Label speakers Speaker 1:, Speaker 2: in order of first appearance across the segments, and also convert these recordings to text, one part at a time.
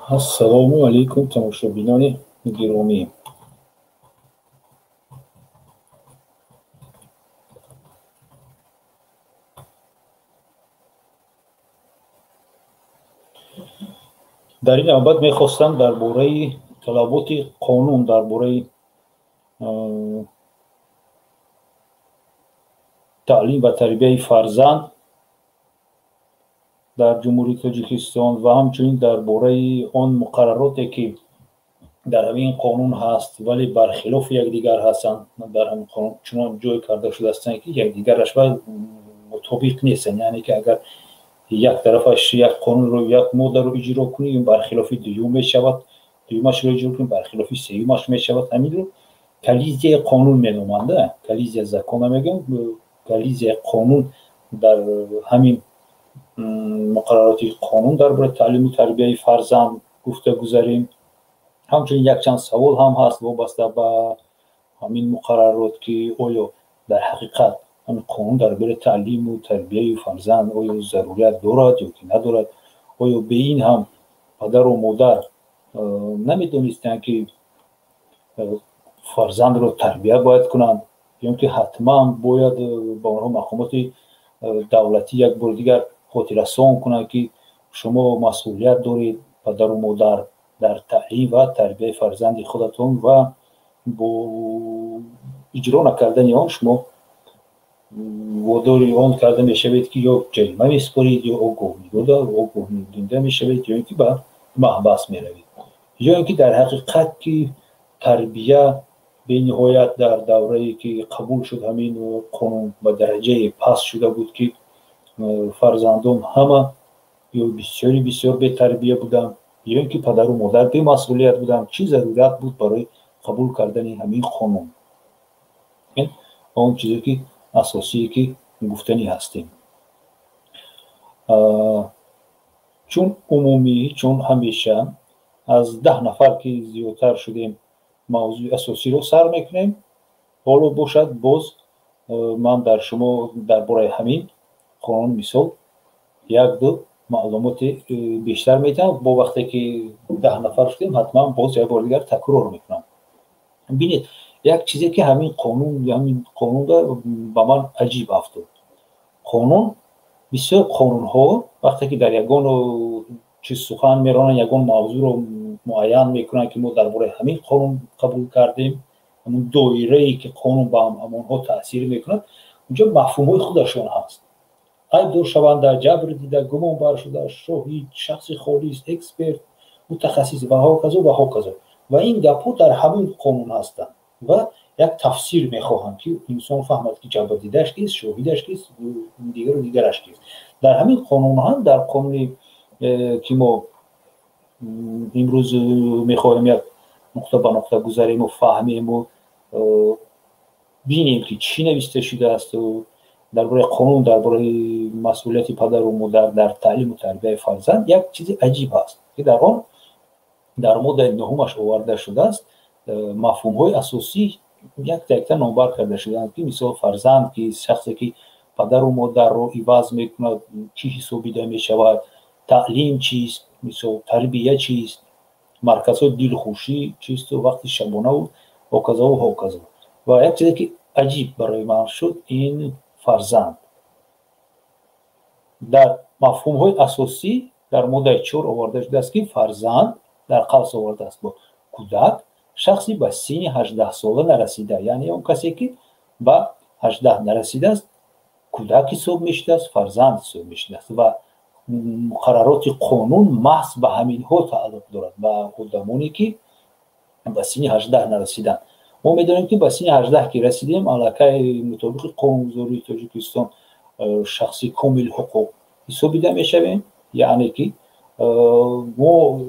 Speaker 1: Ассалому алайкум, тамошобинони гиромӣ. Дар ин навбат мехостам дар бораи талаботи қонун, дар бораи таълим ва тарбияи фарзанд дар Ҷумҳурии Тоҷикистон ва ҳамчунин дар бораи он муқаррароте, ки дар ҳамин қонун ҳаст, вале бархилофи якдигар ҳастанд, дар ҳамин қонун чунон ҷой карда шудаастанд, ки якдигараш мутобиқ нестанд. Яъне ки агар як тарафаш як қонунро, як моддаро иҷро кунӣ, ин бархилофи дуюм мешавад, дуюмашро иҷро кунӣ, бархилофи сеюмаш мешавад. Ҳаминро коллизияи қонун меноманд, коллизия закона мегӯям, коллизияи қонун дар ҳамин муқаррароти қонун дар бораи таълиму тарбияи фарзанд гуфта гузарем. Ҳамчунин якчанд савол ҳам ҳаст вобаста ба ҳамин муқаррарот, ки оё дар ҳақиқат ҳамин қонун дар бораи таълиму тарбияи фарзанд оё зарурият дорад ё ки надорад? Оё бе ин ҳам падару модар намедонистанд, ки фарзандро тарбия бояд кунанд, ё ки ҳатман бояд ба онҳо мақомоти давлатӣ як бори дигар хотиррасон кунанд, ки шумо масъулият доред, падару модар, дар таълим ва тарбияи фарзанди худатон ва бо иҷро накардани он шумо водори он карда мешавед, ки ё ҷарима месупоред, ё огоҳ мешавед, ё ин ки ба маҳбас меравед, ё ин ки дар ҳақиқат ки тарбия бениҳоят дар даврае ки қабул шуд ҳамин қонун ба дараҷае паст шуда буд, ки фарзандон ҳама ё бисёри бисёр бетарбия буданд, ё ин ки падару модар бемасъулият буданд. Чӣ зарурият буд барои қабул кардани ҳамин қонун? Он чизе ки асосие ки гуфтанӣ ҳастем. Чун умумӣ, чун ҳамеша аз 10 нафар ки зиёдтар шудем, мавзӯи асосиро сар мекунем. Ҳоло бошад боз ман дар шумо дар бораи ҳамин қонун мисол як-ду маълумоти бештар медиҳам. Бо вақте ки 10 нафар шудем, ҳатман боз як бори дигар такрор мекунам. Бинед, як чизе ки ҳамин қонунда ба ман аҷиб афтод. Қонун, бисёр қонунҳо вақте ки дар ягон чиз сухан меронанд, ягон мавзӯъро муайян мекунанд, ки мо дар бораи ҳамин қонун қабул кардем, ҳамун доирае ки қонун ба ҳамонҳо таъсир мекунад, унҷо мафҳумҳои худашон ҳаст. Айбдоршаванда, ҷабр дида, гумонбар шуда, шоҳид, шахси холис, эксперт, мутахассис ва ҳоказо ва ҳоказо. Ва ин гапҳо дар ҳамин қонун ҳастанд ва як тафсир мехоҳанд, ки инсон фаҳмад, ки ҷабрдидааш кист, шоҳидаш кист, дигару дигараш кист. Дар ҳамин қонун ҳам, дар қонуне ки мо имрӯз мехоҳем як нуқта ба нуқта гузарему фаҳмему бинем, ки чӣ нависта шудаасту дар бораи қонун, дар бораи масъулияти падару модар дар таълиму тарбияи фарзанд, як чизи аҷиб ҳаст, ки дар он дар моддаи нуҳумаш оварда шудааст мафҳумҳои асосӣ якта якта номбар карда шудаанд, ки мисол фарзанд ки шахсе ки падару модарро иваз мекунад, чӣ ҳисобида мешавад, таълим чист, мисол тарбия чист, марказҳои дилхушӣ чисту вақти шабонаву ҳоказову ҳоказо. Ва як чизе ки аҷиб барои ман шуд, ин фарзанд дар мафҳумҳои асосӣ дар моддаи 4 оварда шудааст, ки фарзанд дар қавс овардааст бо кӯдак, шахси ба синни 18 сола нарасида, яъне он касе ки ба 18 нарасидааст, кӯдак ҳисоб мешудааст, фарзанд ҳисоб мешудааст. Ва муқаррароти қонун маҳз ба ҳаминҳо тааллуқ дорад, ба одамоне ки ба синни 18 нарасиданд. Мо медонем, ки ба синни 18 ки расидем, аллакай мутобиқи қонунгузории Тоҷикистон шахси комил ҳуқуқ ҳисобида мешавем, яъне ки мо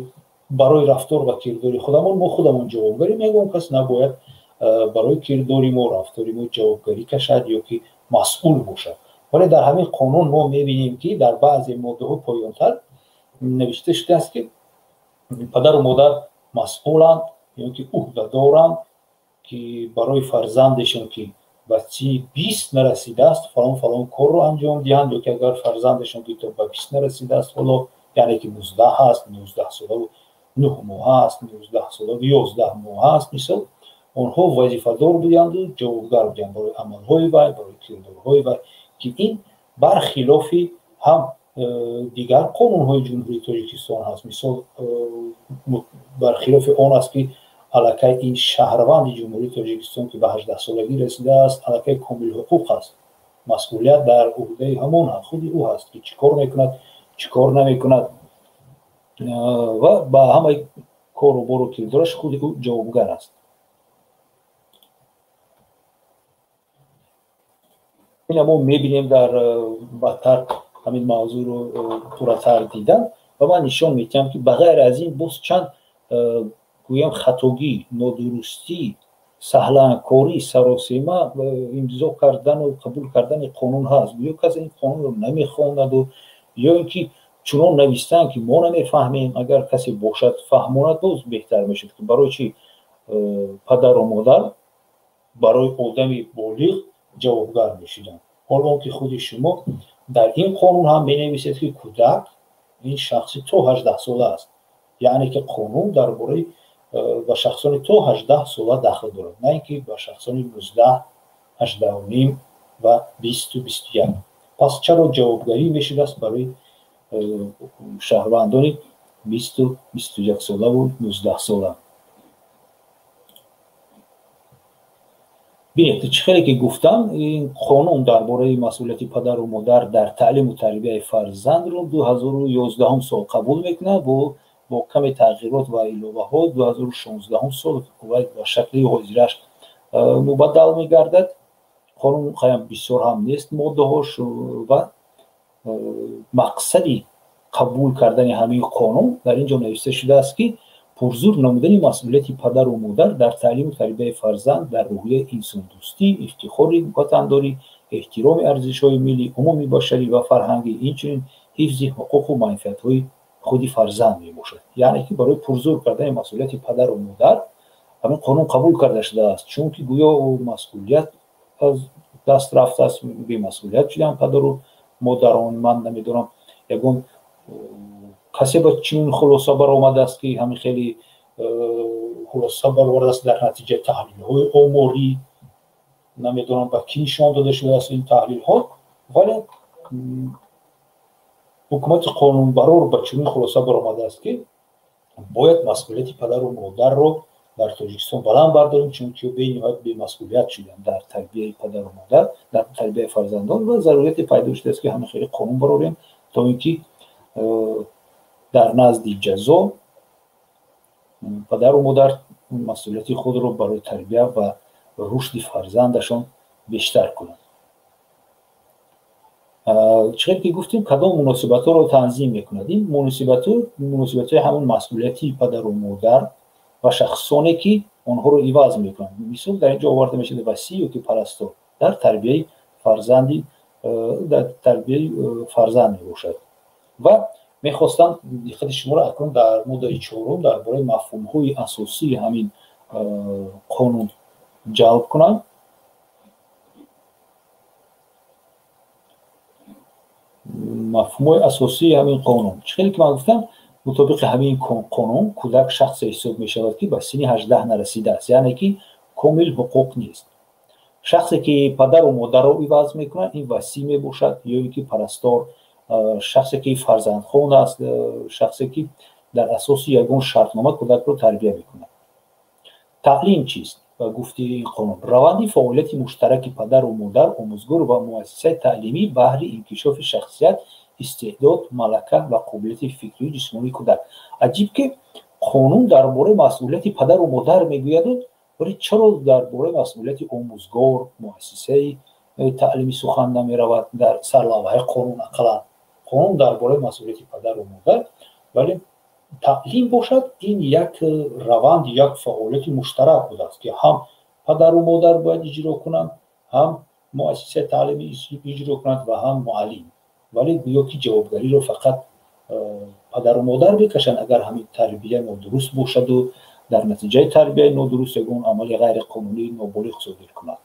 Speaker 1: барои рафтор ва кирдори худамон мо худамон ҷавобгарем. Ягон кас набояд барои кирдори мо, рафтори мо ҷавобгарӣ кашад ё ки масъул бошад. Вале дар ҳамин қонун мо мебинем, ки дар баъзе моддаҳо поёнтар навишта шудааст, ки падару модар масъуланд ё ки ӯҳдадоранд, ки барои фарзандешон, ки ба синни 20 нарасидааст, фалон фалон корро анҷом диҳанд, ё ки агар фарзандашон ки то ба 20 нарасидааст, ҳоло Яъне ки 19 ҳаст, 19 солаву 9 моҳ ҳаст, 19 солаву 11 моҳ ҳаст. Мисол, онҳо вазифадор буданду ҷавобгар буданд барои амалҳои вай, барои кирдорҳои вай, ки ин бархилофи ҳам дигар қонунҳои Ҷумҳурии Тоҷикистон ҳаст. Мисол, бархилофи он аст, ки аллакай ин шаҳрванди Ҷумҳурии Тоҷикистон, ки ба 18-солагӣ расидааст, аллакай комилҳуқуқ аст. Масъулият дар уҳдаи ҳамон худи ӯ ҳаст, ки чӣ кор мекунад, чӣ кор намекунад, ва ба ҳамаи кору бору кирдораш худи ӯ ҷавобгар аст. Ина мо мебинем дар баъдтар ҳамин мавзӯъро пурратар дидан, ва ман нишон медиҳам, ки ба ғайр аз ин боз чанд гӯям хатогӣ, нодурустӣ, саҳланкорӣ, саросема имзо кардану қабул кардани қонун ҳаст. Гӯё касе ин қонунро намехонаду ё ин ки чунон навистанд, ки мо намефаҳмем. Агар касе бошад, фаҳмонад, боз беҳтар мешуд, ки барои чӣ падару модар барои одами болиғ ҷавобгар мешуданд, ҳол он ки худи шумо дар ин қонун ҳам менависед, ки кӯдак ин шахси то 18 сола аст. Яъне ки қонун дар бораи ба шахсони то 18 сола дахл дорад, на ин ки ба шахсони 19, 18.5 ва 20, 21. Пас чаро ҷавобгарӣ мешудааст барои шаҳрвандони 20, 21 солаву 19 сола? Бинед, чӣ хеле ки гуфтам, ин қонун дар бораи масъулияти падару модар дар таълиму тарбияи фарзандро 2011 сол қабул мекунад, бо каме тағйирот ва иловаҳо 2016 сол ба шакли ҳозираш мубаддал мегардад. Қонун хаям бисёр ҳам нест моддаҳош, ва мақсади қабул кардани ҳамин қонун дар ин ҷо навишта шудааст, ки пурзур намудани масъулияти падару модар дар таълиму тарбияи фарзанд дар рӯҳияи инсондӯстӣ, ифтихори ватандорӣ, эҳтироми арзишҳои миллӣ, умумии башарӣ ва фарҳангӣ, инчунин ҳифзи ҳуқуқу манфиатҳои худи фарзанд мебошад. Яъне ки барои пурзур кардани масъулияти падару модар ҳамин қонун қабул карда шудааст, чунки гӯё масъулият аз даст рафтааст, бемасъулият шуданд падару модарон. Ман намедонам, ягон касе ба чунин хулоса баромадааст, ки ҳамин хеле хулоса баровардааст дар натиҷаи таҳлилҳои оморӣ. Намедонам, ба кӣ нишон дода шудааст ин таҳлилҳо, вале ҳукумати қонунбарор ба чунин хулоса баромадааст, ки бояд масъулияти падару модарро дар Тоҷикистон баланд бардорем, чунки бениҳоят бемасъулият шуданд дар тарбияи падару модар, дар тарбияи фарзандон, ва зарурияте пайдо шудааст, ки ҳамин хеле қонун барорем, то ин ки дар назди ҷазо падару модар масъулияти худро барои тарбия ва рушди фарзандашон бештар кунанд. Чӣ хел ки гуфтем, кадом муносибатҳоро танзим мекунад? Ин муносибатҳои ҳамон масъулияти падару модар ва шахсоне, ки онҳоро иваз мекунанд. Мисол, дар ин ҷо оварда мешавад васӣ ё ки парастор дар тарбияи фарзанди дар тарбияи фарзанд мебошад. Ва мехостам диққати шуморо акнун дар моддаи чорум дар бораи мафҳумҳои асосии ҳамин қонун ҷалб кунам. Мафҳумҳои асосии ҳамин қонун, чӣ хеле ки ман гуфтам, мутобиқи ҳамин қонун кӯдак шахсе ҳисоб мешавад, ки ба синни 18 нарасидааст, яъне ки комил ҳуқуқ нест. Шахсе ки падару модарро иваз мекунад, ин васӣ мебошад ё ин ки парастор, шахсе ки фарзандхон аст, шахсе ки дар асоси ягон шартнома кӯдакро тарбия мекунад. Таълим чист? Ба гуфти ин қонун, раванди фаъолияти муштараки падару модар, омӯзгор ва муассисаи таълимӣ баҳри инкишофи шахсият, истеъдод, малака ва қобилияти фикрию ҷисмонии кӯдак. Аҷиб, ки қонун дар бораи масъулияти падару модар мегӯяду, вале чаро дар бораи масъулияти омӯзгор, муассисаи таълимӣ сухан намеравад дар сарлавҳаи қонун? Ақаллан қонун дар бораи масъулияти падару модар, вале таълим бошад, ин як раванд, як фаъолияти муштарак будааст, ки ҳам падару модар бояд иҷро кунанд, ҳам муассисаи таълимӣ иҷро кунанд ва ҳам муаллим. Вале гӯё ки ҷавобгариро фақат падару модар бикашанд, агар ҳамин тарбия нодуруст бошаду дар натиҷаи тарбияи нодуруст ягон амали ғайриқонунии ноболиғ содир кунад.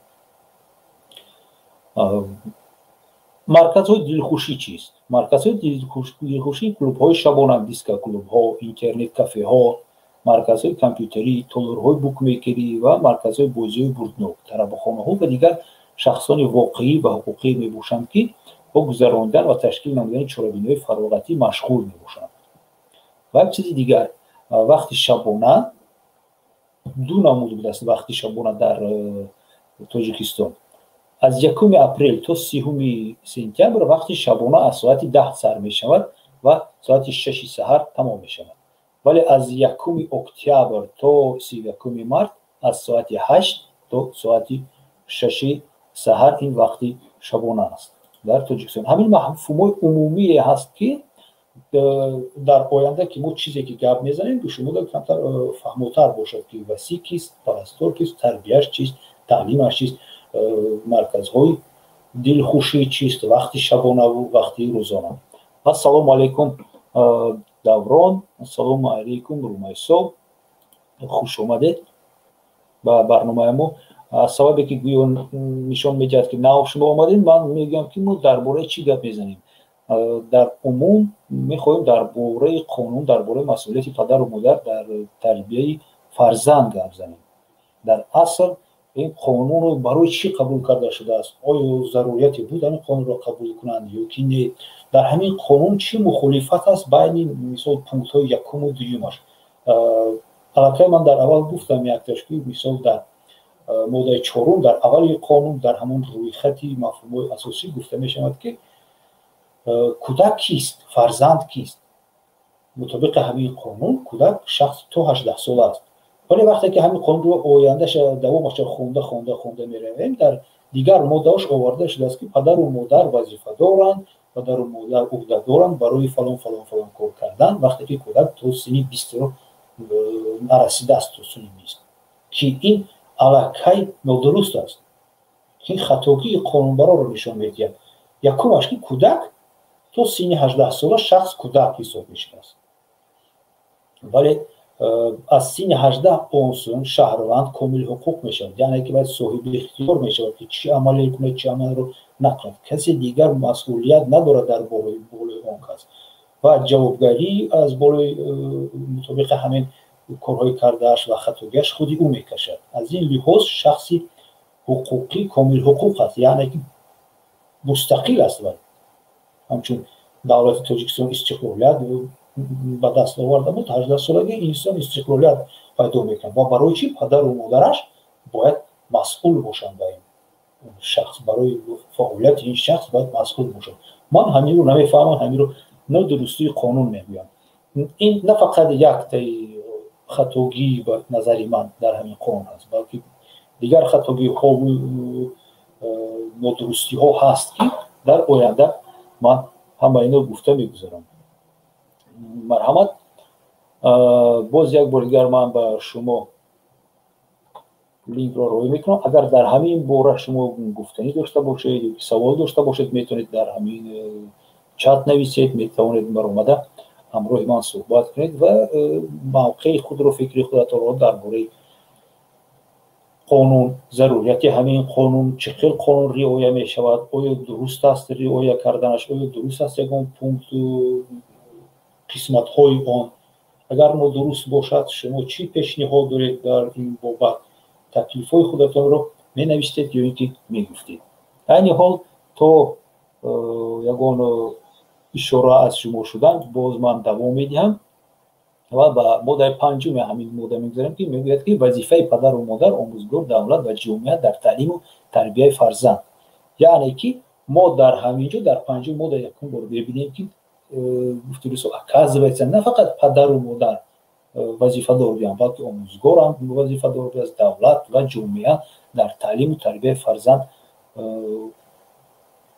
Speaker 1: Марказҳои дилхушӣ чист? Марказҳои дилхушӣ клубҳои шабона, дискоклубҳо, интернет кафеҳо, марказҳои компютерӣ, толорҳои букмекерӣ ва марказҳои бозиҳои бурднок, тарабхонаҳо ва дигар шахсони воқеӣ ва ҳуқуқӣ мебошанд, ки бо гузаронидан ва ташкил намудани чорабиниҳои фароғатӣ машғул мебошанд. Ва як чизи дигар, вақти шабона ду намуд будааст. Вақти шабона дар Тоҷикистон аз 1 апрел то 30 сентябр вақти шабона аз соати 10 сар мешавад ва соати 6 саҳар тамом мешавад, вале аз 1 октябр то 31 март аз соати 8 то соати 6 саҳар ин вақти шабона аст дар Тоҷикистон. Ҳамин мафҳумҳои умумие ҳаст, ки дар оянда, ки мо чизе ки гап мезанем, шумо камтар фаҳмотар бошад, ки васӣ кист, парастор кист, тарбияш чист, таълимаш чист, марказҳои дилхушӣ чист, вақти шабонаву вақти рӯзона. Ассалому алайкум, Даврон, ассалому алайкум, Румайсо, хуш омадед ба барномаи мо. Сабабе ки гӯё нишон медиҳад, ки нав шумо омадем, ман мегӯям, ки мо дар бораи чӣ гап мезанем. Дар умум мехоҳем дар бораи қонун, дар бораи масъулияти падару модар дар тарбияи фарзанд гап занем. Дар асл ин қонунро барои чӣ қабул карда шудааст? Оё зарурияте буд ҳамин қонунро қабул кунанд ё ки не? Дар ҳамин қонун чӣ мухолифат аст байни, мисол, пунктҳои якуму дуюмаш? Аллакай ман дар аввал гуфтам якташ, ки, мисол, дар моддаи чорум, дар аввали қонун, дар ҳамон рӯйхати мафҳумҳои асосӣ гуфта мешавад, ки кӯдак кист, фарзанд кист. Мутобиқи ҳамин қонун кӯдак шахс то 18-сола аст, вале вақте ки ҳамин қонунро ояндаша, давомаша хонда, хонда, хонда меравем, дар дигар моддаош оварда шудааст, ки падару модар вазифа доранд, падару модар уҳда доранд барои фалон, фалон, фалон кор кардан, вақте ки кӯдак то синни 20-ро нарасидааст, то синни 20, ки ин аллакай нодуруст аст, ин хатогии қонунбарорро нишон медиҳад. Якумаш, ки кӯдак то синни 18-сола шахс кӯдак ҳисоб мешавад, вале аз синни 18 он сӯн шаҳрванд комилҳуқуқ мешавад, яъне ки бояд соҳиби ихтиёр мешавад, ки чӣ амале кунад, чӣ амалро накунад. Касе дигар масъулият надорад дар болои он кас ва ҷавобгарӣ аз болои мутобиқи ҳамин корҳои кардааш ва хатогиаш худи ӯ мекашад. Аз ин лиҳоз шахси ҳуқуқӣ комилҳуқуқ аст, яъне ки мустақил аст. Вай ҳамчун давлати Тоҷикистон истиқлолият ба даст оварда буд, 18-солагӣ инсон истиқлолият пайдо мекунад. Ва барои чӣ падару модараш бояд масъул бошанд ба ин шахс, барои фаъолияти ин шахс бояд масъул бошанд? Ман ҳаминро намефаҳмам, ҳаминро нодурустии қонун мегӯям. Ин на фақат яктаи хатогӣ ба назари ман дар ҳамин қонун ҳаст, балки дигар хатогиҳову нодурустиҳо ҳаст, ки дар оянда ман ҳама ино гуфта мегузарам. Марҳамат, боз як бори дигар ман ба шумо линкро роҳӣ мекунам. Агар дар ҳамин бора шумо гуфтанӣ дошта бошед ё савол дошта бошед, метавонед дар ҳамин чат нависед, метавонед баромада ҳамроҳи ман суҳбат кунед ва мавқеи худро, фикри худатонро дар бораи қонун, зарурияти ҳамин қонун, чӣ хел қонун риоя мешавад, оё дуруст аст риоя карданаш, оё дуруст аст ягон пункту қисматҳои он, агар нодуруст бошад, шумо чӣ пешниҳод доред дар ин бобат, таклифҳои худатонро менавистед ё ин ки мегуфтед. Айни ҳол то ягон ишора аз шумо шудан, боз ман давом медиҳам ва ба моддаи панҷуми ҳамин модда мегузарем, ки мегӯяд, ки вазифаи падару модар, омӯзгор, давлат ва ҷомеа дар таълиму тарбияи фарзанд. Яъне ки мо дар ҳамин ҷо, дар панҷум модда, якум бор мебинем, ки гуфтурисо, оказывается, на фақат падару модар вазифадор буданд, балки омӯзгорам вазифадор будааст, давлат ва ҷомеа дар таълиму тарбияи фарзанд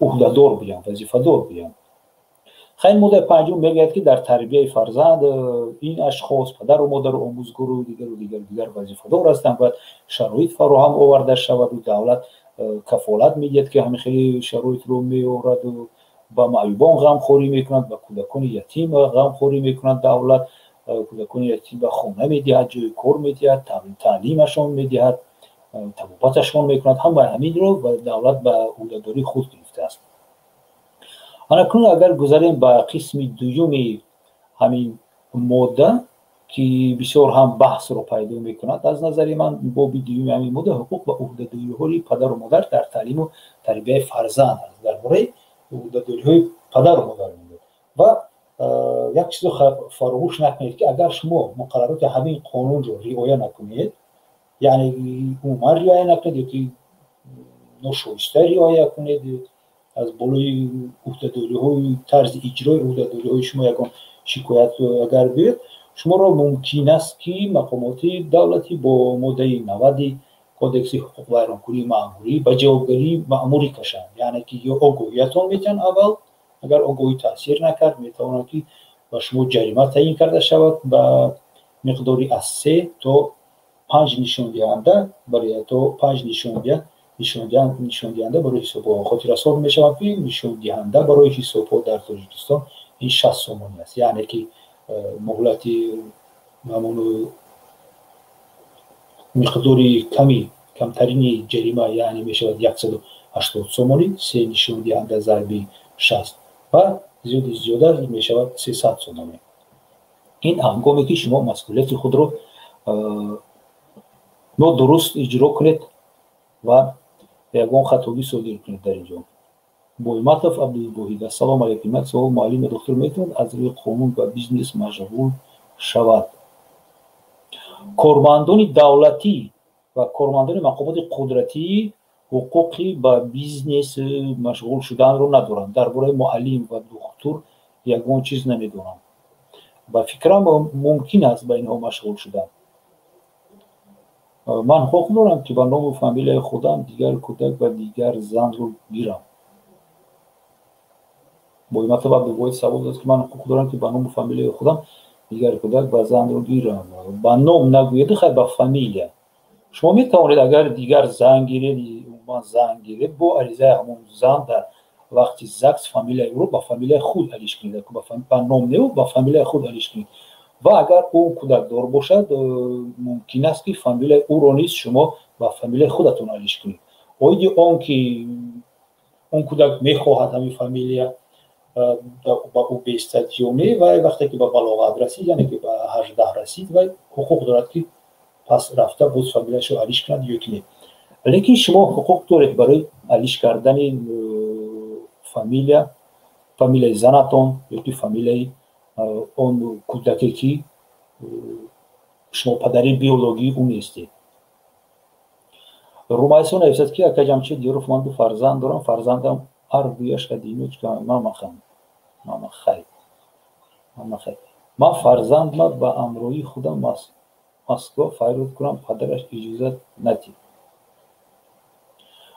Speaker 1: уҳдадор буданд, вазифадор буданд. Хайр, моддаи панҷум мегӯяд, ки дар тарбияи фарзанд ин ашхос, падару модару омӯзгору дигару дигару дигар, вазифадор ҳастанд, бояд шароит фароҳам оварда шаваду давлат кафолат медиҳад, ки ҳамин хели шароитро меораду ба маъюбон ғамхорӣ мекунад, ба кӯдакони ятим ғамхорӣ мекунад. Давлат кӯдакони ятим ба хона медиҳад, ҷои кор медиҳад, таълимашон медиҳад, табобаташон мекунад. Ҳамаи ҳаминро давлат ба уҳдадории худ гирифтааст. Анакнун агар гузарем ба қисми дуюми ҳамин модда, ки бисёр ҳам баҳсро пайдо мекунад, аз назари ман боби дуюми ҳамин модда ҳуқуқ ва уҳдадориҳои падару модар дар таълиму тарбияи фарзанд аст. Дар бораи уҳдадориҳои падару модар мегӯяд. Ва як чизро фаромӯш накунед, ки агар шумо муқаррароти ҳамин қонунро риоя накунед, яъне умуман риоя накунед ё ки ношоиста риоя кунед, аз болои уҳдадориҳои тарзи иҷрои уҳдадориҳои шумо ягон шикоят агар биёяд, шуморо мумкин аст, ки мақомоти давлатӣ бо моддаи 90 Кодекси ҳуқуқвайронкунии маъмурӣ ба ҷавобгарии маъмурӣ кашанд. Яъне ки ё огоҳиятон метиҳанд аввал, агар огоҳӣ таъсир накард, метавонад, ки ба шумо ҷарима таъин карда шавад ба миқдори аз 3 то 5 нишондиҳанда, то 5 нишондиҳанда барои ҳисобҳо. Хотиррасон мешавам, ки нишондиҳанда барои ҳисобҳо дар Тоҷикистон ин 60 сомонӣ аст. Яъне ки муҳлати ҳамон миқдори ками камтарини ҷарима, яъне мешавад 180 сомонӣ, се нишондиҳанда зарби 60, ва зиёди зиёда мешавад 300 сомонӣ. Ин ҳангоме ки шумо масъулияти худро нодуруст иҷро кунед ва ягон хатогӣ содир кунед. Дар инҷо Бойматов Абдулвоҳид: «Ассалому алайкум, як савол: муаллим ё духтур метавонад аз рӯи қонун ба бизнес машғул шавад?» Кормандони давлатӣ ва кормандони мақомоти қудратӣ ҳуқуқи ба бизнес машғул шуданро надоранд. Дар бораи муаллим ва духтур ягон чиз намедонам. Ба фикрам, мумкин аст ба инҳо машғул шудан. «Ман ҳуқуқ дорам, ки ба ному фамилияи худам дигар кӯдак ва дигар занро гирам?» Бойматов Абдулвоҳид савол дод, ки ман ҳуқуқ дорам, ки ба ному фамилияи худам дигар кӯдак ва занро гирам. Ба ном нагӯед, хай, ба фамилия шумо метавонед, агар дигар зан гиред, умуман зан гиред, бо аризаи ҳамон зан дар вақти ЗАГС фамилияи ӯро ба фамилияи худ алиш кунед. Ба ном не, ба фамилияи худ алиш кунед. Ва агар ӯ кӯдакдор бошад, мумкин аст, ки фамилияи ӯро низ шумо ба фамилияи худатон алиш кунед. Оиди он ки он кӯдак мехоҳад ҳамин фамилия ба ӯ бестад ё не, вай вақте ки ба балоғат расид, яъне ки ба 18 расид, вай ҳуқуқ дорад, ки пас рафта боз фамилияшро алиш кунад ё ки не. Лекин шумо ҳуқуқ доред барои алиш кардани фамилия, фамилияи занатон ё ки фамилияи он кӯдаке, ки шумо падари биологии ӯ нестед. Румайсо нависад, ки: «Ака Ҷамшед Диёров, ман ду фарзанд дорам, фарзандам ҳардуяш одиночка мамахан, мамахай, мамахай. Ман фарзандма ба ҳамроҳии худам Москва фарёд кунам, падараш иҷозат надид?»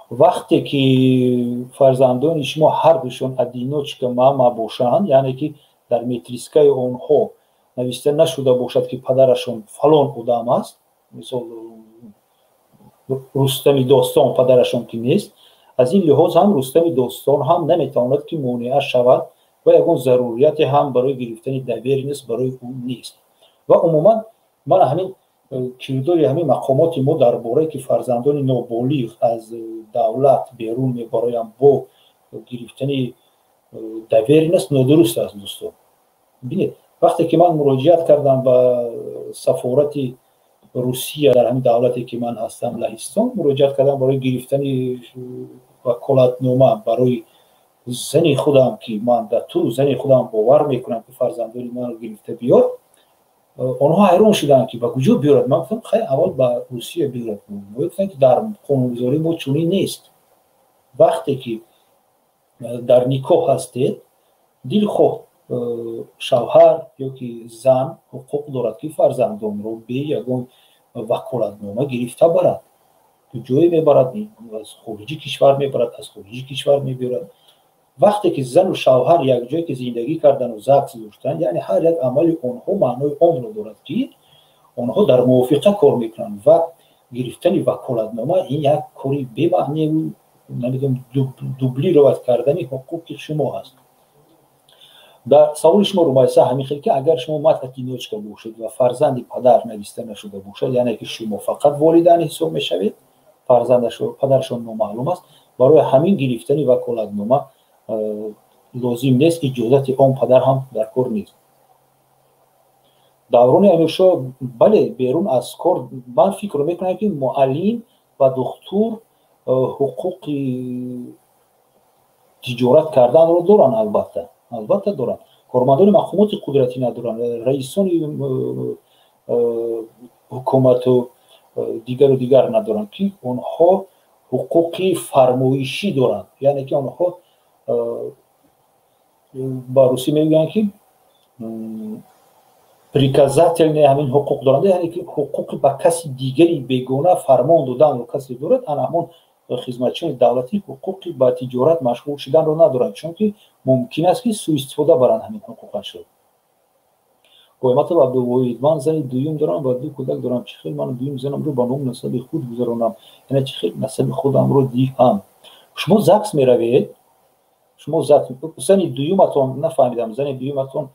Speaker 1: Вақте ки фарзандони шумо ҳардушон одиночка мама бошанд, яъне ки дар метрискаи онҳо нависта нашуда бошад, ки падарашон фалон одам аст, мисол, Рустами Достон падарашон ки нест, аз ин лиҳоз ҳам Рустами Достон ҳам наметавонад, ки монеа шавад ва ягон зарурияте ҳам барои гирифтани доверенность барои ӯ нест. Ва умуман мана ҳамин кирдори ҳамин мақомоти мо дар борае ки фарзандони ноболиғ аз давлат берун мебароянд бо гирифтани доверенность, нодуруст аст. Дӯстон, бинед, вақте ки ман муроҷиат кардам ба сафорати Русия дар ҳамин давлате, ки ман ҳастам, Лаҳистон, муроҷиат кардам барои гирифтани ваколатнома барои зани худам, ки ман да ту зани худам бовар мекунам, ки фарзандони маро гирифта биёр, онҳо ҳайрон шуданд, ки ба куҷо биёрад. Ман гуфтам: «Хай, аввал ба Русия биёрад». Гуфтанд, ки дар қонунгузории мо чунин нест. Вақте ки дар никоҳ ҳастед, дилхоҳ шавҳар ё ки зан ҳуқуқ дорад, ки фарзандонро бе ягон ваколатнома гирифта барад. Ҷое мебарад, аз хориҷи кишвар мебарад, аз хориҷи кишвар мебиёрад. Вақте ки зану шавҳар якҷое ки зиндагӣ кардану ЗАГС доштанд, яъне ҳар як амали онҳо маънои онро дорад, ки онҳо дар мувофиқа кор мекунанд, ва гирифтани ваколатнома ин як кори бемаънию, намедонам, дублировать кардани ҳуқуқи шумо аст. Дар саволи шумо, Румайса, ҳамин хел, ки агар шумо мать одиночка бошед ва фарзанди падар нависта нашуда бошад, яъне ки шумо фақат волидайн ҳисоб мешавед, фарзандашо падарашон номаълум аст, барои ҳамин гирифтани ваколатнома Лозим нест, иҷозати он падар ҳам дар кор нест. Даврони Амиршоҳ, бале, берун аз кор ман фикр мекунам, ки муаллим ва духтур ҳуқуқи тиҷорат карданро доранд. Албатта, албатта доранд. Кормандони мақомоти қудратӣ надоранд, раисони ҳукумату дигару дигар надоранд, ки онҳо ҳуқуқи фармоишӣ доранд, яъне ки онҳо ба русӣ мегӯянд, ки приказательный ҳамин ҳуқуқ доранд, яъне ки ҳуқуқи ба каси дигари бегона фармон доданро касе дорад. Ана ҳамон хизматчиёни давлатӣ ҳуқуқи ба тиҷорат машғул шуданро надоранд, чунки мумкин аст, ки суистифода баранд ҳамин ҳуқуқашро. Қоиматов Абдувоҳид: ман зани дуюм дорам ва ду кӯдак дорам. Чӣ хел ман дуюм занамро ба ному насаби худ гузаронам, яъне чӣ хел насаби худамро диҳам? Шумо ЗАГС меравед. Шумо ЗАГС, зани дуюматон, нафаҳмидам, зани дуюматон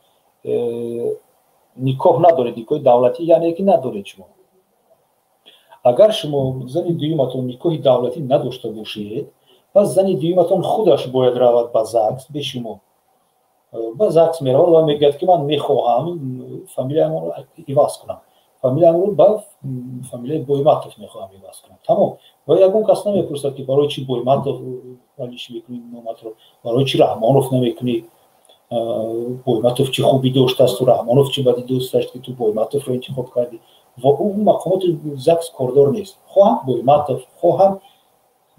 Speaker 1: никоҳ надоред, никоҳи давлатӣ яъне ки надоред шумо. Агар шумо зани дуюматон никоҳи давлатӣ надошта бошед, пас зани дуюматон худаш бояд равад ба ЗАГС, бе шумо ба ЗАГС меравад ва мегӯяд, ки ман мехоҳам фамилиямро иваз кунам, фамилиямро ба фамилияи Бойматов мехоҳам иваз кунам. Тамом. Ва ягон кас намепурсад, ки барои чӣ Бойматов алиш мекунӣ номатро, барои чӣ Раҳмонов намекунӣ, Бойматов чӣ хубӣ доштасту Раҳмонов чӣ бадӣ доштааст, ки ту Бойматовро интихоб кардӣ. Ва ӯ мақомоти ЗАГС кордор нест. Хоҳам Бойматов, хоҳам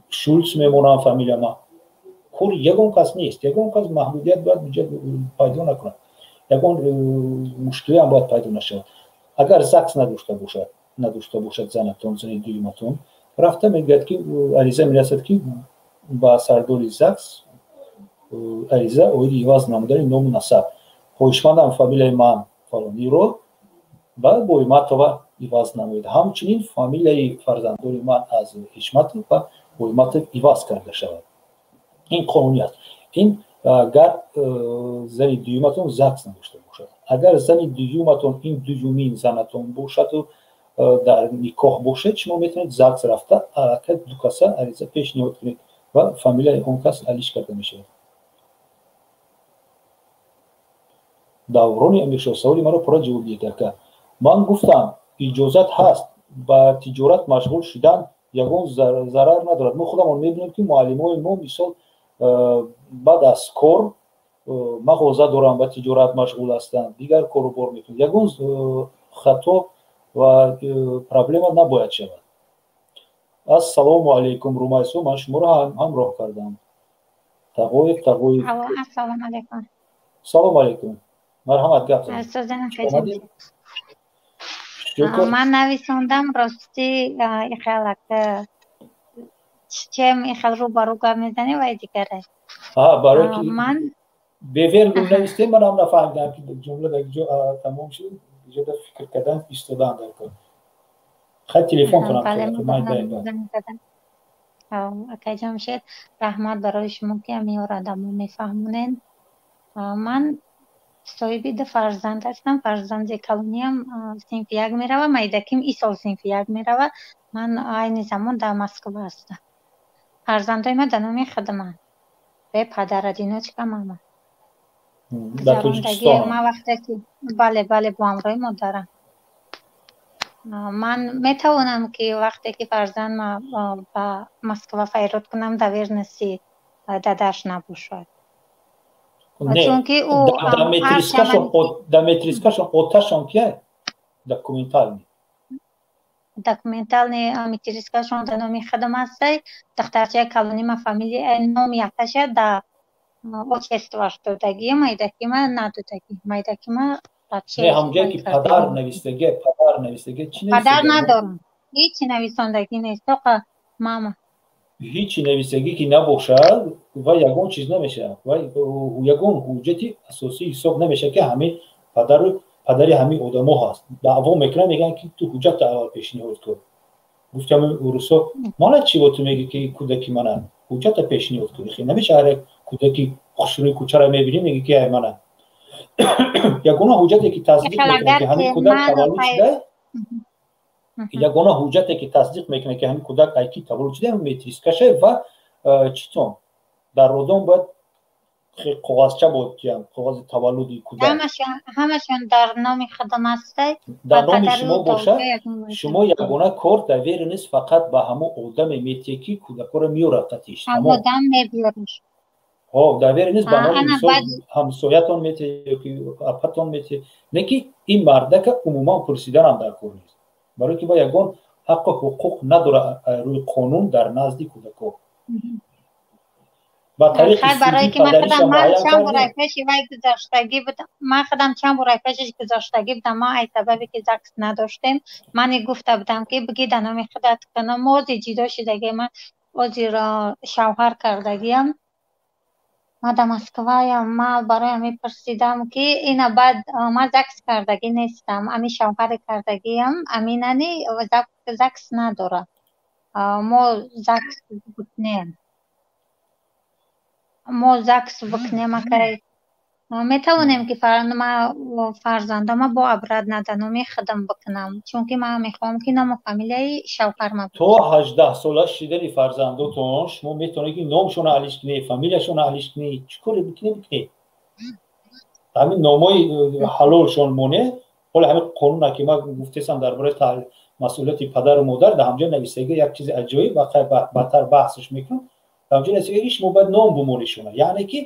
Speaker 1: Шулц мемонам фамилияма, кори ягон кас нест. Ягон кас маҳдудият бояд пайдо накунад, ягон мушкилиам бояд пайдо нашавад. Агар ЗАГС надошта бошад занатон, зани дуюматон рафта мегӯяд, ки ариза мерасад, ки ба сардори ЗАГС ариза оиди иваз намудани ному насаб: хоҳишмандам фамилияи ман фалониро ба Бойматова иваз намоед, ҳамчунин фамилияи фарзандони ман аз Ҳишматов ба Бойматов иваз карда шавад. Ин қонунӣ аст. Ин агар зани дуюматон ЗАГС надошта бошад. Агар зани дуюматон ин дуюмин занатон бошаду дар никоҳ бошед, шумо метавонед ЗАГС рафта, аллакай ду каса ариза пешниҳод кунед ва фамилияи он кас алиш карда мешавад. Даврони Амиршоҳ: саволи маро пурра ҷавоб диҳед, ака. Ман гуфтам, иҷозат ҳаст, ба тиҷорат машғул шудан ягон зарар надорад. Мо худамон мебинем, ки муаллимои мо, мисол, баъд аз кор мағоза доранд, ба тиҷорат машғул ҳастанд, дигар кору бор мекунанд. Ягон хато ва проблема набояд шавад. Ассалому алайкум, Румайсо, ман шуморо ҳамроҳ кардам. Тағоев, Тағоев.
Speaker 2: Ассалому алайкум.
Speaker 1: Салому алайкум, марҳамат, гап.
Speaker 2: Ман нависондам, рости ихелак чем ихел рӯбарӯ гап мезанем, вай дигаре.
Speaker 1: Барои
Speaker 2: ман
Speaker 1: бе вергул навистем, манам нафаҳмидам, ки ҷумла дар ҷо тамом шуд, ҷода фикр кардан истодан дар кор. Хай, телефонтонам.
Speaker 2: Акай Ҷамшед, раҳмат барои шумо, ки ҳамин одамо мефаҳмонед. Ман соҳиби ду фарзанд ҳастам. Фарзанди калониам синфи як мерава, майдаким исол синфи як мерава. Ман айни замон дар Москва ҳастам. Фарзандои ман дар номи худманд, бе падар, одиночка мама. Ман вақте ки, бале, бо ҳамроҳи модарам. Ман метавонам, ки вақте ки фарзанд ба Москва файрод кунам, доверенности дадаш набошад? Чунки ӯ
Speaker 1: Да метрискашон оташон кия документальный?
Speaker 2: Документальный метрискашон дар номи худам ҳастай. Духтарчаи калонима фамилия, номи якташа да отчествоаш додагӣ, майдакима надодагӣ, майдакима.
Speaker 1: Не, ҳамҷое ки падар навистагӣ, падар навистагӣ чӣ?
Speaker 2: Падар надорам, ҳечи нависондагӣ нест, тоқа мама.
Speaker 1: Ҳичи нависагӣ ки набошад, ва ягон чиз намешавад, ва ягон ҳуҷҷати асосӣ ҳисоб намешавад, ки ҳамин падару падари ҳамин одамо ҳаст. Даъво мекунанд, мегӯянд, ки ту ҳуҷҷатро аввал пешниҳод кун. Гуфтам, урусо мана чӣ во, ту мегӣ, ки кӯдаки мана, ҳуҷҷатро пешниҳод кун. Намешавад, ҳар як кӯдаки хушрӯи кӯчаро мебинӣ, мегӣ, ки ай мана. Ягона ҳуҷҷате, ки тасдиқ мекунад, ки ҳамин кӯдак таваллуд шуда, ягона ҳуҷҷате, ки тасдиқ мекунад, ки ҳамин кӯдак айки таваллуд шуда, метрискаша ва читон дар роддом бояд. Коғазча буд киям, коғази таваллуди кӯдак.
Speaker 2: Ҳамашон дар номи худам ҳастай.
Speaker 1: Дар номи шумо бошад, шумо ягона кор доверенность фақат ба ҳамон одаме метиҳед, ки кӯдакҳоро меорад қатиш.
Speaker 2: Ҳамон одам мебиёраш.
Speaker 1: Ҳо, доверенность ба номи мисол ҳамсоятон метиҳед ёки апатон метиҳед. Не ки ин мардака умуман пурсиданам дар кор нест. Барои ки ба ягон ҳаққу ҳуқуқ надорад рӯи қонун дар назди кӯдакҳо.
Speaker 2: Барое ки ман худам ман чанд бор пеши вай гузаштагӣ будам, ман худам чанд бор пешаш гузаштагӣ будам. Мо ай сабабе ки ЗАГС надоштем, ман гуфта будам, ки бигӣ дар номи худат кунам. Ози ҷидо шудагӣ, ман озир шавҳар кардагиам, ман дар Москваям. Ман барои ҳамин пурсидам, ки ина баъд ман ЗАГС кардагӣ нестам, ами шавҳари кардагиам аминани ЗАГС надорад. Мо ЗАГС бикунем, мо ЗАГС бикунем, акай, метавонем ки фарзандама бо обратно дар номи худам бикунам, чунки ман мехоҳам, ки ному фамилияи шавҳарма.
Speaker 1: То 18-сола шидани фарзандотон шумо метавонед, ки номшонро алиш кунед, фамилияшонро алиш кунед, чӣ коре бикунед, бикунед. Ҳамин номҳои ҳалолшон монед. Ҳоло ҳамин қонуна, ки ман гуфтесам дар бораи масъулияти падару модар, дар ҳамҷо нависаги як чизи аҷоиб ва баъдтар баҳсш мекунам. Дар ҳамҷо нависаги, шумо бояд ном бимонед, яъне ки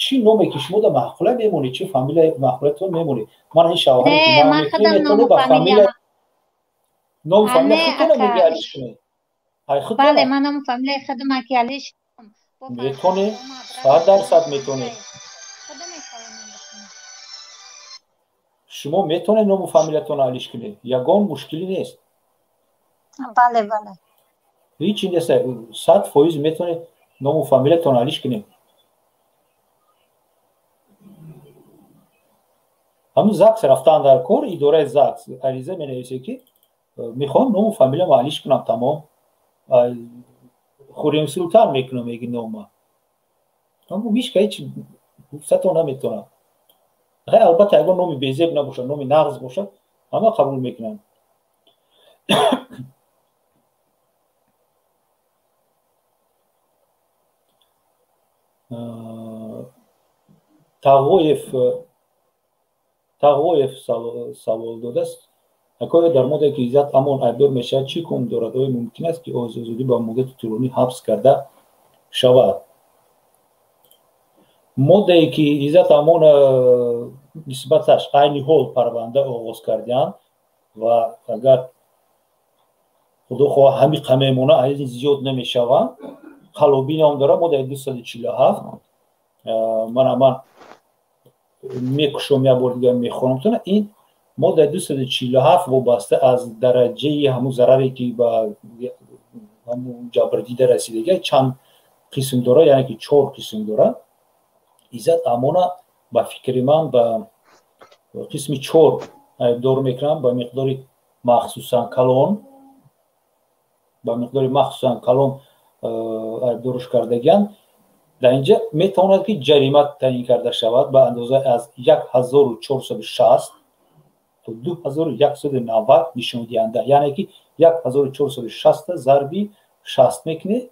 Speaker 1: чӣ номе ки шумо дар маъқула мемонед, чӣ фамилияи маъқулатон мемонед. Ман ин шавҳаре ки ман метавонед ба фамилия, ному фамилия худтона меги алиш кунед.
Speaker 2: Бале, ман ному фамилияи худама ки алиш
Speaker 1: метавонед, 100% метавонед. Шумо метавонед ному фамилиятонро алиш кунед, ягон мушкилӣ нест.
Speaker 2: Бале, бале.
Speaker 1: Ҳечи нест, 100% метавонед ному фамилиятонро алиш кунед. Ҳамун ЗАГС рафтан дар кор, идораи ЗАГС ариза менависед, ки мехоҳам ному фамилиямро алиш кунам, тамом. Хурремсултан мекунам, меги нома. Ҳеч ка ҳеч гуфтатон наметавонад. Албатта, ягон номи безеб набошад, номи нағз бошад, ҳама қабул мекунанд. Тағоев савол додааст: акоя, дар моддае, ки Иззат Амон айбдор мешавад, чӣ ҳукм дорад? Оё мумкин аст, ки озодӣ ба муддати тӯлонӣ ҳабс карда шавад? Моддае, ки Иззат Амон нисбаташ айни ҳол парванда оғоз кардианд ва агар худо хоҳа ҳамиқа мемона, аз ин зиёд намешавад, қалобӣ ном дорад, моддаи 247. Мана ман мекушом, як бор дигар мехонам тона. Ин моддаи 247 вобаста аз дараҷаи ҳамун зараре, ки ба ҳамун ҷабрдида расидага, чанд қисм дорад, яъне ки чор қисм дорад. Иззат Амона ба фикри ман ба қисми чор айбдор мекунам, ба миқдори махсусан калон, ба миқдори махсусан калон айбдоруш кардагианд. Дар инҷа метавонад, ки ҷарима таъин карда шавад ба андозаи аз 1460 то 2190 нишондиҳанда, яъне ки 1460 зарби 60 мекунед,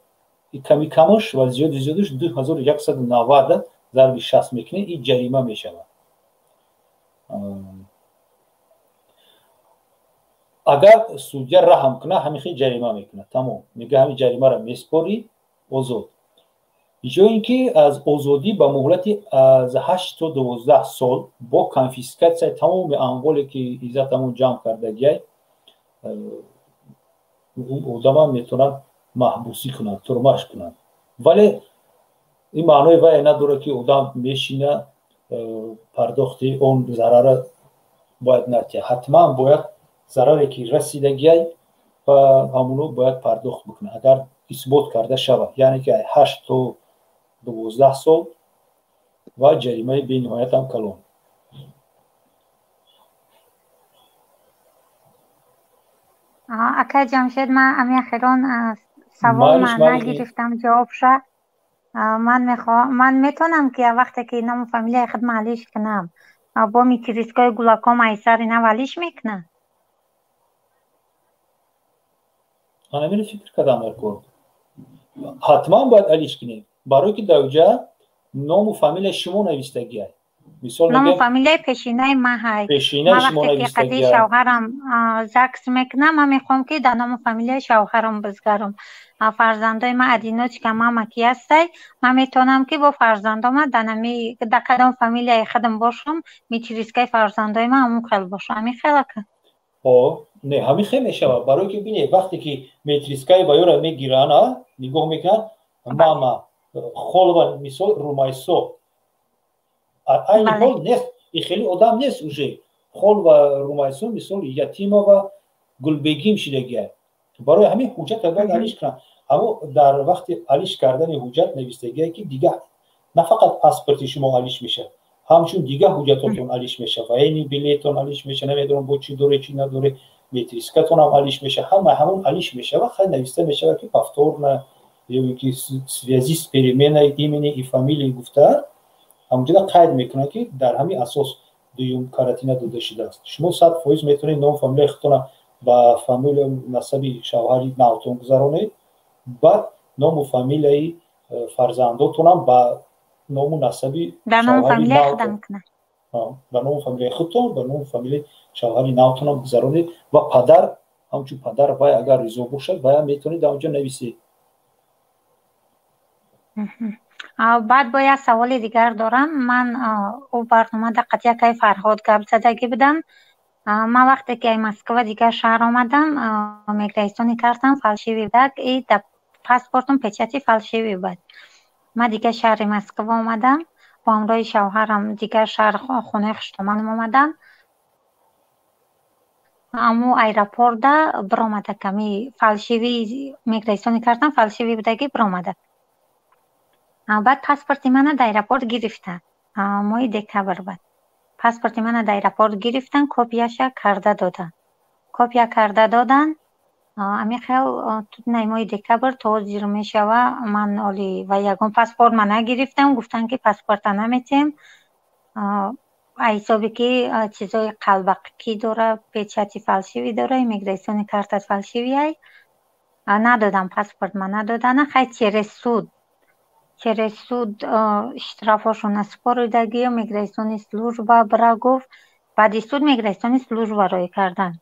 Speaker 1: ками камаш ва зиёди зиёдаш 2190 зарби 60 мекунед, ин ҷарима мешавад. Агар судя раҳм кунад, ҳамин хел ҷарима мекунад, тамом, мега ҳамин ҷаримаро меспорӣ, озод. Ё ин ки аз озодӣ ба муҳлати аз 8 то 12 сол бо конфискатсияи тамоми амволе, ки Иззат Амон ҷамъ кардагиай, одамам метавонад маҳбусӣ кунад, турмаш кунад. Вале ин маънои вае надорад, ки одам мешина, пардохти он зарара бояд натиҳад. Ҳатман бояд зараре, ки расидагиай, ба ҳамоно бояд пардохт бикунад, агар исбот карда шавад, яъне ки 8 то 12 сол ва ҷаримаи бениҳоятам калон.
Speaker 2: Акай Ҷамшед, ман ами ахирон савол ман нагирифтам ҷавобша. Ман мехоҳам, ман метавонам, ки вақте ки ному фамилияи худма алиш кунам, бо митирискои гулаком айсари нав алиш мекунам?
Speaker 1: Ҳаминро фикр кардам, дар кор ҳатман бояд алиш кунем, барое ки дар ҷа Ному фамилияи шумо навистагиай. Мисол,
Speaker 2: ному фамилияи пешинаи ман ҳай.
Speaker 1: Пешинаи шумо
Speaker 2: навистагиай. Шавҳарам ЗАГС мекунам, ман мехоҳам, ки дар ному фамилияи шавҳарам бизгарам. Фарзандои ман одиночка мама ки ҳастай, ман метавонам, ки бо фарзандома дар нами дар кадом фамилияи худам бошам, метрискаи фарзандои ман ҳамон хел боша. Ҳамин хел, ака?
Speaker 1: Не, ҳамин хел мешавад, барое ки бинед, вақте ки метрискаи ваёра мегиранд, нигоҳ мекунанд, мама Холова, мисол, Румайсо, айни ҳол нест, и хеле одам нест уже. Холова Румайсо, мисол, Ятимова Гулбегим шидагия. Барои ҳамин ҳуҷҷатро бояд алиш кунанд. Аммо дар вақти алиш кардани ҳуҷҷат навистагие, ки дигар на фақат паспорти шумо алиш мешавад, ҳамчун дигар ҳуҷҷатотон алиш мешавад, военный билетон алиш мешавад, намедонам, бо чӣ доре, чӣ надоре, метрискатонам алиш мешавад, ҳама ҳамон алиш мешавад. Хай, нависта мешавад, ки повторно ё ки связи с переменой имени и фамилии гуфта, ҳамонҷода қайд мекунад, ки дар ҳамин асос дуюм каратина дода шудааст. Шумо 100% метавонед ном фамилияи худтона ба фамилия насаби шавҳари навтон гузаронед, баъд ному фамилияи фарзандотонам ба ному насаби ба ному фамилияи худтон, ба ному фамилияи шавҳари навтонам гузаронед ва падар, ҳамчун падар вай агар ризо бошад, ваям метавонед дар онҷо нависед.
Speaker 2: Баъд бо як саволи дигар дорам. Ман ӯ барнома дар қатъи якаи Фарҳод гап задагӣ будам. Ман вақте ки ай Москва дигар шаҳр омадам, миграционный картам фальшивый будак и дар паспортам печати фальшивый буд. Ман дигар шаҳри Москва омадам, бо ҳамроҳи шавҳарам дигар шаҳр, хонаи хуштоманам омадам. Аммо аэропорта биромадак, ами фальшивый миграционный картам фальшивый будагӣ биромадак. Баъд паспорти мана дар аэропорт гирифтанд, моҳи декабр. Баъд паспорти мана дар аэропорт гирифтанд, копияша карда доданд, копия карда доданд. Ами хел най моҳи декабр то ҳозир мешава, ман оли ва ягон паспорт ма нагирифтам. Гуфтанд, ки паспорта наметиҳем, ҳисоби ки чизои қалбакӣ дора, печати фальшивый дора, иммиграционный картат фальшивый. Надодам, паспорт ма надодана. Хай, через суд штрафошона супоридагӣ, миграционный служба бира гуфт. Баъди суд миграционный служба рӯй кардан.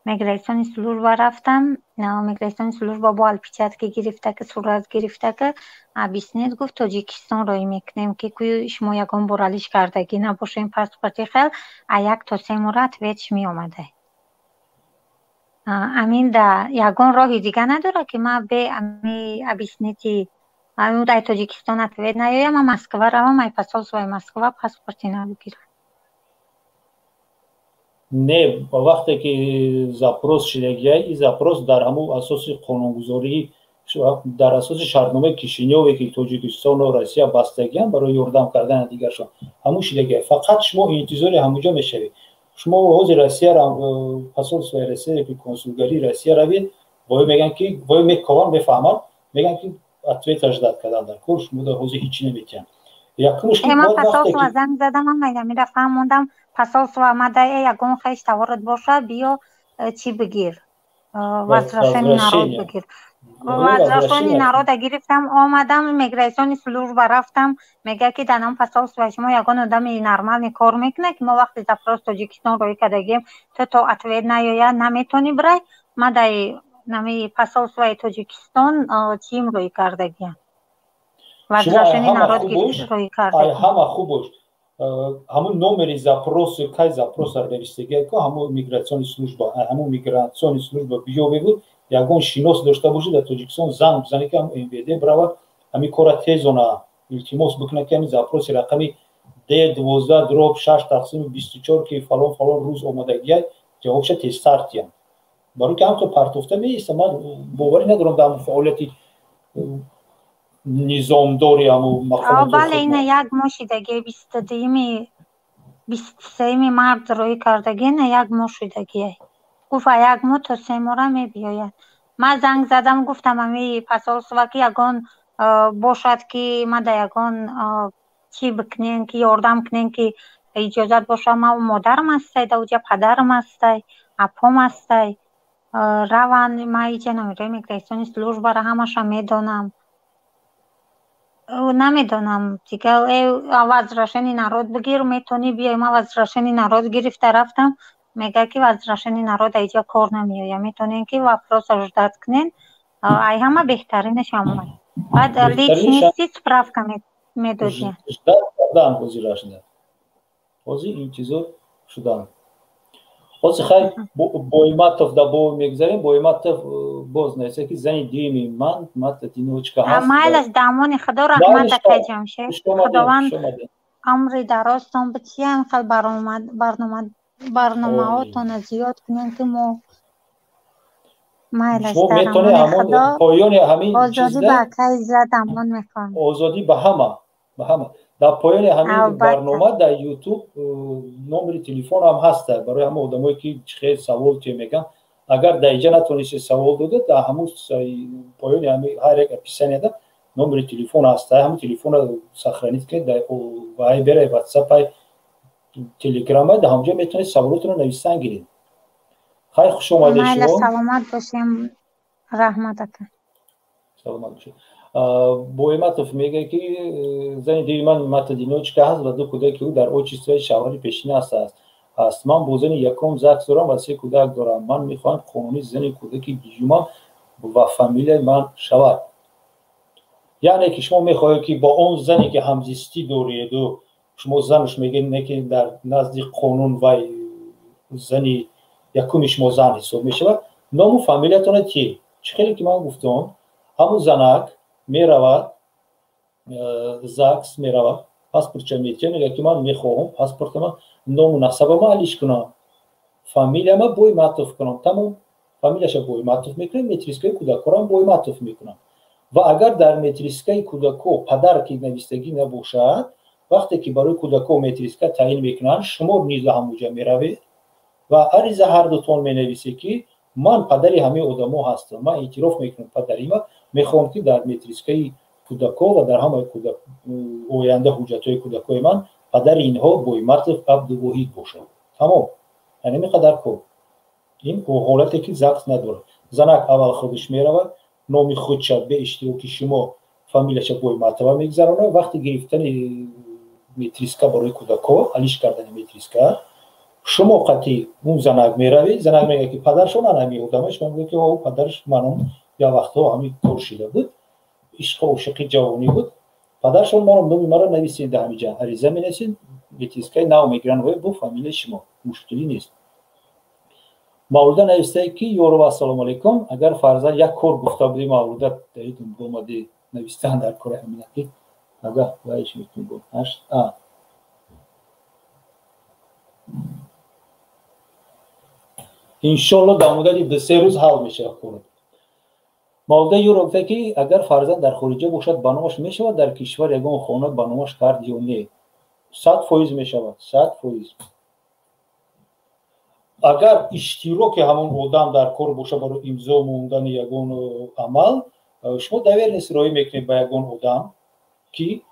Speaker 2: Миграционный служба рафтам, миграционный служба бо отпечатки гирифта, ки сурат гирифта, ки объяснить гуфт, Тоҷикистон рӯй мекунем, ки кӯ шумо ягон бор алиш кардагӣ набошем паспорти хел, а 1 то 3 моҳ ответш меомада. Амин да ягон роҳи дига надорад, ки ман бе ами объяснити ай Тоҷикистон ответ наёям, ман Москва равам, ай посольствои Москва паспорти нав бигирам?
Speaker 1: Не, вақте ки запрос шидагиай, и запрос дар ҳамун асоси қонунгузорӣ, дар асоси шартномаи Кишинёве, ки Тоҷикистону Россия бастагианд барои ёрдам кардани дигаршон, ҳамун шидагиай. Фақат шумо интизори ҳамунҷо мешавед. Шумо ҳозир Россия, посольствои Россия ки консулгарии Россия равед, вой мегӯянд, ки вой мекованд, мефаҳманд, мегӯянд, ки ответа ждать кардан дар кор, шумо дар ҳозир ҳичи наметиҳанд.
Speaker 2: Ман посольство занг задам, мира фаҳмондам. Посольство омада: «Э, ягон хеш таворот боша, биё, чӣ бигир, возвращение народ бигир». Возвращение народа гирифтам, омадам, миграционный служба рафтам. Мега, ки дар ном посольство шумо ягон одами нормальный кор мекунад, ки мо вақте запрос Тоҷикистон рӯй кардагем, то ответ наёяд, наметонӣ бирай. Ма дар нами посольствои Тоҷикистон чим рӯй кардагиям, возвращение народ рӯй кардагиям.
Speaker 1: Ҳама хуб бош, ҳамун номери запросу кай запросар навистагия ко, ҳамун миграционный служба, ҳамун миграционный служба биёбевуд, ягон шинос дошта бошед дар Тоҷикистон, занг бизанед, ки ҳамун МВД биравад, ҳамин кора тезона, илтимос бикунад, ки ҳамин запроси рақами Д 12/6/24, ки фалон фалон рӯз омадагия, ҷавобша тезтар тиям, барои ки ҳамто партофта меиста. Ман боварӣ надорам дар ҳамун фаъолияти низомдори ҳамун
Speaker 2: мақомот. Бале, ина як моҳ шидагӣ, 22-юми, 23-юми март рӯй кардагӣ, ина як моҳ шидагӣ. Гуфт, як моҳ то 3 моҳра мебиёяд. Ман занг задам, гуфтам, ами посольство, ки ягон бошад, ки ма да ягон чӣ бикунем, ки ёрдам кунем, ки иҷозат боша. Ма модарам ҳастай да уҷа, падарам ҳастай, апом ҳастай, раванд. Ма иҷа номерои миграционный службаро ҳамаша медонам. Намедонам, дига возвращение народ бигир, метавонӣ биёй. Ман возвращение народ гирифта рафтам, мега ки возвращение народ аиҷа кор намеояд, метавонем ки вопроса ждать кунен. Ай ҳама беҳтаринаш ҳамон. Баъд личности справка медодем.
Speaker 1: Ждать кардан ҳозирашда. Ҳозир интизор шудан. Ҳозир хай Боиматов да бо мегзарем. Боиматов боз нависа ки зани дуюми ман Матадиночка ҳаст.
Speaker 2: Майлаш, дамони Худо раҳмат, акай Ҷамшед. Худованд амри дарозтон битиям, хел барномаҳотонро зиёд кунем ки мо майлаш.
Speaker 1: Шумо метавонед ҳамон поёни ҳамин
Speaker 2: озодӣ ба акай Иззат амон мехоҳам.
Speaker 1: Озодӣ ба ҳама, ба ҳама. Дар поёни ҳамин барнома дар ютуб номери телефон ҳам ҳаста барои ҳама одамое ки хел савол те мегӯянд. Агар дар иҷа натонистед савол дода, дар ҳамун поёни ҳар як описанияда номери телефон ҳаста. Ҳамун телефонро сохранить кунед, дар вайбер, ватсап, телеграм, дар ҳамҷо метавонед саволотро нависан гиред. Хайр, хуш омадед шумо.
Speaker 2: Саломат бошем, раҳмат ака.
Speaker 1: Саломат бошед. Боиматов мегӯяд ки зани дуюми ман Матадиночка ҳаст ва ду кӯдаки ӯ дар отчествои шавҳари пешина аст. Ман бо зани якум ЗАГС дорам ва се кӯдак дорам. Ман мехоҳам қонунӣ зани кӯдаки дуюмам ва фамилияи ман шавад. Яъне ки шумо мехоҳед ки бо он зане ки ҳамзистӣ дореду шумо занаш мегӯед, не ки дар назди қонун вай зани якуми шумо зан ҳисоб мешавад, ному фамилиятона ти чӣ хеле ки ман гуфтам, ҳамун занак меравад ЗАГС меравад, паспортча метиҳад, мегӯяд ки ман мехоҳам паспортама ному насабама алиш кунам, фамилияма Боиматов кунам. Тамом, фамилияша Боиматов мекунам, метрискаи кӯдакҳоам Боиматов мекунам. Ва агар дар метрискаи кӯдакҳо падар ки навистагӣ набошад, вақте ки барои кӯдакҳо метриска таъин мекунанд, шумо низ ҳамуҷа меравед ва ариза ҳар дутон менависед ки ман падари ҳамаи одамо ҳастам, ман эътироф мекунам падарима, мехоҳам ки дар метрискаи кӯдакҳо ва дар ҳамаи оянда ҳуҷҷатҳои кӯдакҳои ман падари инҳо Боиматов Абдувоҳид бошад. Тамом, яъне миқадар кор. Ин ҳолате ки ЗАГС надорад. Занак аввал худаш меравад, номи худша бе иштироки шумо фамилияша Боиматова мегузаронад. Вақти гирифтани метриска барои кӯдакҳо, алиш кардани метриска, шумо қатъи он занак меравед, занак мегӯяд ки падаршон ана ҳамин одама, шумо мегӯед ки о падараш манам як вақтҳо ҳамин кор шида буд, ишқу ошиқи ҷавонӣ буд, падаршон манам номи маро нависед дар ҳамин ҷа, ариза менависед, метрискаи нав мегиранд ва бо фамилияи шумо, мушкилӣ нест. Мавлуда навистае ки ёрова ассалому алайкум, агар фарзанд як кор гуфта буди Мавлуда дар омади навистан дар кори ҳамина ки ага вайш мекунем ҳашт а иншолло дар муддати ду-се рӯз ҳал мешавад кор. Мавлуда юро гуфта ки агар фарзанд дар хориҷа бошад, ба номаш мешавад дар кишвар ягон хона ба номаш кард ё не? 100% мешавад, 100%. Агар иштироки ҳамон одам дар кор бошад барои имзо мондани ягон амал, шумо доверенность роӣ мекунед ба ягон одам ки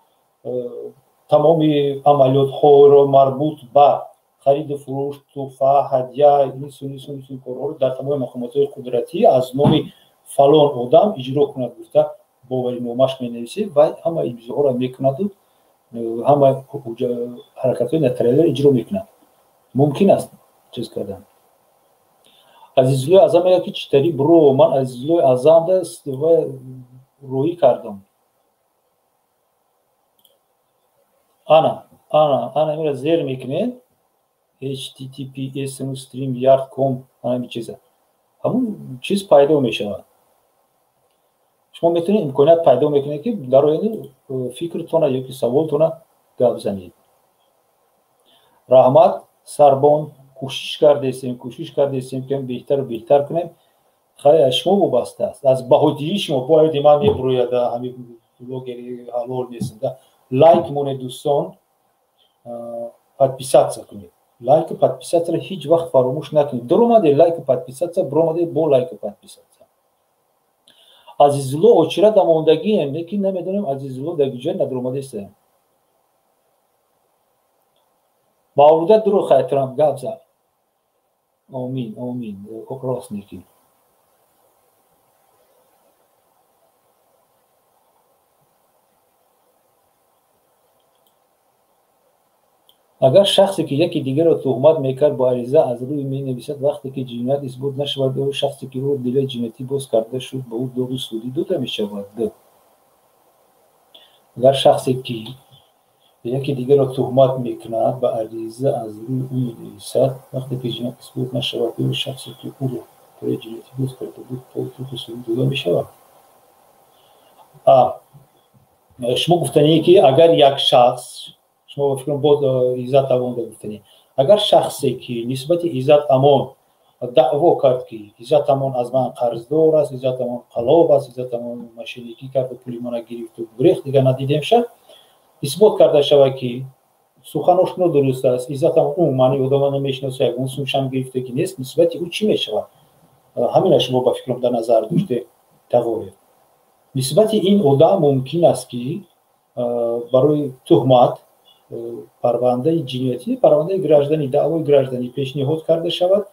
Speaker 1: тамоми амалиётҳоро марбут ба хариду фурӯш, туҳфа, ҳадя, ин корҳоро дар тамоми мақомотҳои қудратӣ аз номи фалон одам иҷро кунад гуфта бовариномаш менависед ва ҳама имзоҳоро мекунаду ҳама ҳаракатҳои нотариалиро иҷро мекунад. Мумкин аст чиз кардан. Азизуллои Аъзам мегӯяд ки читари бро, ман Азизуллои Аъзамда рӯӣ кардам. Ана, ана, ана инро зер мекунед. https streamyard.com ҳамин чиза. Ҳамун чиз пайдо мешавад. Шумо метавонед имконият пайдо мекунед ки дар оянда фикртона ё ки саволтона гап занед. Раҳмат Сарбон, кӯшиш кардесем ки беҳтару беҳтар кунем. Хайр, аз шумо вобаста аст, аз баҳодиҳии шумо. Бояд ман мебурояд ҳамин блогери ҳалол нест. Лайк монед дӯстон, подписаться кунед. Лайку подписаться-ро ҳеҷ вақт фаромӯш накунед. Дуромаде лайку подписаться, биромаде бо лайку подписаться. Азизулло очира дамондагием, лекин намедонем Азизулло дар куҷо надуромадеста. Мавлуда дуро хайтрам гап зад. Омин, омин, рост некӣ. Агар шахсе ки яки дигарро туҳмат мекард, бо ариза аз рӯй менависад, вақте ки ҷиноят исбот нашавад, ё шахсе ки ӯро дилаи ҷиноятӣ боз карда шуд, ба ӯ доғи судӣ дода мешавад. Агар шахсе ки яки дигарро туҳмат мекунад, ба ариза аз рӯи ӯ менависад, вақте ки ҷиноят исбот нашавад, ё шахсе ки ӯро дилаи ҷиноятӣ боз карда буд, ба ӯ доғи судӣ дода мешавад. Шумо гуфтание ки агар як шахс, шумо фикр боз Иззат Амон гуфтанӣ, агар шахсе ки нисбати Иззат Амон даъво кард ки Иззат Амон аз ман қарздор аст, Иззат Амон қалоб аст, Иззат Амон мошенникӣ кард, пули мана гирифту гурехт, дигар надидем шад, исбот карда шавад ки суханош нодуруст аст, Иззат Амон умуман одама намешиносад, ягон сумшам гирифта ки нест, нисбати ӯ чӣ мешавад? Ҳамина шумо ба фикрам дар назар доште тағоир. Нисбати ин одам мумкин аст ки барои туҳмат парвандаи ҷиноятӣ, парвандаи гражданӣ, даъвои гражданӣ пешниҳод карда шавад,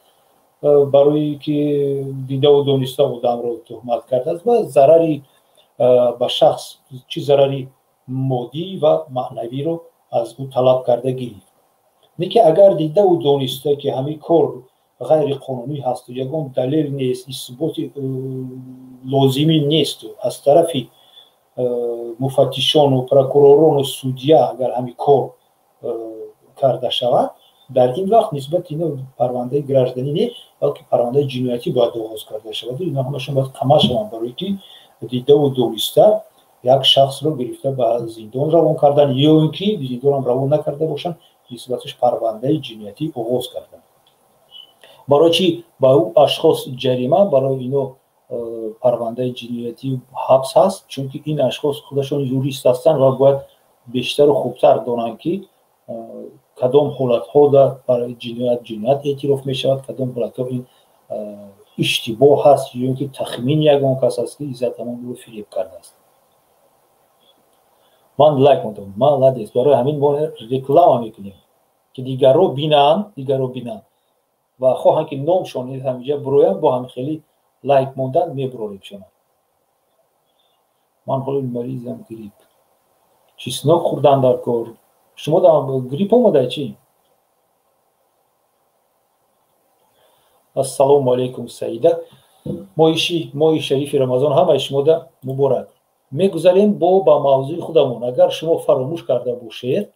Speaker 1: барои ки дидаву дониста одамро туҳмат кардааст ва зарари ба шахс, чӣ зарари моддӣ ва маънавиро аз ӯ талаб карда гирифт. Не ки агар дидаву дониста ки ҳамин кор ғайриқонунӣ ҳасту ягон далел нест, исботи лозимӣ несту аз тарафи муфаттишону прокуророну судья агар ҳамин кор карда шавад, дар ин вақт нисбати ино парвандаи гражданӣ не, балки парвандаи ҷиноятӣ бояд оғоз карда шавад. Ино ҳамашон бояд қама шаванд, барое ки дидаву дониста як шахсро гирифта ба зиндон равон кардан ё ин ки зиндонам равон накарда бошанд, нисбаташ парвандаи ҷиноятӣ оғоз кардан. Барои чӣ ба ӯ ашхос ҷарима, барои ино парвандаи ҷиноятӣ ҳабс ҳаст? Чунки ин ашхос худашон юрист ҳастанд ва бояд бештару хубтар донанд ки кадом ҳолатҳо барои ҷиноят эътироф мешавад, кадом ҳолатҳо ин иштибоҳ ҳаст ё ин ки тахмини ягон кас аст ки Иззат Амон ӯро фиреб кардааст. Ман лайк мондам, молодец. Барои ҳамин мо реклама мекунем ки дигарро бинанд ва хоҳанд ки номшон ҳаминҷа бироянд, бо ҳамин хеле лайк мондан мебурорем. Ман ҳоло маризам, грипп. Чеснок хӯрдан дар кор. Шумо грипп омада чӣ? Ассалому алайкум, Саида. Моҳи шарифи Рамазон ҳамаи шумода муборак. Мегузарем бо ба мавзӯи худамон. Агар шумо фаромӯш карда бошед,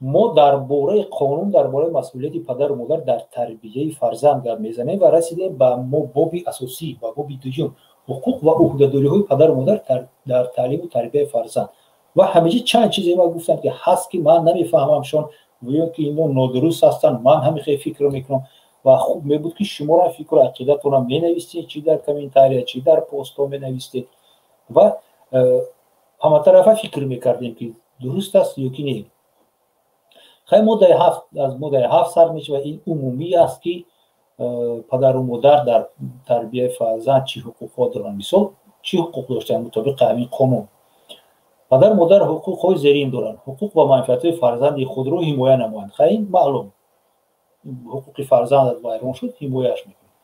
Speaker 1: мо дар бораи қонун, дар бораи масъулияти падару модар дар тарбияи фарзанд гап мезанем ва расидем ба боби асосӣ, ба боби дуюм, ҳуқуқ ва ӯҳдадориҳои падару модар дар таълиму тарбияи фарзанд. Ва ҳамеша чанд чизе ма гуфтам ки ҳаст ки ман намефаҳмамшон ё ки ино нодуруст ҳастанд, ман ҳамин хел фикр мекунам ва хуб мебуд ки шуморо фикру ақидатонам менавистед, чӣ дар комментария, чӣ дар постҳо менавистед ва ҳаматарафа фикр мекардем ки дуруст аст ё ки не. Хай, моддаи ҳафт аз моддаи ҳафт сар мешавад. Ин умумӣ аст ки падару модар дар тарбияи фарзанд чӣ ҳуқуқҳо доранд. Мисол, чӣ ҳуқуқ доштанд мутобиқи ҳамин қонун? Падару модар ҳуқуқҳои зерин доранд: ҳуқуқ ва манфиатҳои фарзанди худро ҳимоя намоянд. Хай, ин маълум, ҳуқуқи фарзандат вайрон шуд, ҳимояш мекунад.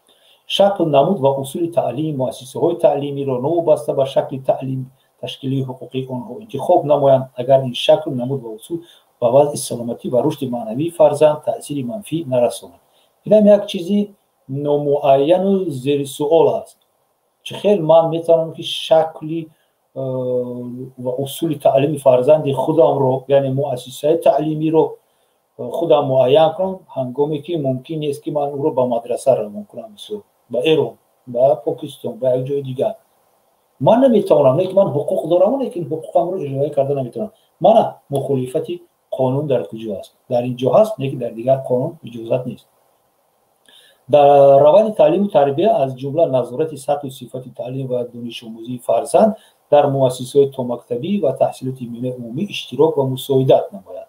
Speaker 1: Шакл, намуд ва усули таълими муассисаҳои таълимиро новобаста ба шакли таълим ташкилии ҳуқуқии онҳо интихоб намоянд, агар ин шакл, намуд ва усул ба вазъи саломатӣ ва рушди маънавии фарзанд таъсири манфӣ нарасонад. Инам як чизи номуайяну зери суол аст. Чӣ хел ман метавонам ки шакли ва усули таълими фарзанди худамро, яъне муассисаи таълимиро худам муайян кунам, ҳангоме ки мумкин нест ки ман ӯро ба мадраса равон кунам, мисол ба Эрон, ба Покистон, ба як ҷои дигар. Ман наметавонам, не ки ман ҳуқуқ дорам, лекин ҳуқуқамро иҷроя карда наметавонам. Мана мухолифати қонун дар куҷо аст? Дар ин ҷо ҳаст, не ки дар дигар қонун иҷозат нест. Дар раванди таълиму тарбия, аз ҷумла назорати сатҳу сифати таълим ва донишомӯзии фарзанд дар муассисаҳои томактабӣ ва таҳсилоти миёнаи умумӣ иштирок ва мусоидат намояд.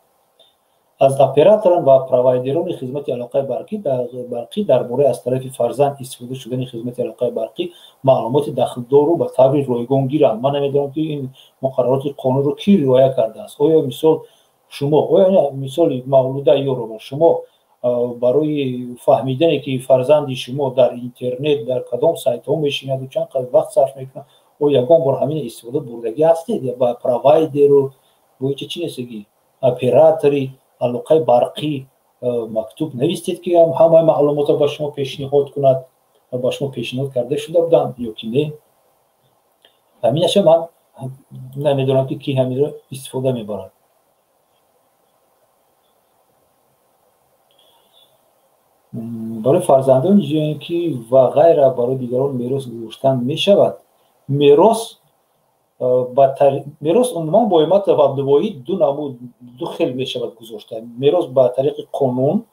Speaker 1: Аз операторон ва провайдерони хизмати алоқаи барқӣ дар бораи аз тарафи фарзанд истифода шудани хизмати алоқаи барқӣ маълумоти дахлдорро ба таври ройгон гиранд. Ман намедонам ки ин муқаррароти қонунро кӣ риоя кардааст. Оё мисол шумо, оё мисоли Мавлуда Ёрова, шумо барои фаҳмидане ки фарзанди шумо дар интернет дар кадом сайтҳо мешинаду чанд қадр вақт сарф мекунад, оё ягон бор ҳамин истифода бурдагӣ ҳастед? Ба провайдеру бо ҳеҷ чи нестагӣ, оператори алоқаи барқӣ мактуб навистед, ки ҳамаи маълумотро ба шумо пешниҳод кунад ва ба шумо пешниҳод карда шуда буданд ё ки не? Ҳаминаша ман намедонам, ки ки ҳаминро истифода мебарад. Барои фарзандон ки ва ғайра барои дигарон мерос гузоштан мешавад? Мерос умуман бо Ҳиматов Абдувоҳид ду намуд, ду хел мешавад гузошта: мерос ба тариқи қонун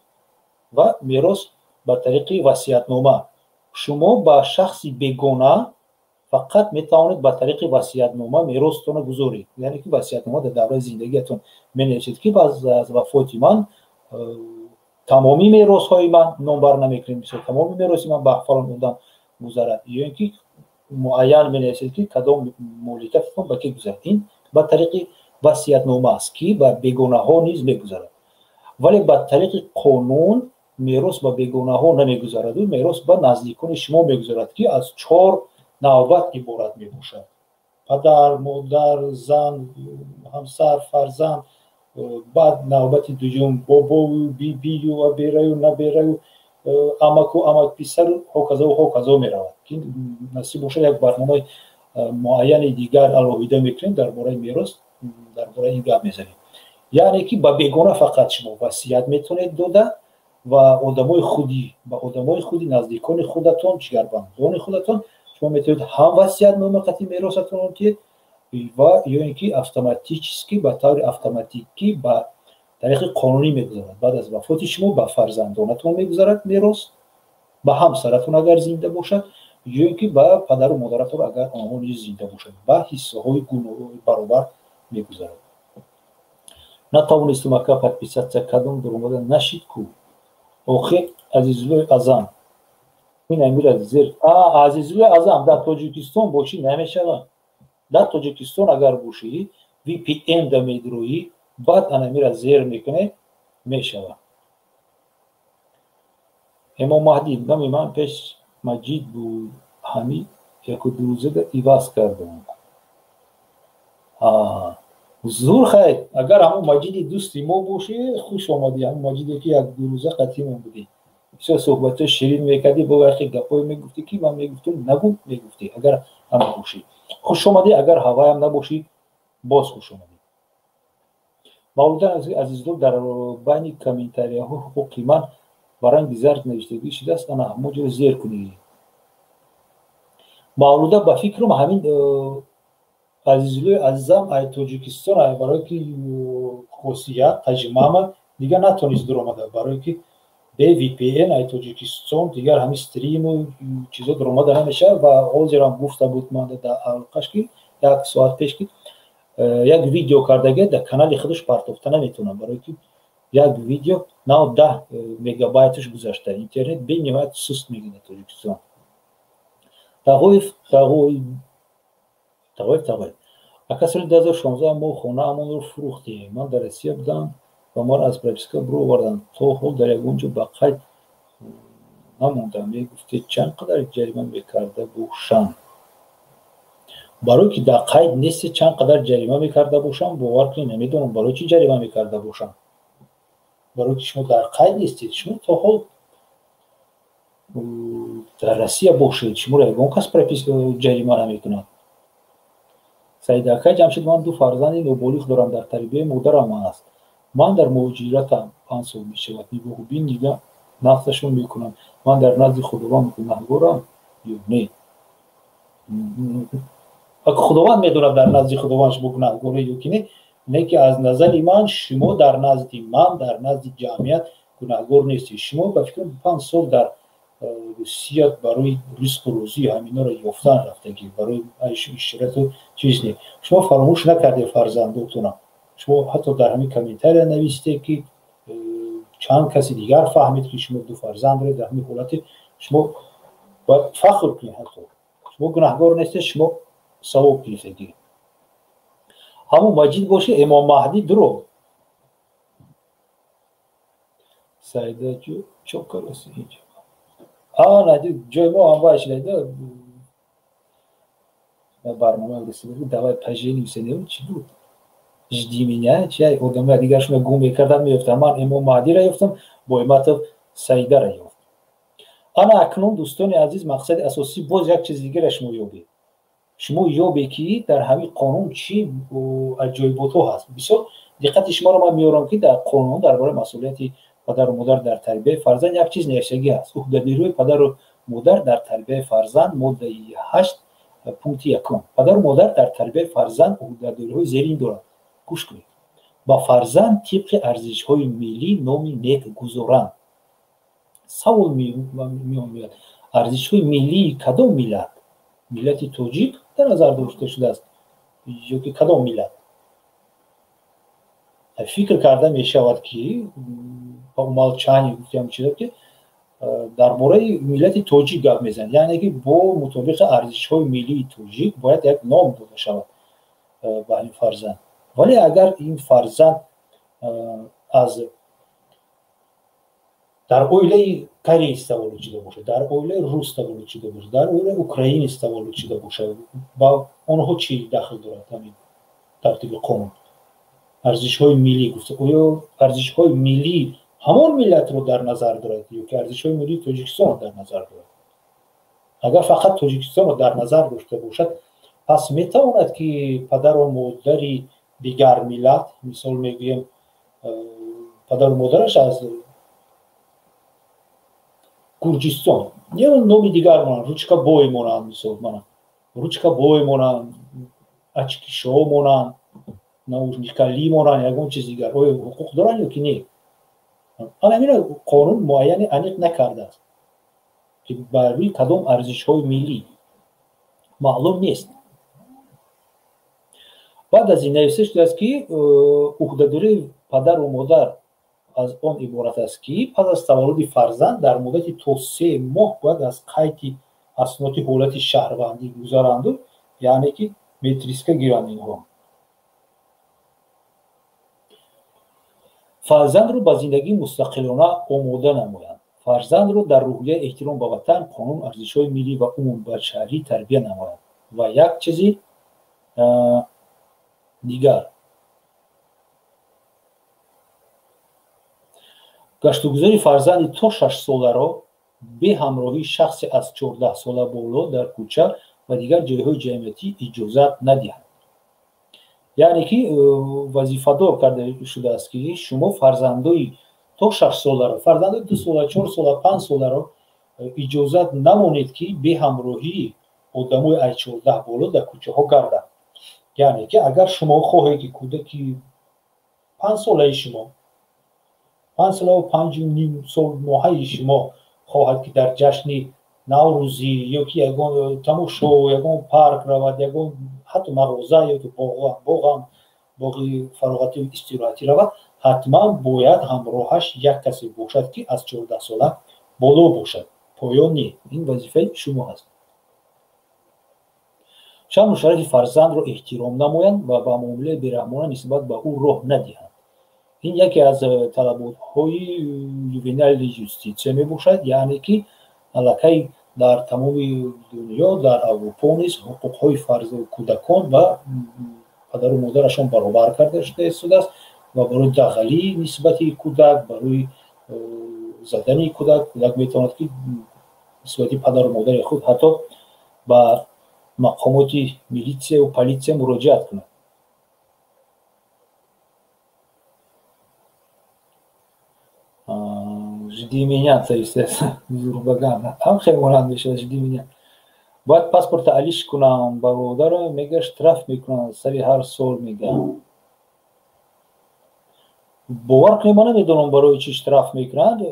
Speaker 1: ва мерос ба тариқи васиятнома. Шумо ба шахси бегона фақат метавонед ба тариқи васиятнома меростонро гузоред, яъне ки васиятнома дар давраи зиндагиятон менависед, ки баъд аз вафоти ман тамоми меросҳои ман, номбар намекунем, мисол, тамоми мероси ман ба фалон одам гузарад, ё ин ки муайян менависед, ки кадом моликиятатон ба ки гузарад. Ин ба тариқи васиятнома аст, ки ба бегонаҳо низ мегузарад. Вале ба тариқи қонун мерос ба бегонаҳо намегузараду мерос ба наздикони шумо мегузарад, ки аз чор навбат иборат мебошад: падар, модар, зан, ҳамсар, фарзанд. Баъд навбати дуюм бобою бибию абераю набераю амаку амакписару ҳоказову ҳоказо меравад, ки насиб бошад, як барномаи муайяни дигар алоҳида мекунем дар бораи мерос, дар бораи ин гап мезанем. Яъне ки ба бегона фақат шумо васият метавонед дода ва одамои худи, ба одамои худи, наздикони худатон, ҷигарбандони худатон шумо метавонед ҳам васиятнома қатъи меросатонро диҳед ва ё ин ки автоматически, ба таври автоматикӣ, ба тариқи қонунӣ мегузарад. Баъд аз вафоти шумо ба фарзандонатон мегузарад мерос, ба ҳамсаратон, агар зинда бошад, ё ин ки ба падару модаратон, агар онҳо низ зинда бошад, ба ҳиссаҳои баробар мегузарад. Натавонистум, ака, подписаться кардам, дуромада нашид ку. Охир, Азизуллои Азам, ин амира зер. А, Азизуллои Азам, дар Тоҷикистон бошӣ, намешавад. Дар Тоҷикистон агар бошӣ, VPN да медроӣ, баъд анамира зер мекунӣ, мешавад. Эмом Маҳдӣ, номи ман пеш Маҷид буд, ҳами яку дурӯзада иваз кардам. Зур, хайр, агар ҳамон Маҷиди дӯсти мо бошӣ, хуш омадӣ. Ҳамон Маҷиде, ки як дурӯза қатъимон будӣ, бисёр суҳбатҳои ширин мекардӣ, бо вақте гапҳое мегуфтӣ, ки ман мегуфтам, нагӯ, мегуфтӣ. Агар ҳама бошӣ, хуш омадӣ, агар ҳаваям набошӣ, боз хуш омадӣ. Мавлуда Азизло, дар байни комментарияҳо ҳуқуқи ман ба ранги зард навиштагӣ шудааст, ана ҳамон ҷо зер кунӣ. Мавлуда, ба фикрам, ҳамин Азизлои Азизам ай Тоҷикистон, ай, барое ки хосият таҷмама дигар натонист дуромада, барое ки бе VPN ай Тоҷикистон дигар ҳамин стриму чизо дуромада намешавад. Ва ҳозирам гуфта буд ман дар алоқаш, ки як соат пеш, ки як видео кардагия, дар канали худаш партофта наметавонам, барое ки як видео нав 10 мегабайташ гузашта, интернет бениҳоят суст мегирад Тоҷикистон. Тағоев, Тағоев, Тағоев, Тағоев ака, соли 2016 мо хонаамонро фурӯхтем. Ман дар Россия будам ва маро аз прописка буроварданд. То ҳол дар ягон ҷо ба қайд намондам. Мегуфтед, чанд қадар ҷарима мекарда бошам? Барое ки дар қайд нестед, чанд қадар ҷарима мекарда бошам, бовар кунед, намедонам, барои чӣ ҷарима мекарда бошам, барое ки шумо дар қайд нестед. Шумо то ҳол дар Россия бошед, шуморо ягон кас ҷарима намекунад. Саидакай Ҷамшед, ман ду фарзанди ноболиғ дорам, дар тарбияи модарам аст. Ман дар муҳоҷиратам, 5 сол мешавад. Нигоҳубин нигаҳ нақсашон мекунам. Ман дар назди Худованд гунаҳгорам ё не? Худованд медонад, дар назди Худованд шумо гунаҳгоре ё ки не. Не ки аз назари ман шумо дар назди ман, дар назди ҷамъият гунаҳгор нестед. Шумо, ба фикрам, 5 сол дар Русия барои ризқу рӯзӣ ҳаминоро ёфтан рафтагӣ, барои айшу ишрату чиз не. Шумо фаромӯш накардед фарзандотона. Шумо ҳатто дар ҳамин комментария навистед, ки чанд каси дигар фаҳмид, ки шумо ду фарзанд доред. Дар ҳамин ҳолате шумо бояд фахр кунед. Ҳатто шумо гунаҳгор нестед, шумо савоб гирифтагӣ. Ҳамон Маҷид боши, Эмом Маҳдӣ дуро. Саидаҷу, чо кароси инҷо? А, ҷои мо ҳам вай шуда, барнома русӣ, давай поженимся, не, чӣ буд? Жди меня, чи одамои дигаршона гум мекарданд, меёфтанд. Ман Имом Маҳдиро ёфтам, Бойматов Саидаро ёфт. Ана акнун, дӯстони азиз, мақсади асосӣ боз як чизи дигарро шумо ёбед. Шумо ёбед, ки дар ҳамин қонун чӣ аҷоиботҳо ҳаст. Бисёр диққати шуморо ман меорам, ки дар қонун дар бораи масъулияти падару модар дар тарбияи фарзанд як чиз навиштагӣ ҳаст. Уҳдадориҳои падару модар дар тарбияи фарзанд, моддаи 8, пункти 1. Падару модар дар тарбияи фарзанд уҳдадориҳои зерин доранд. Гӯш кунед. Ба фарзанд тибқи арзишҳои миллӣ номи нек гузоранд. Савол меояд: арзишҳои миллии кадом миллат? Миллати тоҷик дар назар дошта шудааст ё ки кадом миллат? Фикр карда мешавад, ки по умолчанию гуфтам чизо, ки дар бораи миллати тоҷик гап мезанад, яъне ки бо мутобиқи арзишҳои миллии тоҷик бояд як ном дода шавад ба ин фарзанд. Вале агар ин фарзанд аз дар оилаи кореец таваллуд шуда бошад, дар оилаи рус таваллуд шуда бошад, дар оилаи украинец таваллуд шуда бошад, ба онҳо чӣ дахл дорад ҳамин тартиби қонун? Арзишҳои миллӣ гуфта, оё арзишҳои миллӣ ҳамон миллатро дар назар дорад ё ки арзишҳои миллии Тоҷикистонро дар назар дорад? Агар фақат Тоҷикистонро дар назар дошта бошад, пас метавонад, ки падару модари дигар миллат, мисол мегӯем, падару модараш аз Гурҷистон, ё номи дигар монанд, Ручкабой монанд, мисол мана Ручкабой монанд, Ачкишо монанд, Наушникали монанд, ягон чиз дигар, оё ҳуқуқ доранд ё ки не? Ана ҳаминро қонун муайяни аниқ накардааст, ки бар рӯи кадом арзишҳои миллӣ маълум нест. Баъд аз ин нависта шудааст, ки уҳдадории падару модар аз он иборат аст, ки пас аз таваллуди фарзанд дар муддати то 3 моҳ бояд аз қайди асноди ҳолати шаҳрвандӣ гузаранду, яъне ки метриска гиранд инҳо. Фарзандро ба зиндагии мустақилона омода намоянд. Фарзандро дар рӯҳияи эҳтиром ба ватан, қонун, арзишҳои миллӣ ва умумбашарӣ тарбия намоянд. Ва як чизи дигар, гаштугузори фарзанди то 6 соларо бе ҳамроҳии шахсе аз 14 сола боло дар кӯча ва дигар ҷойҳои ҷамъиятӣ иҷозат надиҳанд. Яъне ки вазифадор карда шудааст, ки шумо фарзандои то 6 соларо, фарзандои 2 сола, 4 сола, 5 соларо иҷозат намонед, ки бе ҳамроҳии одамои аз 14 боло дар кӯчаҳо гарданд. Яъне ки агар шумо хоҳед, ки кӯдаки 5 солаи шумо, 5 солаву 5,5 сол моҳаи шумо хоҳад, ки дар ҷашни Наврӯзӣ ё ки ягон тамошо, ягон парк равад, ягон ҳатто мағоза ё ки боғам, боғи фароғатию истироҳатӣ равад, ҳатман бояд ҳамроҳаш як касе бошад, ки аз 14 сола боло бошад, поён не. Ин вазифаи шумо ҳаст. Шаъну шарафи фарзандро эҳтиром намоянд ва ба муомилаи бераҳмона нисбат ба ӯ роҳ надиҳанд. Ин яке аз талаботҳои ювенальная юститсия мебошад, яъне ки аллакай дар тамоми дунё, дар Аврупо низ ҳуқуқҳои кӯдакон ва падару модарашон баробар карда шуда истодааст ва барои дағалӣ нисбати кӯдак, барои задани кӯдак, кӯдак метавонад, ки нисбати падару модари худ ҳатто ба мақомоти милитсияву политсия муроҷиат кунад. Жди меня, то есть Зурбаган ҳам хеле монанд мешавад. Жди меня. Бояд паспорта алиш кунам, бародарам мега, штраф мекунанд сари ҳар сол, мега. Бовар кунед, ман намедонам, барои чӣ штраф мекунанд.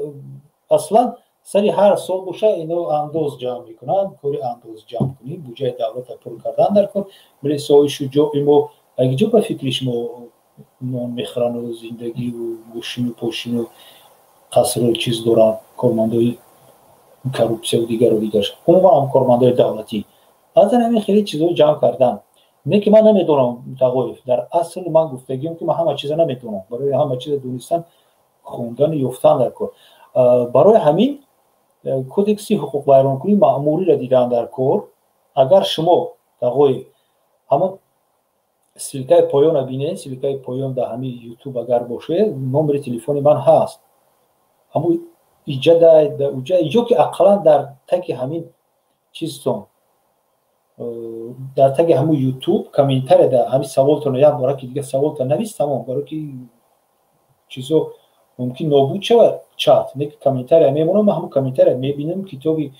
Speaker 1: Аслан сари ҳар сол боша, ино андоз ҷамъ мекунанд, кори андоз ҷамъ кунӣ, буҷаи давлата пур кардан дар кор. Милисаҳои шуҷои мо агиҷо ба фикри шумо нон мехӯрану зиндагию мошину пошину қасру чиз доранд, кормандои коррупсияву дигару дигар, умуман кормандои давлатӣ аз ҳамин хеле чизҳо ҷамъ кардан. Не ки ман намедонам, Тағоев, дар асл ман гуфтагиам, ки ман ҳама чиза наметавонам. Барои ҳама чиза донистан, хондану ёфтан дар кор. Барои ҳамин кодекси ҳуқуқвайронкунии маъмуриро дидан дар кор. Агар шумо, Тағоев, ҳамон Ссылкаи поёна бинед, ссылкаи поён дар ҳамин ютуб агар бошед, номери телефони ман ҳаст. Ҳамун иҷа уҷа иҷо ки ақаллан дар таги ҳамин чизтон, дар таги ҳамун ютуб комментария дар ҳамин саволтон як бора ки дига саволта навис, тамом, барои ки чизо мумкин нобуд шавад чат, не ки комментария мемонам, ман ҳамун комментария мебинам. Китоби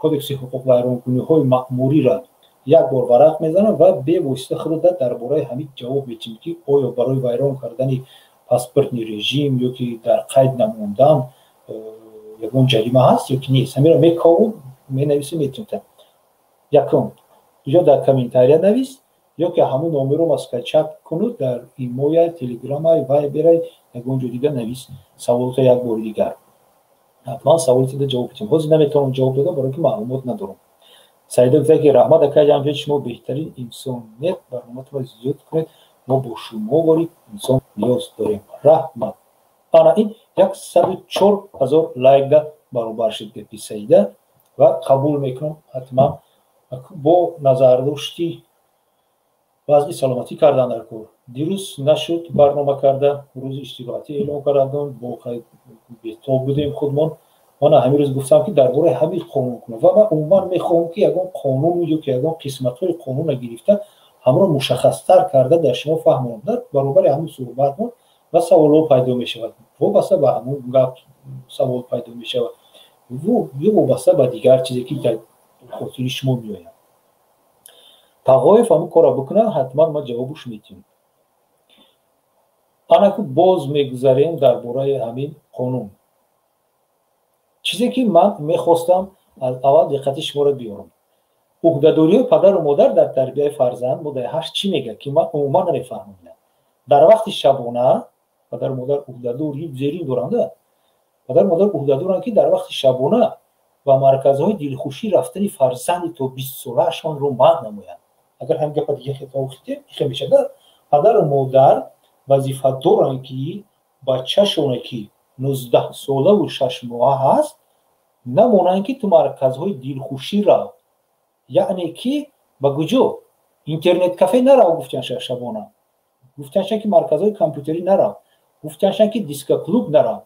Speaker 1: кодекси ҳуқуқвайронкуниҳои маъмуриро як бор варақ мезанам ва бевосита худро дар бораи ҳамин ҷавоб медиҳем, ки оё барои вайрон кардани паспортни режим ё ки дар қайд намондан ягон ҷарима ҳаст ё ки нест. Ҳаминро мековум, менависем, метавонем. Якум, ё дар комментария навис, ё ки ҳамун номерро маскачат куну дар имоя, телеграмай, вайберай, ягон ҷо дига навис саволото як бори дигар. Ҳатман саволотида ҷавоб медиҳем. Ҳозир наметавонам ҷавоб додам, барои ки маълумот надорам. Саида гуфта ки раҳмат акай Ҷамшед, шумо беҳтарин инсонед, барноматонро зиёд кунед, мо бо шумо вори инсон ниёз дорем. Раҳмат. Ана ин 104 000 лайкда баробар шуд гапи Саида ва қабул мекунам ҳатман бо назардошти вазъи саломатӣ кардан дар кор. Дирӯз нашуд барнома карда, рӯзи истироҳатӣ эълон кардам, бо бетоб будем худмон. Ман ҳамин рӯз гуфтам ки дар бораи ҳамин қонун кунам ва ман умуман мехоҳам ки ягон қонун ё ки ягон қисматҳои қонунро гирифта ҳамро мушаххастар карда дар шумо фаҳмонам. Дар баробари ҳамун суҳбатмон ва саволҳо пайдо мешавад, вобаста ба ҳамун гап савол пайдо мешавад ё вобаста ба дигар чизе ки дар хотири шумо меояд. Тағоев ҳамун корро бикунад, ҳатман ман ҷавобуш медиҳам. Анаку боз мегузарем дар бораи ҳамин қонун. Чизе ки ман мехостам аз аввал диққати шуморо биёрам. Уҳдадориҳои падару модар дар тарбияи фарзанд моддаи 8 чӣ мегӯяд, ки ман умуман намефаҳмам. Дар вақти шабона падару модар уҳдадори зерин доранд. Падару модар уҳдадоранд, ки дар вақти шабона ба марказҳои дилхушӣ рафтани фарзанди то 20 солаашонро манъ намоянд. Агар ҳамин гапа дига хе мешавад, падару модар вазифа доранд, ки бачашоне ки 19 солаву 6 моҳа ҳаст, намонанд ки ту марказҳои дилхушӣ рав. Яъне ки ба куҷо? Интернет-кафе нарав, гуфтанша шабона. Гуфтанша ки марказҳои компютерӣ нарав. Гуфтанша ки дискоклуб нарав.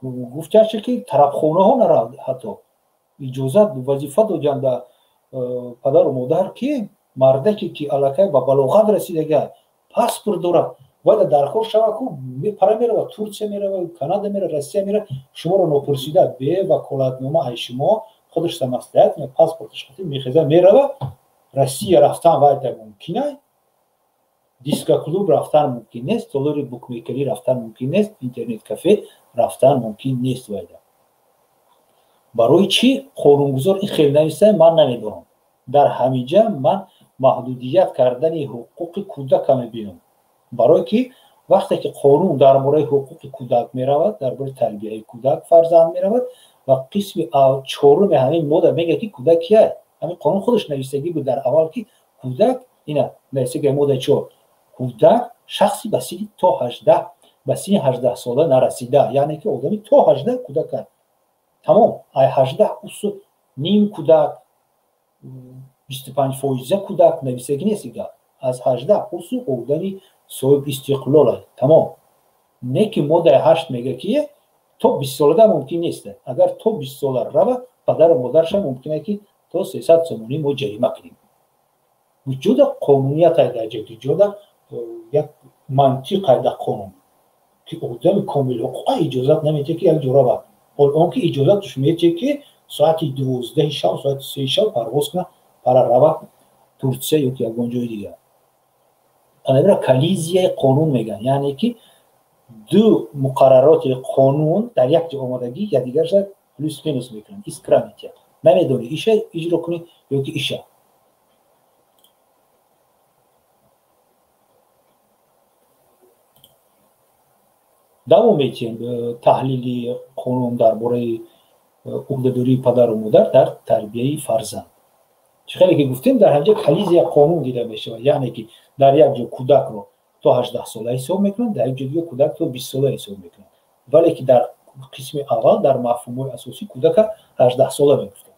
Speaker 1: Гуфтанша ки тарабхонаҳо нарав ҳатто. Иҷозат вазифа доданд ба падару модар, ки мардаке ки аллакай ба балоғат расидага, паспорт дорад, бояд даркор шава ку пара мерава, Турсия мерава, Канада мерава, Россия мерава, шуморо нопурсида бе ваколатнома ай шумо худаш самостоятельно паспорташ хати мехеза мерава. Россия рафтан вайда мумкин ай, дискоклуб рафтан мумкин нест, толори букмекерӣ рафтан мумкин нест, интернет-кафе рафтан мумкин нест вайда. Барои чӣ қонунгузор ин хел нависта, ман намедонам. Дар ҳаминҷа ман маҳдудият кардани ҳуқуқи кӯдака мебинам. Барое ки вақте ки қонун дар бораи ҳуқуқи кӯдак меравад, дар бораи тарбияи кӯдак фарзанд меравад ва қисми чоруми ҳамин модда мегӯяд ки кӯдак кия? Ҳамин қонун худаш навистагӣ буд дар аввал, ки кӯдак ина навистагӣ моддаи 4, кӯдак шахси ба синни то 18, ба синни 18 сола нарасида, яъне ки одами то 18 кӯдак аст. Тамом, ай 18 усу ним кӯдак, 25% кӯдак навистагӣ нест гап. Аз 18 усу одами соҳиб истиқлол аст. Тамом. Не ки моддаи 8 мегӯяд ки то 20 солада мумкин нест. Агар то 20 сола рава, падару модарша мумкин аст ки то 300 сомонӣ мо ҷарима кунем. Вуҷуда қонуният ай дар ҷо, вуҷуда як мантиқ ай дар қонун, ки одами комилҳуқуқа иҷозат намедиҳад ки як ҷо рава. Ҳол он ки иҷозаташ медиҳад ки соати 12 шаб, соати 3 шаб парвоз кунад, пара рава Турсия ё ки ягон ҷои дигар. Анамира коллизияи қонун мегӯянд, яъне ки ду муқаррароти қонун дар як ҷо омадагӣ якдигарша плюс минус мекунанд, искра метиҳад. Намедонӣ иша иҷро кунӣ ё ки иша. Давом метиҳем таҳлили қонун дар бораи уҳдадории падару модар дар тарбияи фарзанд. Чӣ хеле ки гуфтем, дар ҳамҷа коллизия қонун дида мешавад, яъне ки дар як ҷо кӯдакро то 18 сола ҳисоб мекунанд, дар як ҷо дига кӯдак то 20 сола ҳисоб мекунанд. Вале ки дар қисми аввал дар мафҳумҳои асосӣ кӯдака 18 сола мегуфтанд.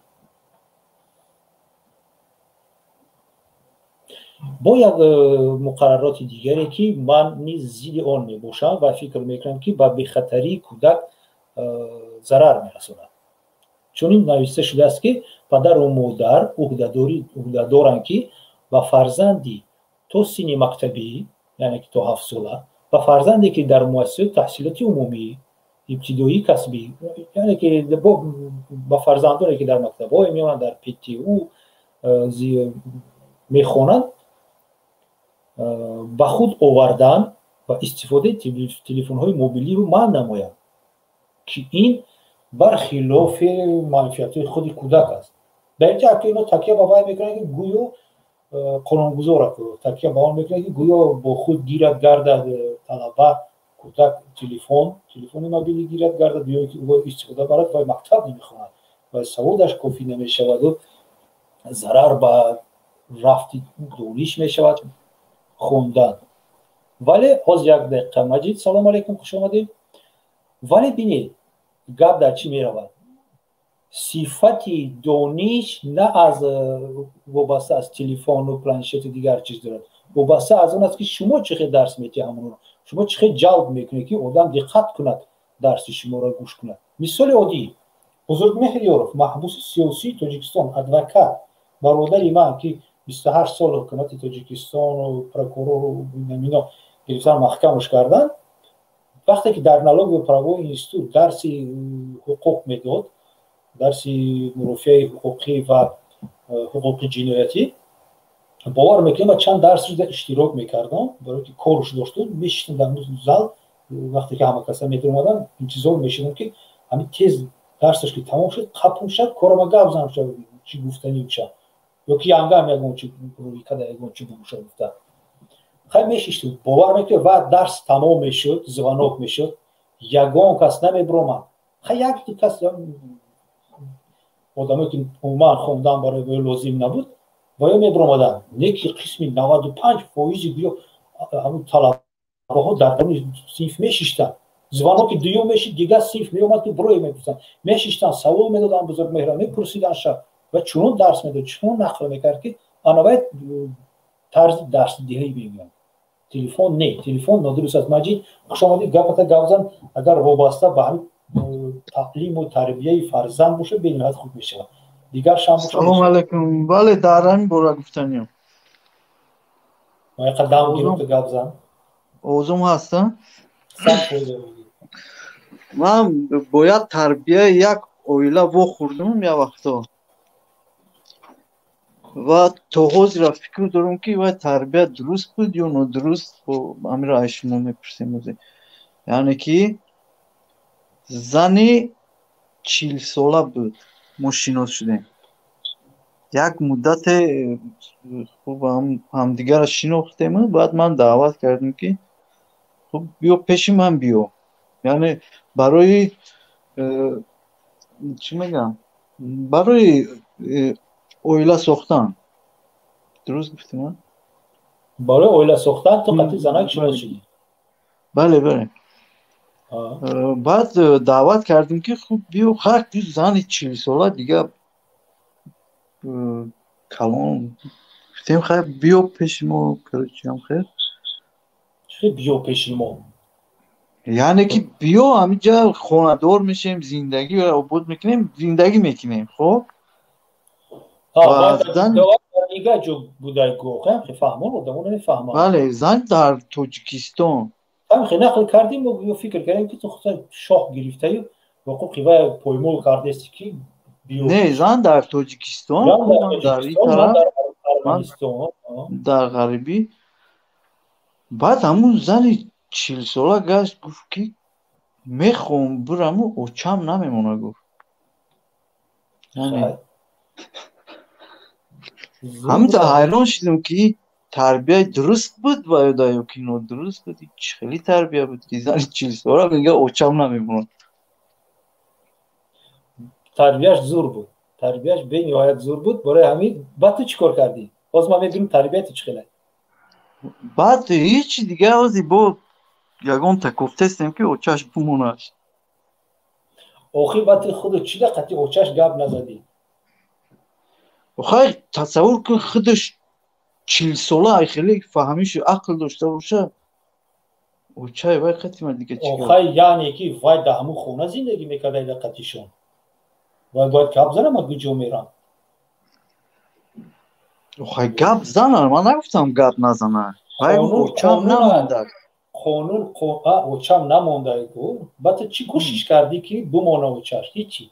Speaker 1: Бо як муқаррароти дигаре, ки ман низ зидди он мебошам ва фикр мекунам, ки ба бехатарии кӯдак зарар мерасонад. Чунин нависта шудааст, ки падару модар ӯҳдадоранд, ки ба фарзанди то синни мактабӣ, яъне ки то 7-сола, ба фарзанде, ки дар муассисаи таҳсилоти умумӣ, ибтидоӣ, касбӣ, яъне ки ба фарзандоне, ки дар мактабҳое меонанд, дар ПТУ мехонанд, ба худ овардан ва истифодаи телефонҳои мобилиро манъ намоянд, ки ин бархилофи манфиатҳои худи кӯдак аст. Дар инҷа ки ино такя ба вай мекунанд, ки гӯё қонунгузора такя ба он мекунад, ки гӯё бо худ гирад гардад талаба, кӯдак телефони мобилӣ гирад гардад ё ки истифода барад, вай мактаб намехонад ва саводаш кофӣ намешаваду зарар ба рафти дониш мешавад хондан. Вале ҳозир як дақиқа, Маҷид, салом алейкум, хуш омадед. Вале бинед, гап дар чӣ меравад? Сифати дониш на аз вобаста аз телефону планшету дигар чиз дорад, вобаста аз он аст, ки шумо чӣ хел дарс метиҳед, ҳамонро шумо чӣ хел ҷалб мекунед, ки одам диққат кунад, дарси шуморо гӯш кунад. Мисоли оддӣ: Бузургмеҳр Ёров, маҳбуси сиёсии Тоҷикистон, адвокат, бародари ман, ки 28 сол ҳукумати Тоҷикистону прокурору ино гирифтан, маҳкамаш карданд. Вақте ки дар налоговый правовой институт дарси ҳуқуқ медод, дарси мурофиаи ҳуқуқӣ ва ҳуқуқи ҷиноятӣ, бовар мекунем, ва чанд дарс иштирок мекардам, барое ки корш доштум, мешиштам дар зал. Вақте ки ҳама каса медаромаданд, интизор мешудам, ки ҳамин тез дарсаш ки тамом шуд, қапум шад, корама гап занам шад, чӣ гуфтанӣ шад ё ки янгам ягон чи рӯй када, ягон чи бигӯша гуфта. Хай, мешиштум, бовар мекунед, ва дарс тамом мешуд, звонок мешуд, ягон кас намебиромад. Хай, як ду кас, одамое ки умуман хондан барои ё лозим набуд, ва ё мебиромаданд. Не ки қисми 95 фоизи гӯё ҳамун талабаҳо дар даруни синф мешиштанд. Звонок и дуюм мешид, дигар синф меомад, ки брои мегуфтанд, мешиштанд, савол медоданд, Бузургмеҳра мепурсиданд ша ва чунон дарс медод, чунон нақл мекард, ки анавай тарзи дарсдиҳӣ мегӯянд. Телефон не, телефон нодуруст аст. Маҷид, хушомадӣ, гапата гап зан. Агар вобаста ба ҳамин таълиму тарбияи фарзанд бошад, бениҳоят хуб мешавад. Дигар шам.
Speaker 3: Салому алайкум. Бале, дар ҳамин бора гуфтаниям.
Speaker 1: Дам гирифта гап зан.
Speaker 3: Овозум ҳаст? Ман бояд тарбияи як оила вохӯрдум як вақто ва то ҳозира фикр дорам, ки вай тарбия дуруст буд ё нодуруст. Амира, аз шумо мепурсем. Яъне ки зани 40-сола буд, мо шинос шудем, як муддате хуб ҳамдигарро шинохтему баъд ман даъват кардем, ки хуб, биё пеши ман, биё, яъне барои чӣ мегӯям, барои оила сохтан. Дуруст гуфтем?
Speaker 1: Барои оила сохтан ту қатъи занак шинос шудӣ?
Speaker 3: Бале. Баъд даъват кардем, ки хуб, биё. Хак, зани 40-сола дига, калон. Гуфтем: хай, биё пеши мо, короче, ам хел.
Speaker 1: Чӣ биё пеши мо?
Speaker 3: Яъне ки биё ҳаминҷа, хонадор мешем, зиндагӣ обод мекунем, зиндагӣ мекунем, хоб.
Speaker 1: Дигар ҷо будай го фаҳмон, одамо намефаҳманд.
Speaker 3: Бале, зан дар Тоҷикистон.
Speaker 1: Хе, нақл кардем, ё фикр кардем, ки ту худ шоҳ гирифтаю ҳуқуқи вай поймол кардести, ки
Speaker 3: Не, зан дар Тоҷикистон, дар ин тараф, дар ғарибӣ. Баъд ҳамун зани 40-сола гашт, гуфт, ки мехоҳам бираму очам намемона, гуфт. Ҳаминта ҳайрон шудем, ки тарбияи дуруст буд ва ё ё ки нодуруст буд. Чӣ хели тарбия буд, ки зани 40-сола мега очам намемонад?
Speaker 1: Тарбияш зур буд, тарбияш бениҳоят зур буд. Барои ҳамин баъд ту чӣ кор кардӣ? Боз ман мебинам, тарбияти чӣ хела.
Speaker 3: Баъд ҳечи дига, ози бо ягон такофтестем, ки очаш бимонад.
Speaker 1: Охир баъд ту худу чӣ да қати очаш гап назадӣ?
Speaker 3: Хай, тасаввур кун, худаш 40 сола хеле фаҳмишу ақл дошта боша, очай вай қатима дига чӣ?
Speaker 1: Охай, яъне ки вай дар ҳамун хона зиндагӣ мекарда дар қатишон, вай бояд гап зана: ман куҷо мерам.
Speaker 3: Охай, гап зана, ман нагуфтам гап назана. Вай очам намонда.
Speaker 1: Қонун очам намонда. Ба ту чӣ кӯшиш кардӣ, ки бимона очаш? Ҳичи.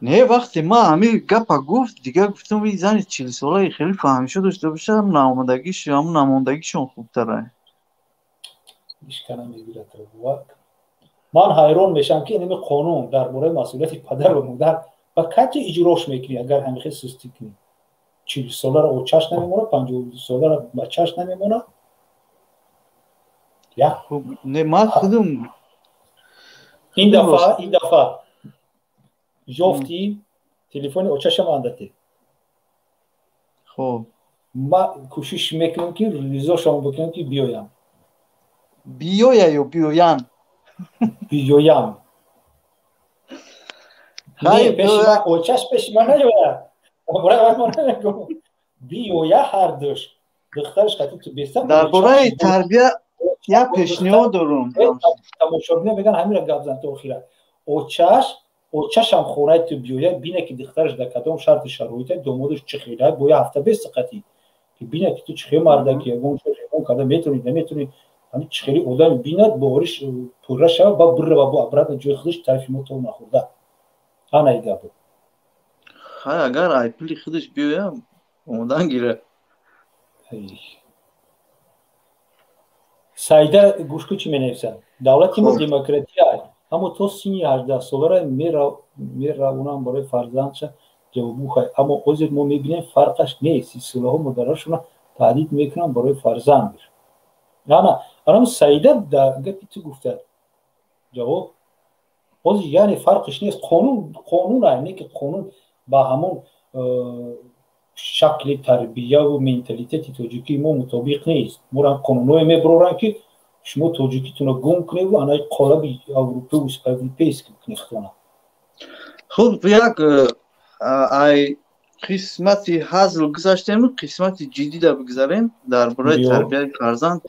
Speaker 3: Не, вақте ман ҳамин гапа гуфт, дигар гуфтам, и зани 40-солаи хеле фаҳмишо дошта боша, наомадагиш, ҳамун намондагишон хубтара.
Speaker 1: Ишкана мегирад. Ман ҳайрон мешавам, ки инами қонун дар бораи масъулияти падару модар ба кати иҷрош мекунӣ, агар ҳамихел сустӣ кунӣ. 40 соларо очаш намемонад, 52 соларо бачаш намемонад.
Speaker 3: Не, ман худум
Speaker 1: Ин дафъа ёфти телефони очашам андате.
Speaker 3: Хоб.
Speaker 1: Ма кӯшиш мекунам, ки ризошон бикунам, ки биёям.
Speaker 3: Биёя ё биёян?
Speaker 1: Биёям. Не, пеши ман очаш, пеши ман наёя, биёя ҳардуш духтараш қати ту беста.
Speaker 3: Дар бораи тарбия як пешниҳод дорум.
Speaker 1: Тамошобино меган, ҳамира гап зан то охира. Очаш, очашам хонаи ту биёя, бина, ки духтараш дар кадом шарту шароите, домодаш чӣ хела, бо я ҳафта беста қати, ки бина, ки ту чӣ хел мардаки, ягон ягон карда метавонӣ, наметавонӣ, ҳамин чӣ хели одами бинад, бовариш пурра шава, ба бирава бо обратно ҷои худаш, тарафи мо то нахӯрда. Ана и гапо.
Speaker 3: Хай, агар ай пули худаш биёям, омодан гира.
Speaker 1: Саида, гӯш кун, чӣ менависад: давлати мо демократия, аммо то синни 18-солара меравонам барои фарзандша ҷавобгӯ. Хай, аммо ҳозир мо мебинем, фарқаш нест, силсилаҳо модарашона таҳдид мекунанд барои фарзандш. Ана анам Саида дар гапи ту гуфта ҷавоб. Ҳозир, яъне, фарқиш нест. Қонун қонун, не ки қонун ба ҳамон шакли тарбияву менталитети тоҷикии мо мутобиқ нест. Моро қонунҳое мебароранд, ки шумо тоҷикитонро гум куневу анаи қолаби европейский кунед худона.
Speaker 3: Хуб, як ай қисмати ҳазл гузаштему қисмати ҷиддида бигзарем дар бораи тарбияи фарзанд,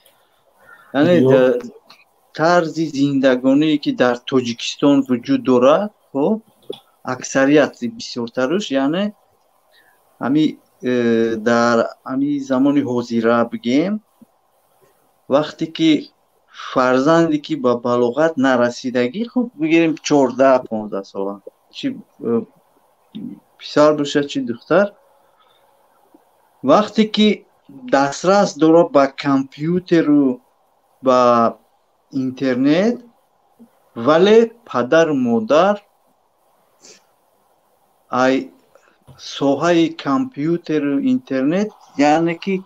Speaker 3: яъне тарзи зиндагоние, ки дар Тоҷикистон вуҷуд дорад. Хуб, аксарияти бисёртаруш, яъне ҳами дар ҳами замони ҳозира бигем, вақте ки фарзанде, ки ба балоғат нарасидагӣ, хуб, бигирем, 14-15 сола, чи писар бошад, чи духтар, вақте ки дастрас дорад ба компютеру ба интернет, вале падару модар ай соҳаи компютеру интернет, яъне ки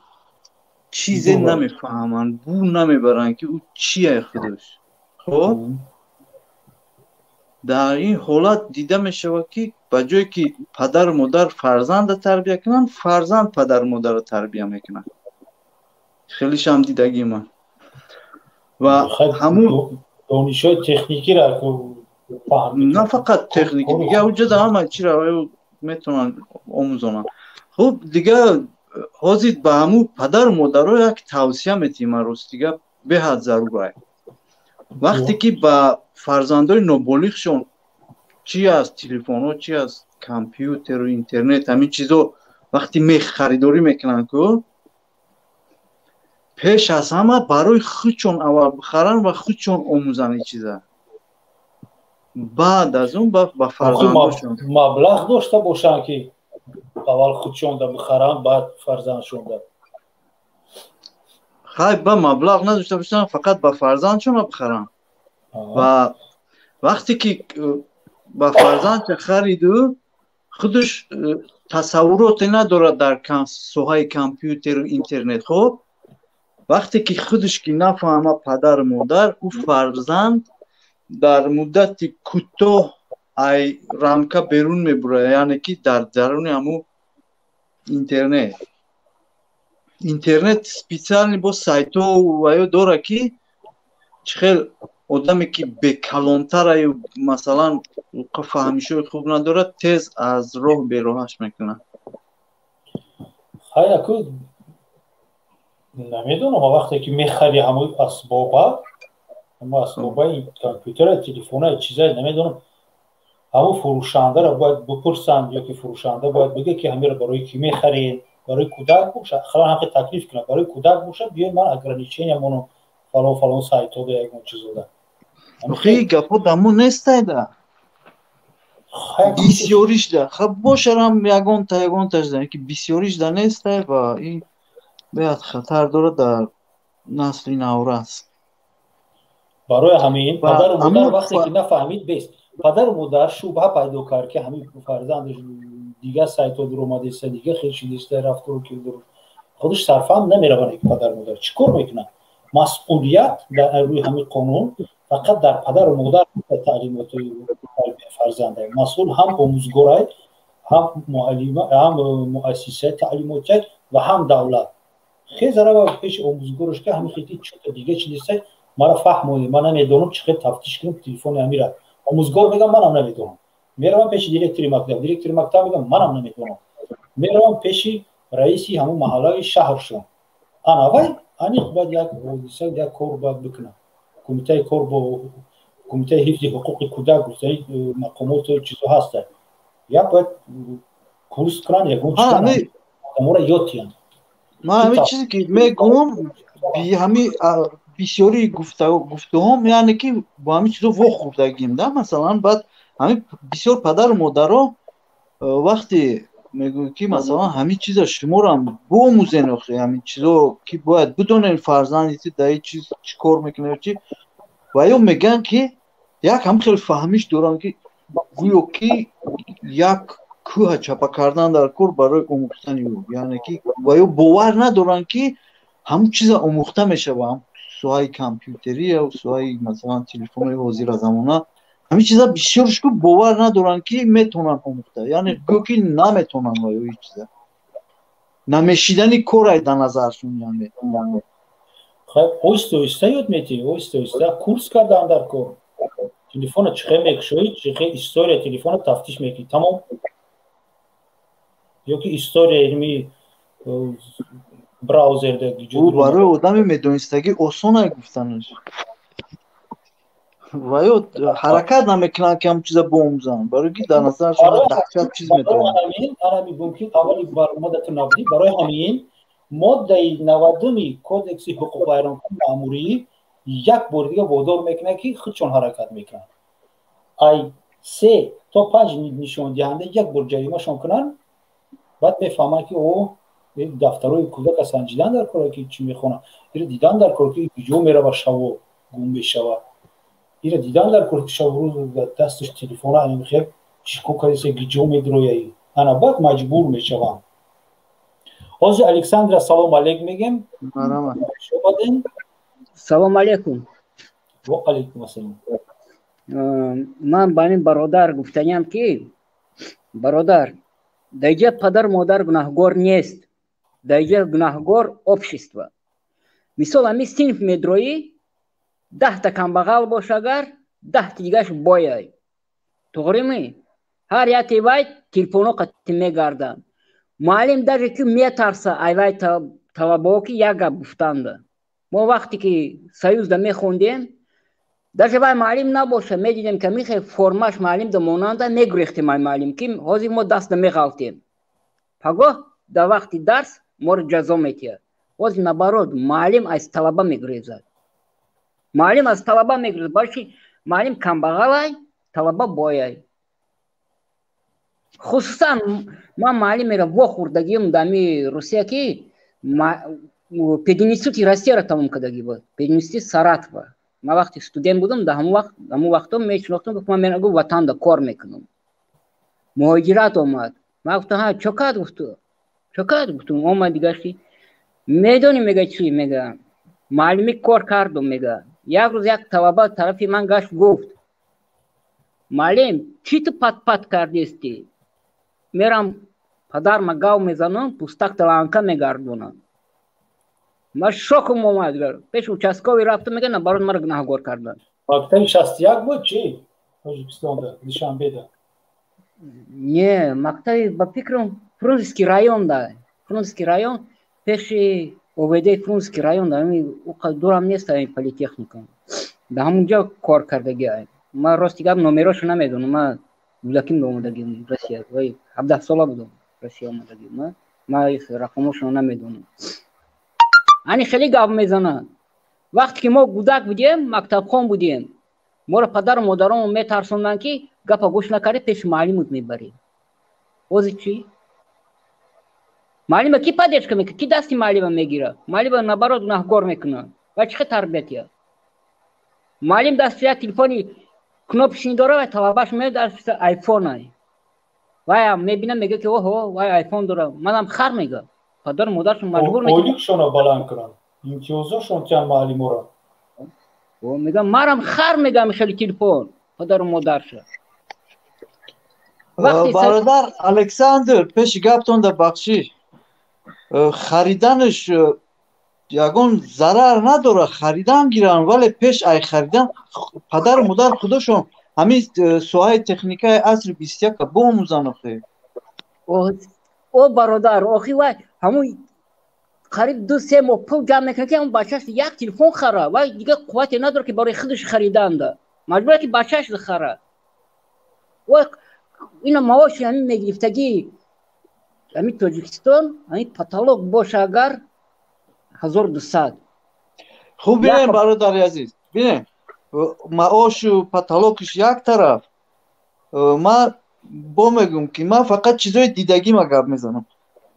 Speaker 3: чизе намефаҳманд, бу намебаранд, ки ӯ чие худаш. Хоб, дар ин ҳолат дида мешавад, ки ба ҷое ки падару модар фарзанда тарбия кунанд, фарзанд падару модарро тарбия мекунад. Хелишам дидагӣ ман ва ҳамун
Speaker 1: донишҳои техникиро.
Speaker 3: На фақат техники, дига уҷода ҳама чиро метавонанд омӯзонанд. Хуб, дига ҳозир ба ҳамун падару модаро як тавсия метиҳем. Ман ростига, беҳад зарур, вақте ки ба фарзандои ноболиғшон чи аз телефонҳо, чи аз компютеру интернет, ҳамин чизо вақте мехаридорӣ мекунанд ку, пеш аз ҳама барои худшон аввал бихаранд ва худшон омӯзанд ин чиза, баъд аз он ба фарзандошон.
Speaker 1: Маблағ дошта бошанд, ки аввал худшонда бихаранд, баъд фарзандшонда.
Speaker 3: Хай, ба маблағ надошта бошанд, фақат ба фарзандшона бихаранд. Ва вақте ки ба фарзандша хариду, худаш тасаввуроте надорад дар соҳаи компютеру интернет. Хоб, вақте ки худаш ки нафаҳма падару модар, ӯ фарзанд дар муддати кӯтоҳ ай рамка берун мебурад, яъне ки дар даруни ҳамун интернет специально бо сайтҳо ваё дорад, ки чӣ хел одаме, ки бекалонтараю, масалан, фаҳмишои хуб надорад, тез аз роҳ бероҳаш мекунад.
Speaker 1: Ҳай, аку намедонам, вақте ки мехари ҳамои асбоба, ҳамо асбобаи компютера, телефона, чизае, намедонам, ҳамо фурӯшандаро бояд бипурсанд ё ки фурӯшанда бояд бигӯ, ки ҳамеро барои кӣ мехаред. Барои кӯдак бошад, ақаллан ҳаққи таклиф кунад. Барои кӯдак бошад, биёед, ман ограничения монам фалон фалон сайтода, ягон чизода.
Speaker 3: Охи, гапо дамо нестайда бисёришда. Хаб, бошарам, ягонта ягонташда ки бисёришда нестай ва ин беҳад хатар дорад дар насли наврас.
Speaker 1: Барои ҳамин падару модар вақте ки нафаҳмид, бест падару модар шубҳа пайдо кард, ки ҳамин фарзандаш дигар сайтҳо дуромадеста, дигар хел шидеста, рафтору кирдору худаш сарфаҳм намеравад, ки падару модар чӣ кор мекунад. Масъулият дар рӯи ҳамин қонун фақат дар падару модар. Таълимоти фарзанда масъул ҳам омӯзгорай, ҳам муаллима, ҳам муассисаи таълимотия ва ҳам давлат. Хезарава пеши омӯзгораш, ки ҳамин хети чота дига чи нестай, мара фаҳмонед, ман намедонам чӣ хел тафтиш кунам телефони ҳамира. Омӯзгор мегам, манам намедонам. Меравам пеши директори мактаб, директори мактаб мегам, манам намедонам. Меравам пеши раиси ҳамун маҳаллаи шаҳршон. Ана вай аниқ бояд як ҳодиса, як кор бояд бикунад. Кумитаи кор бо кумитаи ҳифзи ҳуқуқи кӯдак гуфтаи мақомоту чизо ҳастанд, як бояд курс кунанд, ягон чизамора ёд тиҳанд.
Speaker 3: Ман ҳамин чизе ки мегӯям, ҳами бисёри гуфтаҳом, яъне ки бо ҳамин чизо вохӯрдагим да. Масалан, баъд ҳамин бисёр падару модаро вақте мегӯяд, ки масалан, ҳамин чиза шуморам биомӯзен, охи ҳамин чизо ки бояд бидонем фарзанди ту дар ин чиз чӣ кор мекунад чи. Ва ё мегӯянд, ки як ҳам хеле фаҳмиш дорам, ки гӯё ки як кӯҳа чапа кардан дар кор барои омӯхтани ӯ, яъне ки ва ё бовар надоранд, ки ҳамун чиза омӯхта мешава, соҳаи компютерия, соҳаи масалан телефонҳои ҳозира замона. Ҳамин чиза бисёрш ку бовар надоранд, ки метавонанд омӯхта, яъне гӯё ки наметавонанд ва ё ҳеҷ чиза намешидани корай дар назаршон, яъне.
Speaker 1: Оҳиста оҳиста ёд метиҳӣ, оҳиста оҳиста курс кардан дар кор. Телефона чӣ хел мекушоӣ, чӣ хел история телефона тафтиш мекунӣ, тамом. Ё ки история илми браузерда.
Speaker 3: Ӯ барои одами медонистагӣ осонай гуфтанаш ва ё ҳаракат намекунанд, ки ҳамн чиза биомӯзанд, барои ки дар назарашон даҳшат чиз
Speaker 1: медоранд. Анами мумкин аввали баромадату набудӣ. Барои ҳамин моддаи 90-уми кодекси ҳуқуқвайронкунии маъмурӣ як бори дига водор мекунад, ки худшон ҳаракат мекунанд. Ай се то панҷ нишондиҳанда як бор ҷаримашон кунанд, баъд мефаҳманд, ки о дафтарои кӯдака санҷидан дар кора, ки чӣ мехонад. Ира дидан дар кор, ки куҷо мерава, шаво гум мешавад. Ира дидан дар кор, ки шабу рӯз дасташ телефона, хел чӣ кор кардеса, гиҷо медрояи. Ана баъд маҷбур мешаванд. Ҳозир Александра салом алейк мегем. Омадем.
Speaker 4: Салом алейкум.
Speaker 1: Ва алейкум ассалом.
Speaker 4: Ман ба ҳамин бародар гуфтаниям, ки бародар, дар иҷа падару модар гунаҳгор нест, дар иҷа гунаҳгор общество. Мисол, ҳамин синф медроӣ, 10-та камбағал боша, агар 10-ти дигаш бояй, туғрими, ҳар яке вай телефоно қати мегарданд. Муаллим даже ки метарса айвай талабаҳо ки як гап гуфтанда. Мо вақте ки Союзда мехондем, даже вай муаллим набоша, медидем, ки михе формаш муаллимда монанда, мегурехтем ай муаллим, ки ҳозир мо даста меғалтем, пагоҳ дар вақти дарс моро ҷазо метиҳад. Ҳозир наоборот, муаллим аз талаба мегурезад, муаллим аз талаба мегурезад, барои чи муаллим камбағалай, талаба бояй. Хусусан ман муаллимеро вохӯрдагиам дами Русия, ки пединститути Россияро тамом кардагӣ буд, пединститути Саратова. Ман вақте студент будам, дар ҳамон вақтҳо мешинохтам. Гуфт, ман мерам ватанда, кор мекунам. Муҳоҷират омад. Ман гуфтам, ҳа, чо кард? Гуфту, чо кард? Гуфтум, омад дигашти, медонӣ, мега, чӣ мега, муаллимӣ кор кардум, мега, як рӯз як талаба тарафи ман гашт, гуфт: «Муаллим, чӣ ту пат-пат кардисти? Мерам, падарма гав мезанам, пустак таланка мегардонам». Ман шокум омад. Пеш участковый рафтам, мега, наоборот, маро гунаҳгор карданд.
Speaker 1: Мактаби 61 буд чӣ, Тоҷикистонда, Душанбеда?
Speaker 4: Не, мактаби, ба фикрам, Фрунзенский районда. Фрунзенский район, пеши ОВД Фрунзенский район, дурам нест политехника. Да ҳамунҷо кор кардагиам. Ман, рости гап, номерошо намедонам. Ман кӯдаким омадагим Россия, вай 17 сола будам, Россия омадагим. Ман рақамошро намедонам. Ани хеле гап мезанад. Вақте ки мо кӯдак будем, мактабхон будем, моро падару модаронмо метарсонданд, ки гапа гӯш накардӣ, пеши муаллимут мебарӣ. Ҳозир чӣ? Муаллима ки поддержка мекунад? Ки дасти муаллима мегирад? Муаллима, наоборот, гунаҳгор мекунад. Ва чӣ хел тарбиятия? Муаллим дасти як телефони кнопочный дора ва талабаш меояд, дасти айфонай. Ваям мебинам, мега, ки оҳо, вай айфон дора, манам хар, мега. Падару модаршон маҷбур.
Speaker 1: Ойликшонро баланд кунанд, имтиёзошон тиан муаллиморо.
Speaker 4: Мегам, марам хар, мегам, хеле телефон падару модарша.
Speaker 3: Бародар Александр, пеши гаптонда бахшиш, хариданаш ягон зарар надорад, харидан гиранд, вале пеш ай харидан падару модар худошон ҳамин соҳаи техникаи асри 21-а биомӯзанд охе.
Speaker 4: О бародар, охи вай ҳамун қариб 2-3 моҳ пул ҷамъ мекунад, ки ҳамун бачааш як телефон хара. Вай дигар қуввате надорад, ки барои худаш хариданда, маҷбур, ки бачааш хара. Вай ина маоши ҳамин мегирифтагӣ, ҳамин Тоҷикистон, ҳамин потолок боша агар, 1200.
Speaker 3: Хуб, бинем, бародари азиз, бинем, маошу потолокиш як тараф. Ман бо мегӯм, ки ман фақат чизои дидагима гап мезанам.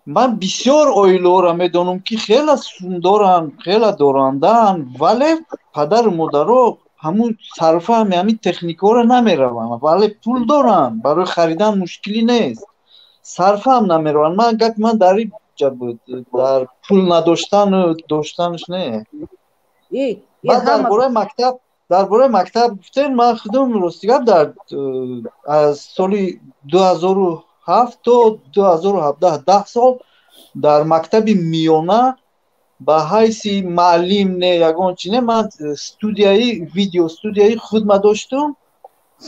Speaker 3: Ман бисёр оилаҳоро медонам, ки хела сумдоранд, хела дорандаанд, вале падару модаро ҳамун сарфаҳми ҳамин техникаҳоро намераванд, вале пул доранд, барои харидан мушкилӣ нест, сарфаҳм намераванд. Ман гапи ман дар ин ҷа буд, дар пул надоштану доштанаш не. Баъд дар бораи мактаб гуфтем. Ман худам, рости гап, дар аз соли 2007 то 2017, 10 сол дар мактаби миёна ба ҳайси муаллим не, ягон чи не, ман студияи видео, студияи худма доштум,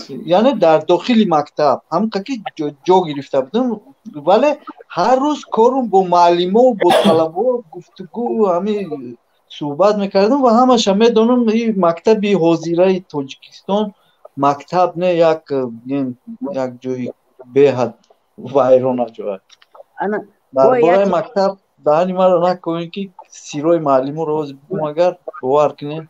Speaker 3: яъне дар дохили мактаб ҳамқа ки ҷо гирифта будам, вале ҳар рӯз корум бо муаллимо, бо талабо гуфтугӯ, ҳамин суҳбат мекардам ва ҳамаша медонам. И мактаби ҳозираи Тоҷикистон мактаб не, як ҷои беҳад вайрона ҷоа. Дар бораи мактаб даҳани маро накунед, ки сирои муаллиморо ҳозир бигӯм, агар бовар кунед.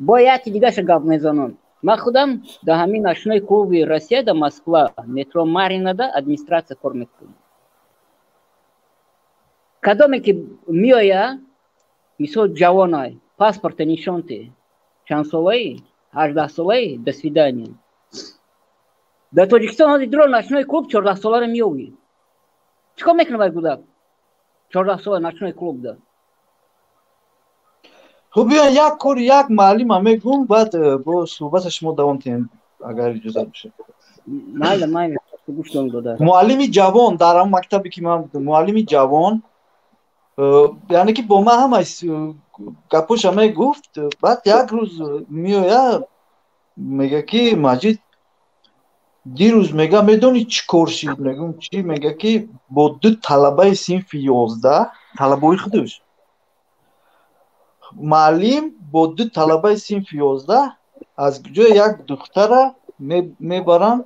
Speaker 4: Бо яке дигаша гап мезанам. Ман худам дар ҳамин ночной клуби Россия, дар Москва, метро Маринада администрация кор мекунам. Кадоме ки меоя, мисол, ҷавонай, паспорта нишон те, чандсолаи, 18-солаи, до свидания. Дар Тоҷикистон ҳозир дуро ночной клуб 14-соларо меёвӣ, чӣ кор мекунад вай кӯдак 14-сола ночной клубда?
Speaker 3: Хуб, биён, як кори як муаллима мегӯм, баъд бо суҳбата шумо давом диҳем, агар иҷозат бошад.
Speaker 4: Майла, майла, гӯштон дода.
Speaker 3: Муаллими ҷавон дар ҳамон мактабе, ки ман будам, муаллими ҷавон, яъне ки бо ман ҳама гапоша мегуфт. Баъд як рӯз меоя, мега, ки Маҷид, дирӯз, мега, медонӣ чӣ кор шид? Мегӯм, чӣ? Мега, ки бо ду талабаи синфи 11, талабаҳои худаш, муаллим бо ду талабаи синфи 11 аз ҷои як духтара мебаранд,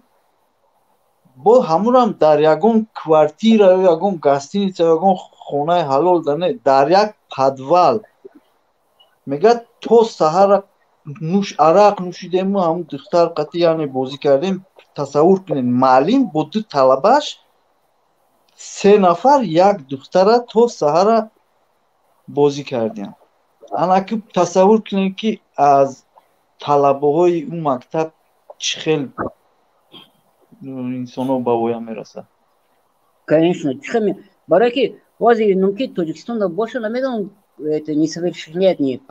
Speaker 3: бо ҳамунам дар ягон квартира ё ягон гостиница, ягон хонаи ҳалол да не, дар як подвал, мегӯяд, то саҳара нӯш арақ нӯшидему ҳамун духтар қатӣ, яъне, бозӣ кардем. Тасаввур кунед, муаллим бо ду талабаш, се нафар, як духтара то саҳара бозӣ кардем. Анаки тасаввур кунед, ки аз талабаҳои ӯ мактаб чӣ хел инсонҳо ба воя мерасад.
Speaker 4: Конечно, чӣ хел, барое ки ҳозир мумкин Тоҷикистонда боша, намедонам, это несовершеннолетний,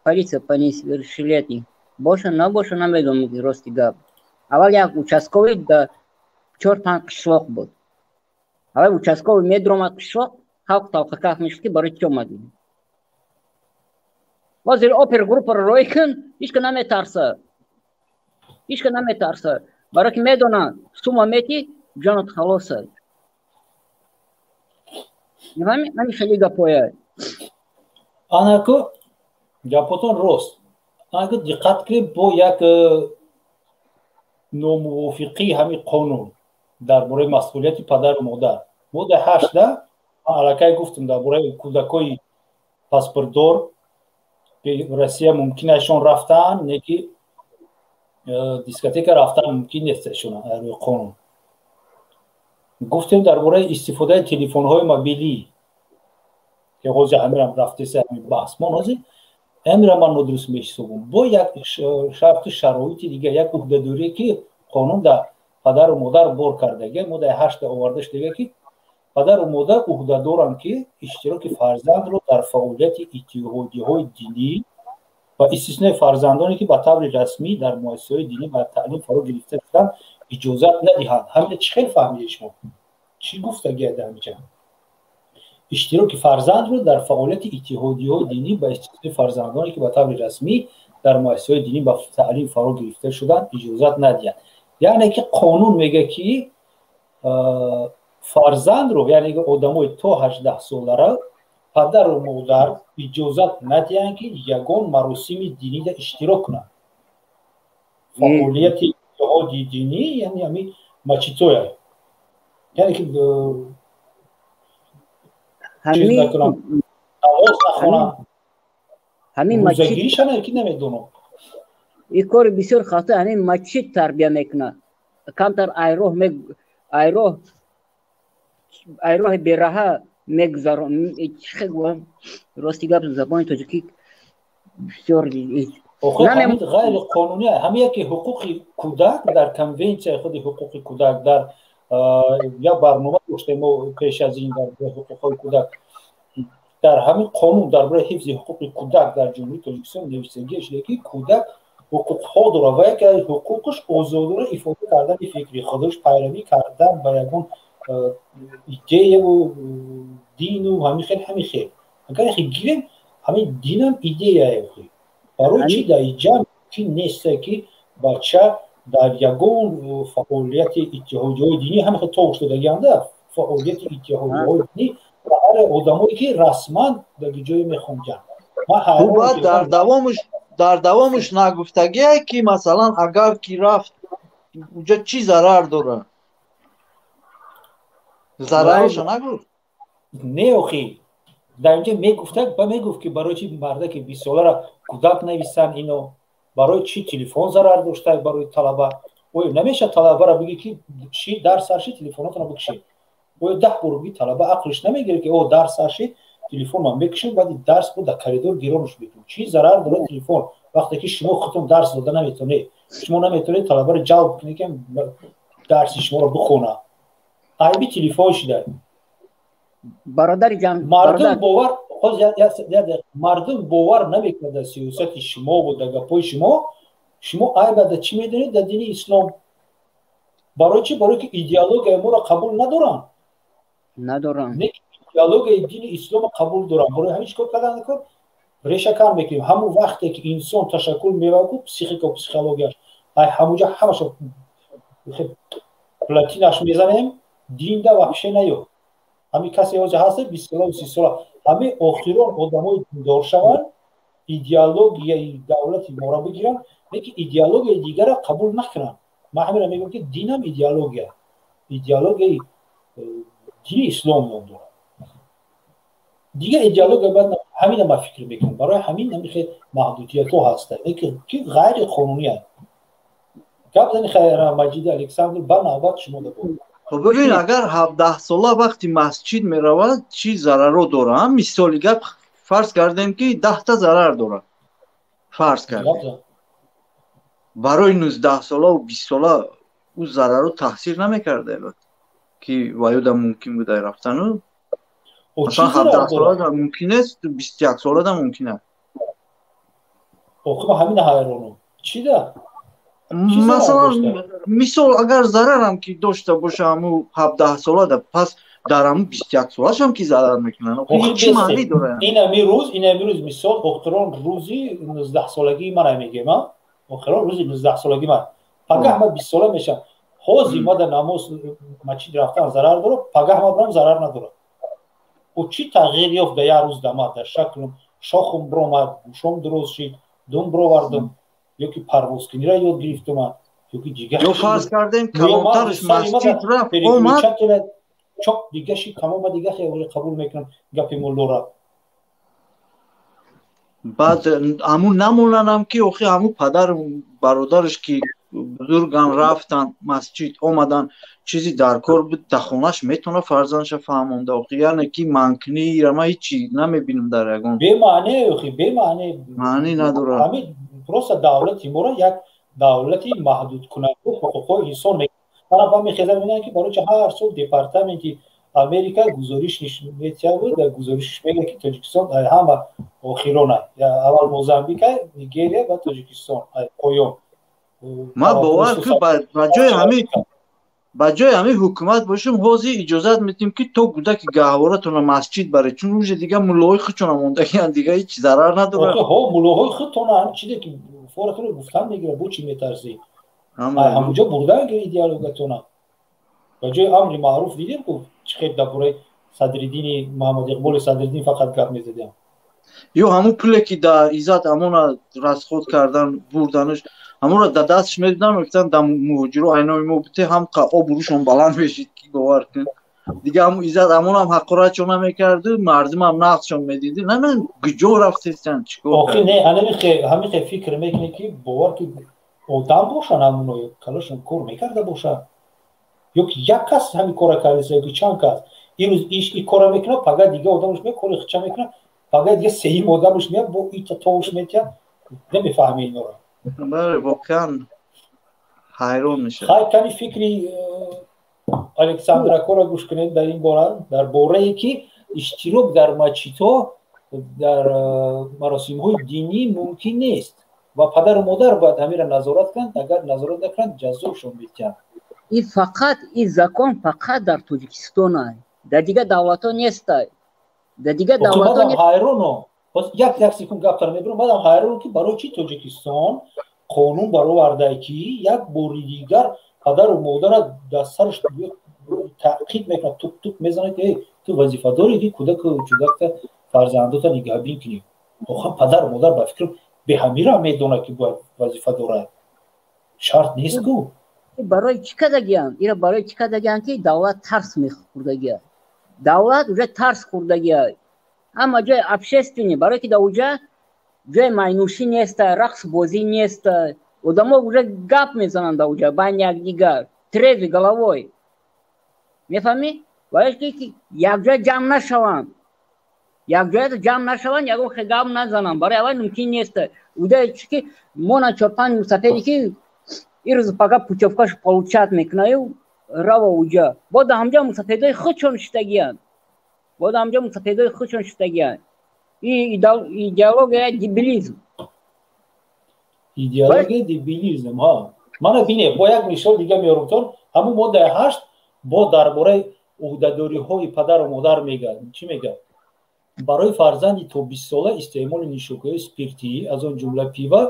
Speaker 4: полиция по несовершеннолетних боша, набоша, намедонам, рости гап. Аввал як участковый да чор панҷ қишлоқ буд. Аввал участковый медромад қишлоқ, халқ талқакаф мешуд, ки барои чӣ омадӣ. Ҳозир опергруппаро роҳӣ кун, ҳичка наметарса, ҳичка наметарса, барое ки медонанд, сума мети, ҷонат халоса. Ҳамин хеле гапоя.
Speaker 1: Анаку гапотон рост. Анаку диққат кунед, бо як номувофиқии ҳамин қонун дар бораи масъулияти падару модар. Моддаи 8 аллакай гуфтам дар бораи кӯдакои паспортдор Россия мумкин ашон рафтан, не ки дискотека рафтан мумкин нест ашон рӯи қонун. Гуфтем дар бораи истифодаи телефонҳои мобилӣ, ки ҳозир ҳамирам рафтеса ҳамин баҳс. Мон ҳозир ҳамира ман нодуруст меҳисобам. Бо як шарту шароити дигар, як уҳдадорие ки қонун дар падару модар бор кардага, моддаи 8 оварда шудага, ки падару модар уҳдадоранд, ки иштироки фарзандро дар фаъолияти иттиҳодиҳои динӣ ва истиснои фарзандоне, ки ба таври расмӣ дар муассисаҳои динӣ ба таълим фаро гирифта шуданд, иҷозат надиҳанд. Ҳамина чӣ хел фаҳмидед шумо? Чӣ гуфтагия дар ҳаминҷа? Иштироки фарзандро дар фаъолияти иттиҳодиҳои динӣ ба истиснои фарзандоне, ки ба таври расмӣ дар муассисаҳои динӣ ба таълим фаро гирифта шуданд, иҷозат надиҳанд. Яъне ки қонун мегӯяд, ки фарзандро, яъне одамои то 18 солара падару модар иҷозат надиҳанд, ки ягон маросими динида иштирок кунанд. Фаъолияти иттиҳоди динӣ, яъне ҳамин мачитоя, яъне ки чиз накунанд, намоз нахонанд, рӯзагиришана ки намедонам.
Speaker 4: Ин кори бисёр хато. Ҳамин мачид тарбия мекунад, камтар айроҳ айроҳ айроҳи бераҳа мегузарон. Рости гап, забони тоҷикӣ бисёр.
Speaker 1: Ғайриқонунӣ. Ҳамин яке ҳуқуқи кӯдак дар конвенсияи худи ҳуқуқи кӯдак, дар як барнома доштем мо пеш аз ин дар бораи ҳуқуқҳои кӯдак, дар ҳамин қонун дар бораи ҳифзи ҳуқуқи кӯдак дар Ҷумҳурии Тоҷикистон нависагӣ шуда, ки кӯдак ҳуқуқҳо дорад ва яке аз ҳуқуқаш озодона ифода кардани фикри худаш, пайравӣ кардан ба ягон идеяву дину ҳамин хел, ҳамин хел. Агар яхе гирем, ҳамин динам идеяе. Барои чӣ дар иҷа мумкин неста, ки бача дар ягон фаъолияти иттиҳодиҳои динӣ, ҳамин хел тов шудагианда фаъолияти иттиҳодиҳои динӣ ва ҳар одамое, ки расман дар ҷое мехонданд?
Speaker 3: Баъд дар давомаш нагуфтагие, ки масалан, агар ки рафт уҷа, чӣ зарар дорад? Зарарашо нагуфт.
Speaker 1: Не, охи, дар инҷа мегуфтак ба мегуфт, ки барои чи мардаки 20 солара кӯдак нависанд ино, барои чӣ телефон зарар дошта барои талаба? Оё намешавад талабаро бигӣ, ки чи дарс сар шид, телефонотонро бикушед? Оё 10 бор бигӣ, талаба ақлиш намегирад, ки о, дарс сар шид, телефонам мекушем, баъди дарс бо дар коридор гиронаш мекунем? Чӣ зарар дорад телефон, вақте ки шумо худтон дарс дода наметавонед? Шумо наметавонед талабаро ҷалб кунед, ки дарси шуморо бихонад. Айби телефон шуда?
Speaker 4: Бародари ҷан.
Speaker 1: Мардум бовар, мардум бовар намекунад дар сиёсати шумову дар гапҳои шумо. Шумо айба дар чӣ медонед? Дар дини ислом. Барои чӣ? Барои ки идеологияи моро қабул надоранд.
Speaker 4: Надоранд.
Speaker 1: Идеологияи дини исломо қабул доранд. Барои ҳамин чӣ кор кардан? Кор решакан мекунем. Ҳамон вақте ки инсон ташаккул меёбад, психика, психологияш, ай ҳамуҷа ҳамаша плотинаш мезанем, динда вообще наё. Ҳамин касе ҳозир ҳаста 20 солаву 30 сола, ҳамин охирон одамои диндор шаванд, идеологияи давлати моро бигиранд, лекин идеологияи дигара қабул накунанд. Ман ҳаминро мегӯям, ки динам идеология, идеологияи дини ислом ном дорад, дигар идеология баъд. Ҳамина ман фикр мекунам. Барои ҳамин ҳамин хел маҳдудиятҳо ҳастанд, ки ғайриқонунӣ аст. Гап зани, Маҷиди Александр, ба навбат шумо да.
Speaker 3: Хоб, бибин, агар 17 сола вақти масҷид меравад, чӣ зараро дорад? Мисоли гап, фарз кардем, ки 10та зарар дорад, фарз кардем. Барои 19 солаву 20 сола ӯ зараро таъсир намекарда, ки ваюда мумкин буда рафтану? Масалан, 17 солада мумкин нест, 21 солада мумкин аст.
Speaker 1: Охи, ман ҳамина ҳайронам, чӣ да?
Speaker 3: Масалан, мисол, агар зарарам ки дошта боша ҳаму 17 солада, пас дар ҳаму 21 солашам ки зарар мекунанд, чӣ маънӣ дорад?
Speaker 1: Инами рӯз, мисол, охирон рӯзи 19 солагии мана мегем, охирон рӯзи 19 солагии ман, пагаҳ ман 20 сола мешавам. Ҳозир ма дар намоз масҷид рафтан зарар дорад, пагаҳ ма барам, зарар надорад. Ӯ чӣ тағйир ёфт дар як рӯз дамад? Дар шаклум шохум биромад, гӯшом дуроз шид, дум бировардум, ё ки парвозкуниро ёд гирифтума, ё ки дигар.
Speaker 3: Ё фарз кардем, калонтарш масҷид рафт, омад.
Speaker 1: Чоп дига шид, тамома дига хеле қабул мекунам гапи муллора.
Speaker 3: Баъд ҳамун намонанам, ки охи ҳамун падару бародараш, ки бузурган, рафтан масҷид, омадан, чизи дар кор буд, дар хонаш метавона фарзандша фаҳмонда. Охи, яъне ки манкунира ман ҳичи намебинам дар ягон.
Speaker 1: Бемаъне, охи, бемаъне.
Speaker 3: Маънӣ надорад.
Speaker 1: Ҳамин просто давлати моро як давлати маҳдудкунанда ҳуқуқҳои инсон мекунад. Ман мехезам, мегӯям, ки барои чи ҳар сол департаменти Америка гузориш метиҳад, дар гузоришш мегӯяд, ки Тоҷикистон ҳама охирона, аввал Мозамбика, Нигерия ва Тоҷикистон поён.
Speaker 3: Ман бовар ку, ба ҷои ҳамин ҳукумат бошем, ҳозир иҷозат медиҳем, ки то кӯдаки гаҳворатона масҷид баред, чун уже дига муллоҳои худшона мондагиан, дига ҳеҷ зарар надорад.
Speaker 1: Ҳо, муллоҳои худтона ҳам чизе ки форатонро гуфтан мегирад, бо чӣ метарсӣ? Ҳамуҷо бурдан гири диалогатона. Ба ҷои амри маъруф дидем ку, чӣ хел дар бораи Садриддини, Муҳаммад Иқболи Садриддин фақат гап мезадем.
Speaker 3: Ё ҳамун пуле, ки дар Иззат ҳамона расход кардан, бурданаш, ҳамонро дар дасташ медодам, мегуфтанд, дар муҳоҷиро айноми мо бите, ҳам обрӯшон баланд мешид, ки бовар кун, дига ҳамун Иззат ҳамонам ҳақоратшон намекарду, мардумам нақдшон медиди. Намедонам, куҷо рафтестан, чикор.
Speaker 1: Охи не, ҳамихе фикр мекунӣ, ки бовар ки одам бошанд, ҳамуно калашон кор мекарда бошад, ё ки як кас ҳамин кора кардеса, ё ки чанд кас. Ирӯз иш и кора мекунад, пага дига одамаш меяд, кори хича мекунад, пага дига сеюм одамаш меяд, бо ита товуш метиҳад. Намефаҳми инора.
Speaker 3: Бале, воқеан ҳайрон мешавад.
Speaker 1: Хай, кани фикри Александракора гӯш кунед дар ин бора, дар борае ки иштирок дар мачитҳо, дар маросимҳои динӣ мумкин нест ва падару модар бояд ҳаминро назорат кунанд, агар назорат накунанд, ҷазошон метиҳанд.
Speaker 4: И фақат и закон фақат дар Тоҷикистон, дар дигар давлатҳо нестай, дар дигар давлатҳо.
Speaker 1: Ҳайроно, як секунд гаптар мебирам. Баъдам ҳайроно, ки барои чи Тоҷикистон қонун баровардае, ки як бори дигар падару модара дар сараш таъқид мекунад, тук тук мезанад, ки ту вазифа дорӣ, ки кӯдаку чудакта, фарзандота нигаҳбин кунӣ. Охир падару модар, ба фикрам, беҳамира медонад, ки бояд вазифа дорад, шарт нест ку.
Speaker 4: Барои чӣ кардагиям ира? Барои чӣ кардагиям, ки давлат тарс мехӯрдагия, давлат уже тарс хӯрдагия, ҳама ҷои общественный, барое ки дар уҷа ҷои майнӯшӣ неста, рақсбозӣ неста, одамо уже гап мезананд дар уҷа байни якдигар, трезвый головой, мефаҳмӣ? Барое ки якҷоя ҷамъ нашаванд, якҷоя ҷамъ нашаванд, ягон хел гап назананд, барои аввал мумкин неста. Уда чи ки мона чор-панҷ мусафеде, ки ирӯз пага путёвкаш получать мекунаю, рава уҷа, бо да ҳамҷа мусафедои худшон шиштагиянд, бо да ҳамҷа мусафедои худшон шиштагиянд. И идеология дебилизм.
Speaker 1: Идеология дебилизм. Ҳа, мана бине, бо як мисол дига меорумтон. Ҳамун моддаи 8 бо дар бораи ӯҳдадориҳои падару модар мегӯяд. Чӣ мегӯяд? Барои фарзанди то 20-сола истеъмоли нӯшокиҳои спиртӣ, аз он ҷумла пива,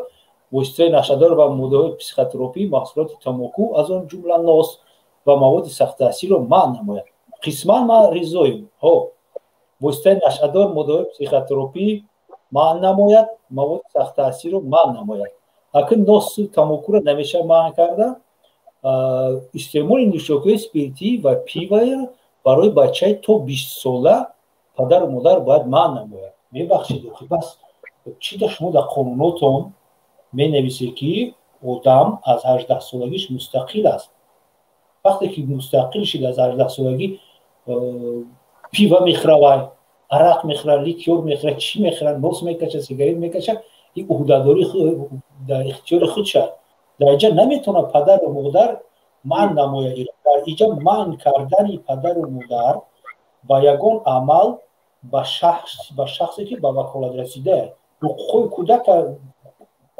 Speaker 1: воситаи нашъадор ва моддаҳои психотропӣ, маҳсулоти тамоку, аз он ҷумла нос, ва маводи сахттаъсирро манъ намояд. Қисман ман ризоем. Ҳо, воситаи нашъадор, моддаҳои психотропӣ манъ намояд, маводи сахттаъсирро манъ намояд. Акн носу тамокуро намеша манъ карда, истеъмоли нӯшокиҳои спиртӣ ва пиваро барои бачаи то 20-сола падару модар бояд манъ намояд. Мебахшед, охи бас, чӣ да шумо дар қонунотон менависед, ки одам аз 18-солагиш мустақил аст? Вақте ки мустақил шид, аз 18-солагӣ пива мехӯра, вай арақ мехӯра, ликёр мехӯра, чӣ мехӯра, нос мекаша, сигарет мекаша, ин ӯҳдадорӣ дар ихтиёри худ шад. Дар инҷа наметавонад падару модар манъ намояд. Дар инҷа манъ кардани падару модар ба ягон амал ба шахсе, ки ба ваколат расида, ҳуқуқҳои кӯдака,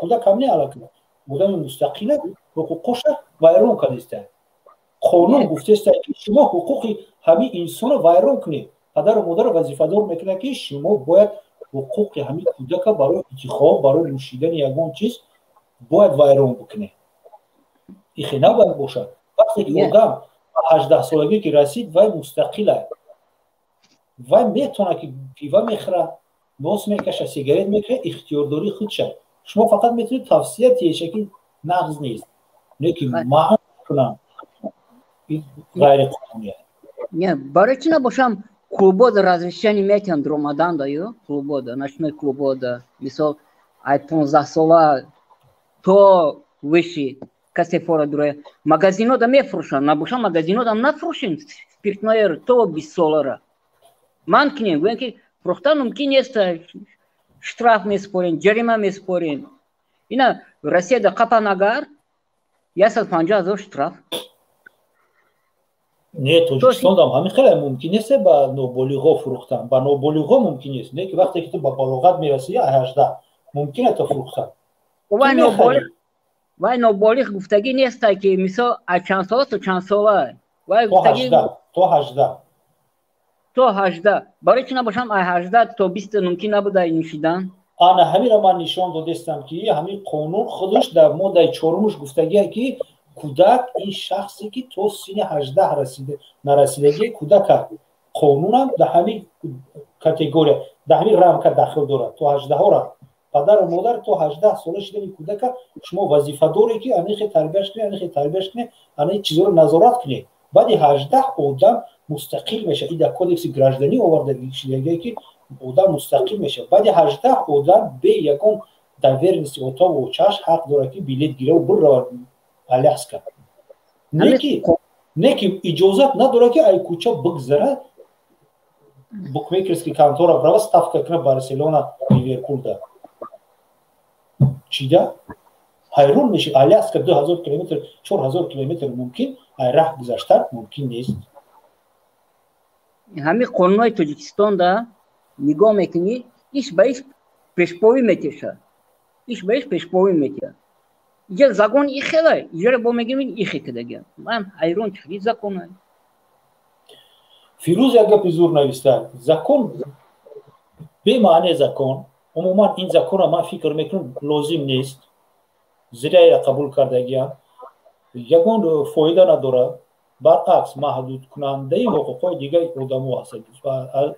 Speaker 1: кӯдакам не, аллакай одами мустақила, ҳуқуқоша вайрон кардеста. Қонун гуфтеста, ки шумо ҳуқуқи ҳамин инсонро вайрон кунед. Падару модарро вазифадор мекунад, ки шумо бояд ҳуқуқи ҳамин кӯдака барои интихоб, барои нӯшидани ягон чиз бояд вайрон бикунед. Ихе набояд бошад. Вақте ки одам ба 18-солагӣ ки расид, вай мустақил аст. Вай метавонад, ки пива мехӯрад, нос мекаша, сигарет мекашад, ихтиёрдории худша. Шумо фақат метавонед тавсия тиеша, ки нағз нест, не ки манъ кунам, ғайриқонунӣ.
Speaker 4: Не, барои чӣ набошам, клубода разрешение метиҳанд ромаданда ё клубода, ночной клубода, мисол, ай 15 сола то выше касе фора дуроя, магазинода мефурӯшанд, набошам, магазинодам нафурӯшем спиртное то 20 солара, ман кинем, гӯем, ки фурӯхтан мумкин нест, штраф месупорем, ҷарима месупорем. Ина Россияда қапан агар, 150 000 штраф.
Speaker 1: Не, Тоҷикистонам ҳамин хеле мумкин нест ба ноболиғо фурӯхтан. Ба ноболиғо мумкин нест, не ки вақте ки ту ба балоғат мерасӣ, 18, мумкин аст то фурӯхтан.
Speaker 4: Вай ноболиғ гуфтагӣ неста, ки мисол, аз чанд сола то чанд сола?
Speaker 1: Вай гуфтагӣ то 18.
Speaker 4: То 18. Барои чӣ набошам, ай 18 то 20 мумкин набуда нӯшидан?
Speaker 1: Ана ҳаминро ман нишон додестам, ки ҳамин қонун худаш дар моддаи чорумуш гуфтагие, ки кӯдак ин шахсе, ки то синни 18 нарасидагии кӯдак аст. Қонунам дар ҳамин категория, дар ҳамин рамка дахл дорад, то ҳаждаҳора. Падару модар то 18 сола шидани кӯдака шумо вазифадоре, ки анихе тарбияш кунед, анихе тарбияш кунед, ана чизоро назорат кунед. Баъди 18 одам мустақил мешавад. И дар кодекси гражданӣ оварда шидагие, ки одам мустақил мешавад. Баъди 18 одам бе ягон доверенности отаву очааш ҳақ дорад, ки билет гираву биравад Аляска. Не ки иҷозат надорад, ки ай кӯча бигзара, букмекерский контора бирава, ставка кунад Барселона Ливерпулда. Чида ҳайрон меши? Аляска 2000 километр, 4000 километр мумкин ай раҳ гузаштан мумкин нест.
Speaker 4: Ҳамин қонунҳои Тоҷикистонда нигоҳ мекунӣ, иш ба иш пешповӣ метешад, иш ба иш пешповӣ метиҳад. Иҷа закон ихела, иҷара бо мегирем, ихе кидагия. Ман ҳайрон, чӣ закона?
Speaker 1: Фирӯз як гапи зур нависта: закон бемаъне. Закон умуман, ин законро ман фикр мекунам, лозим нест, зря қабул кардагиам, ягон фоида надорад, баръакс, маҳдудкунандаи ҳуқуқҳои дигари одамо ҳаст,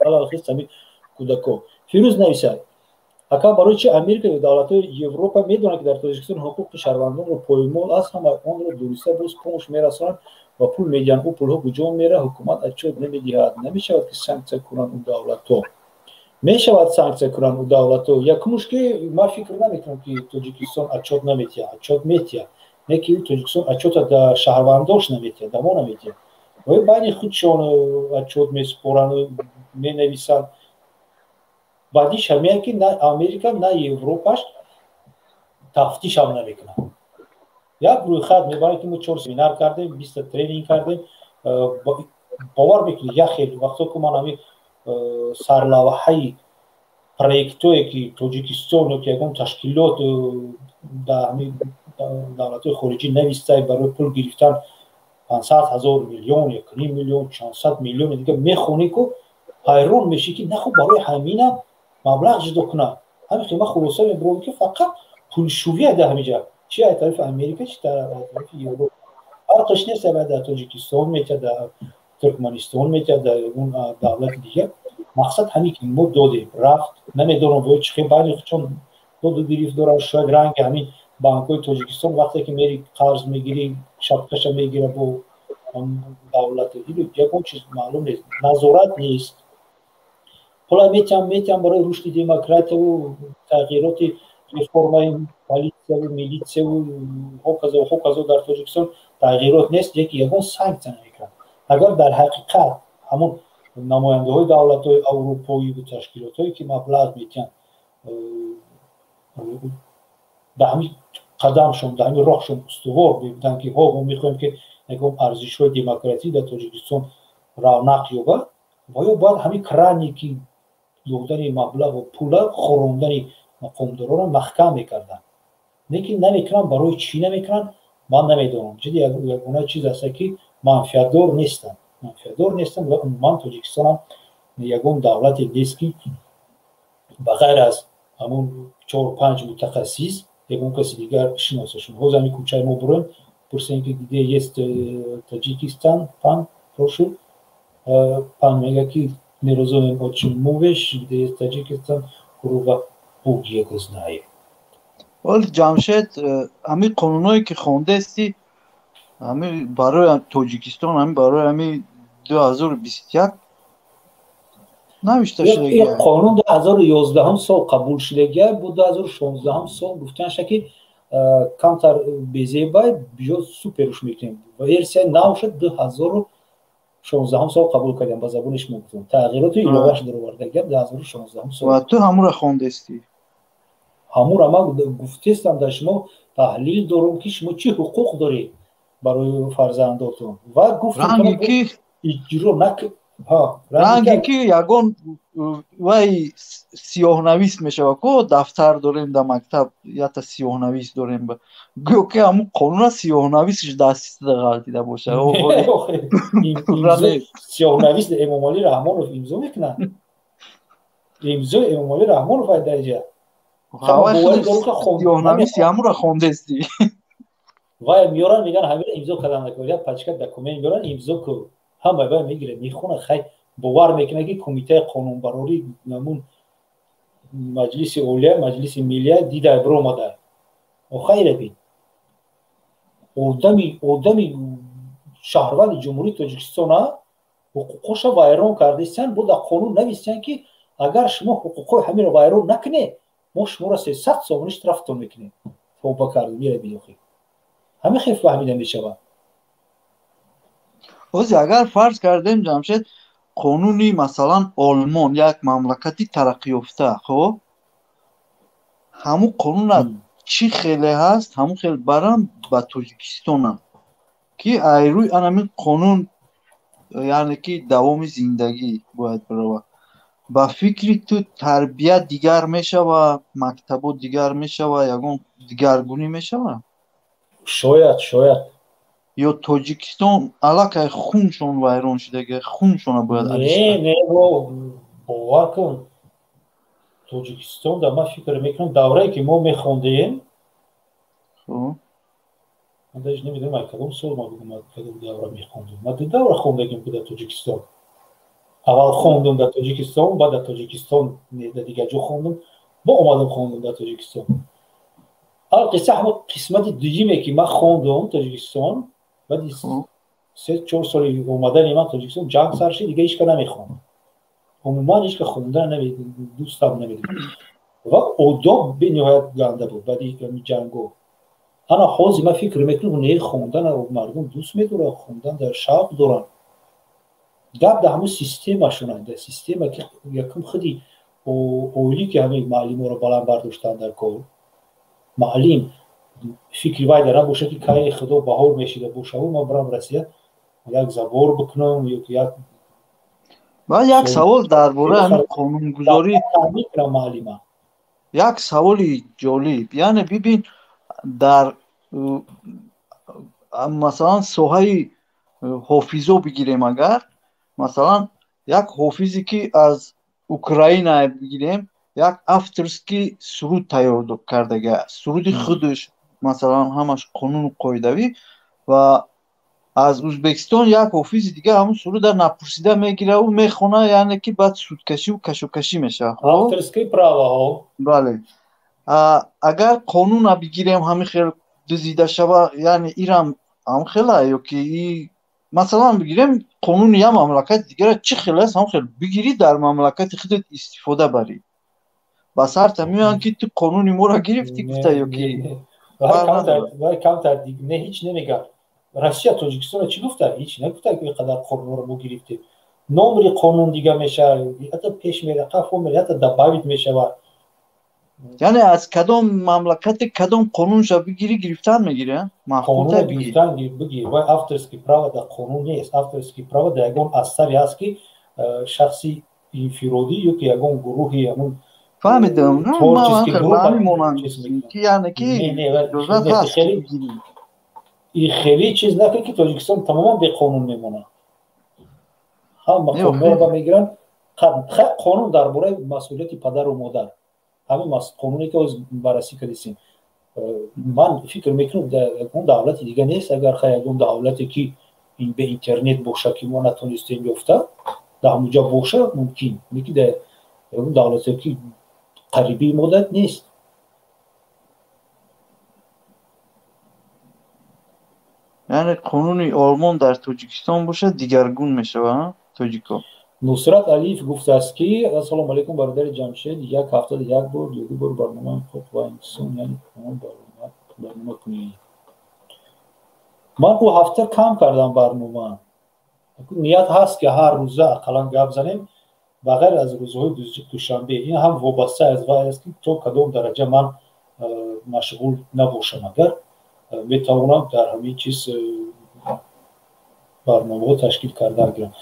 Speaker 1: алалхис ҳамин кӯдако. Фирӯз нависад: ака, барои чи Америка ё давлатҳои Европа медонанд, ки дар Тоҷикистон ҳуқуқи шаҳрвандонро поймол аст, ҳама онро дониста боз помӯш мерасонанд ва пул медиҳанд? Ӯ пулҳо куҷо мера? Ҳукумат отчёт намедиҳад. Намешавад, ки санксия кунанд ӯ давлатҳо? Мешавад санксия кунанд ӯ давлатҳо. Якумуш, ки ман фикр намекунам, ки Тоҷикистон отчёт наметиҳад. Отчёт метиҳад, не ки Тоҷикистон отчёта да шаҳрвандош наметиҳад, дамо наметиҳад, ва байни худшон отчёт месупоранд, менависанд. Баъдиш ҳамея, ки на Америка, на Европаш тафтишам намекунад. Як рӯйхат мебарад, ки мо чор семинар кардем, 20-та тренинг кардем. Бовар мекунед, як хел вақто ки ман ҳамин сарлавҳаи проектое, ки Тоҷикистон ё ки ягон ташкилот дар ҳамин давлатҳои хориҷӣ навистай барои пул гирифтан, 500 000 миллион, 1,5 миллион, чандсад миллион дига мехонӣ ку, ҳайрон мешӣ, ки нахо барои ҳамина маблағ ҷудо кунад. Ҳамин хел ман хулоса мебурам, ки фақат пулшувия дар ҳамин ҷа, чи аз тарафи Америка, чи тарафи Европа, фарқаш нест. Дар Тоҷикистон метиҳад, дар Туркманистон метиҳад, дар ягон давлати дигар. Мақсад ҳамин, ки мо додем, рафт. Намедонам, бояд чӣ хел байни чон доду гирифт дорад. Шояд ранги ҳамин банкҳои Тоҷикистон, вақте ки мери қарз мегирӣ, шапкаша мегира бо давлат. Ягон чиз маълум нест, назорат нест. Ҳола метиҳам, метиҳам барои рушди демократияву тағйироти реформаи политсияву милитсияву ҳоказо ҳоказо. Дар Тоҷикистон тағйирот нест, яки ягон санксия намекунад. Агар дар ҳақиқат ҳамон намояндаҳои давлатҳои аврупоиву ташкилотҳое, ки маблағ метиҳанд, ба ҳамин қадамшон, дар ҳамин роҳшон устувор бибуданд, ки ҳо, мо мехоҳем, ки ягон арзишҳои демократӣ дар Тоҷикистон равнақ ёбад, ва ё бояд ҳамин крани, ки додани маблағу пула хӯрондани мақомдоронро маҳкам мекарданд. Лекин намекунанд. Барои чӣ намекунанд, ман намедонам. Ҷиди ягона чиз аст, ки манфиатдор нестанд, манфиатдор нестанд. Ва умуман Тоҷикистонам ягон давлате нест, ки ба ғайр аз ҳамон чор панҷ мутахассис ягон каси дигар шиносашон. Ҳозир ҳамин кӯчаи мо буроем, пурсем, ки где есть Таджикистан, пан, прошу, пан мега, ки Не розуміємо, о чим мовиш, де є Таджикистан, курва, Бог його знає.
Speaker 3: Ол Ҷамшед, ҳамин қонунҳое ки хондасти, ҳамин барои Тоҷикистон, ҳамин барои ҳамин 2021 навишта шудагия.
Speaker 1: Қонун 2011 сол қабул шудагия, бо 2016 сол гуфтанша ки камтар безебай, биё суперуш мекунем. Версияи нав шуд, 2016 сол қабул кардем, ба забони шумо гуфтам. Тағйироту иловаш даровардагия 2016 сол.
Speaker 3: Ва ту ҳамура хондасти?
Speaker 1: Ҳамура ман гуфтестам, дар шумо таҳлил дорум ки шумо чӣ ҳуқуқ доред барои фарзандотон. Ва гуфтам иҷро нак
Speaker 3: ранге ки ягон вай сиёҳнавис мешава ко, дафтар дорем дар мактаб, ята сиёҳнавис дорем, гӯё ки ҳамун қонуна сиёҳнависш дастида ғалтида боша.
Speaker 1: Сиёҳнавис Эмомалӣ Раҳмонов имзо мекунад, имзо Эмомалӣ Раҳмонов ай дарҷа.
Speaker 3: Сиёҳнависи ҳамура хондести.
Speaker 1: Вай меоранд, мегӯянд ҳамира имзо кардан накун, як пачка документ меоранд, имзо ку, ҳама вай мегирад, мехонад, хай бовар мекунад ки кумитаи қонунбарорӣ, намун Маҷлиси Олия, Маҷлиси Миллия дида биромада. Охайра бин, одами шаҳрванди Ҷумҳурии Тоҷикистона ҳуқуқоша вайрон кардистиян, бо дар қонун навистиян ки агар шумо ҳуқуқҳои ҳамиро вайрон накунед, мо шуморо 300 сомонӣ штрафтон мекунем. Тавба кардем, ира бин, охи ҳамин хел фаҳмида мешавад.
Speaker 3: Ҳозир агар фарз кардем, Ҷамшед, қонуни масалан Олмон, як мамлакати тараққиёфта, хоб, ҳамун қонуна чӣ хеле ҳаст, ҳамун хел барам ба Тоҷикистонам, ки айрӯи анамин қонун, яъне ки давоми зиндагӣ бояд бирава. Ба фикри ту тарбия дигар мешава, мактабо дигар мешава, ягон дигаргунӣ мешава?
Speaker 1: Шояд, шояд.
Speaker 3: Ё Тоҷикистон аллакай хуншон вайрон шудага, хуншона бояд?
Speaker 1: Не, не, бовар кун, Тоҷикистон да ман фикр мекунам, даврае ки мо мехондем, ман даже намедонам ай кадом сол, ма бигӯм кадом давра мехондем. Ман ду давра хондагим ки дар Тоҷикистон. Аввал хондум дар Тоҷикистон, баъд дар Тоҷикистон дар дигар ҷо хондум, бо омадам хондум дар Тоҷикистон. Алқисса, ҳамон қисмати дуюме ки ман хондум Тоҷикистон, баъди 3-4 соли омадани ман Тоҷикистон ҷанг сар шид, дига ҳеч ка намехонд, умуман ҳеч ка хондан дӯстам намедид ва одоб бениҳоят ганда буд баъди ҷанго. Ана ҳозир ман фикр мекунам, не, хондан мардум дӯст медорад, хондан дар шавқ доранд. Гап дар ҳамун системашона, дар система ки якум худи оилӣ ки ҳамин маълиморо баланд бардоштанд дар кор. Маълим фикри вай дар набошад ки кай худо баҳор мешида бошаву ман бирам Россия як забор бикунам ё ки як
Speaker 3: Ва як савол дар бораи ҳамин қонунгузорӣ.
Speaker 1: Маълима.
Speaker 3: Як саволи ҷолиб, яъне бибин, дар масалан соҳаи ҳофизо бигирем, агар масалан як ҳофизе ки аз Украина бигирем, як авторский суруд тайёр кардага, суруди худаш масалан ҳамаш қонуну қоидавӣ, ва аз Ӯзбекистон як ҳофизи дигар ҳамун суруда напурсида мегираву мехона, яъне ки баъд судкашиву кашокашӣ мешавад.
Speaker 1: Авторский право.
Speaker 3: Бале, агар қонуна бигирем, ҳамин хел дуздида шава, яъне ирам ҳам хела ё ки масалан бигирем қонуни як мамлакати дигара, чӣ хел аст, ҳам хел бигирӣ, дар мамлакати худат истифода барӣ, ба сарта меоянд ки ту қонуни моро гирифтӣ гуфта ё ки?
Speaker 1: Вай камтар не, ҳеҷ намегӯяд. Россия Тоҷикистона чӣ гуфта? Ҳеҷ нагуфта ки қадар қонунро мо гирифтем. Номери қонун дига мешавад, ҳатто пеш мера, қафо мера, ҳатто добавить мешавад.
Speaker 3: Яъне аз кадом мамлакате кадом қонунша бигирӣ, гирифтан мегирӣ?
Speaker 1: Қонун гирифтан бигир, вай авторский право дар қонун нест. Авторский право дар ягон асаре ҳаст ки шахси инфиродӣ ё ки ягон гурӯҳи ҳамун
Speaker 3: Фаҳмидам, ки яъне ки иҷозат ҳаст.
Speaker 1: И хеле чиз накун ки Тоҷикистон тамоман беқонун мемонад. Ҳама қонунро мегиранд. Қонун дар бораи масъулияти падару модар, ҳамин қонуне ки ҳозир баррасӣ кардистем, ман фикр мекунам, ягон давлати дига нест. Агар хай ягон давлате ки бе интернет боша ки мо натонистем ёфта. Дар ҳамуҷа боша мумкин, лекин дар ягон давлате ки қарибии модат нест.
Speaker 3: Яъне қонуни Олмон дар Тоҷикистон бошад, дигаргун мешавад, тоҷико?
Speaker 1: Нусрат Алиев гуфтааст ки ассалому алайкум, бародари Ҷамшед, як ҳафтада як бор ё ду бор барномаи ҳуқуқ ва инсон, яъне қонун барнома кунед. Ман ӯ ҳафта кам кардам барнома. Ният ҳаст ки ҳар рӯза ақаллан гап занем, ба ғайр аз рӯзҳои душанбе. Ин ҳам вобаста аз вай аст ки то кадом дараҷа ман машғул набошам. Агар метавонам дар ҳамин чиз барномаҳо ташкил карда гирам.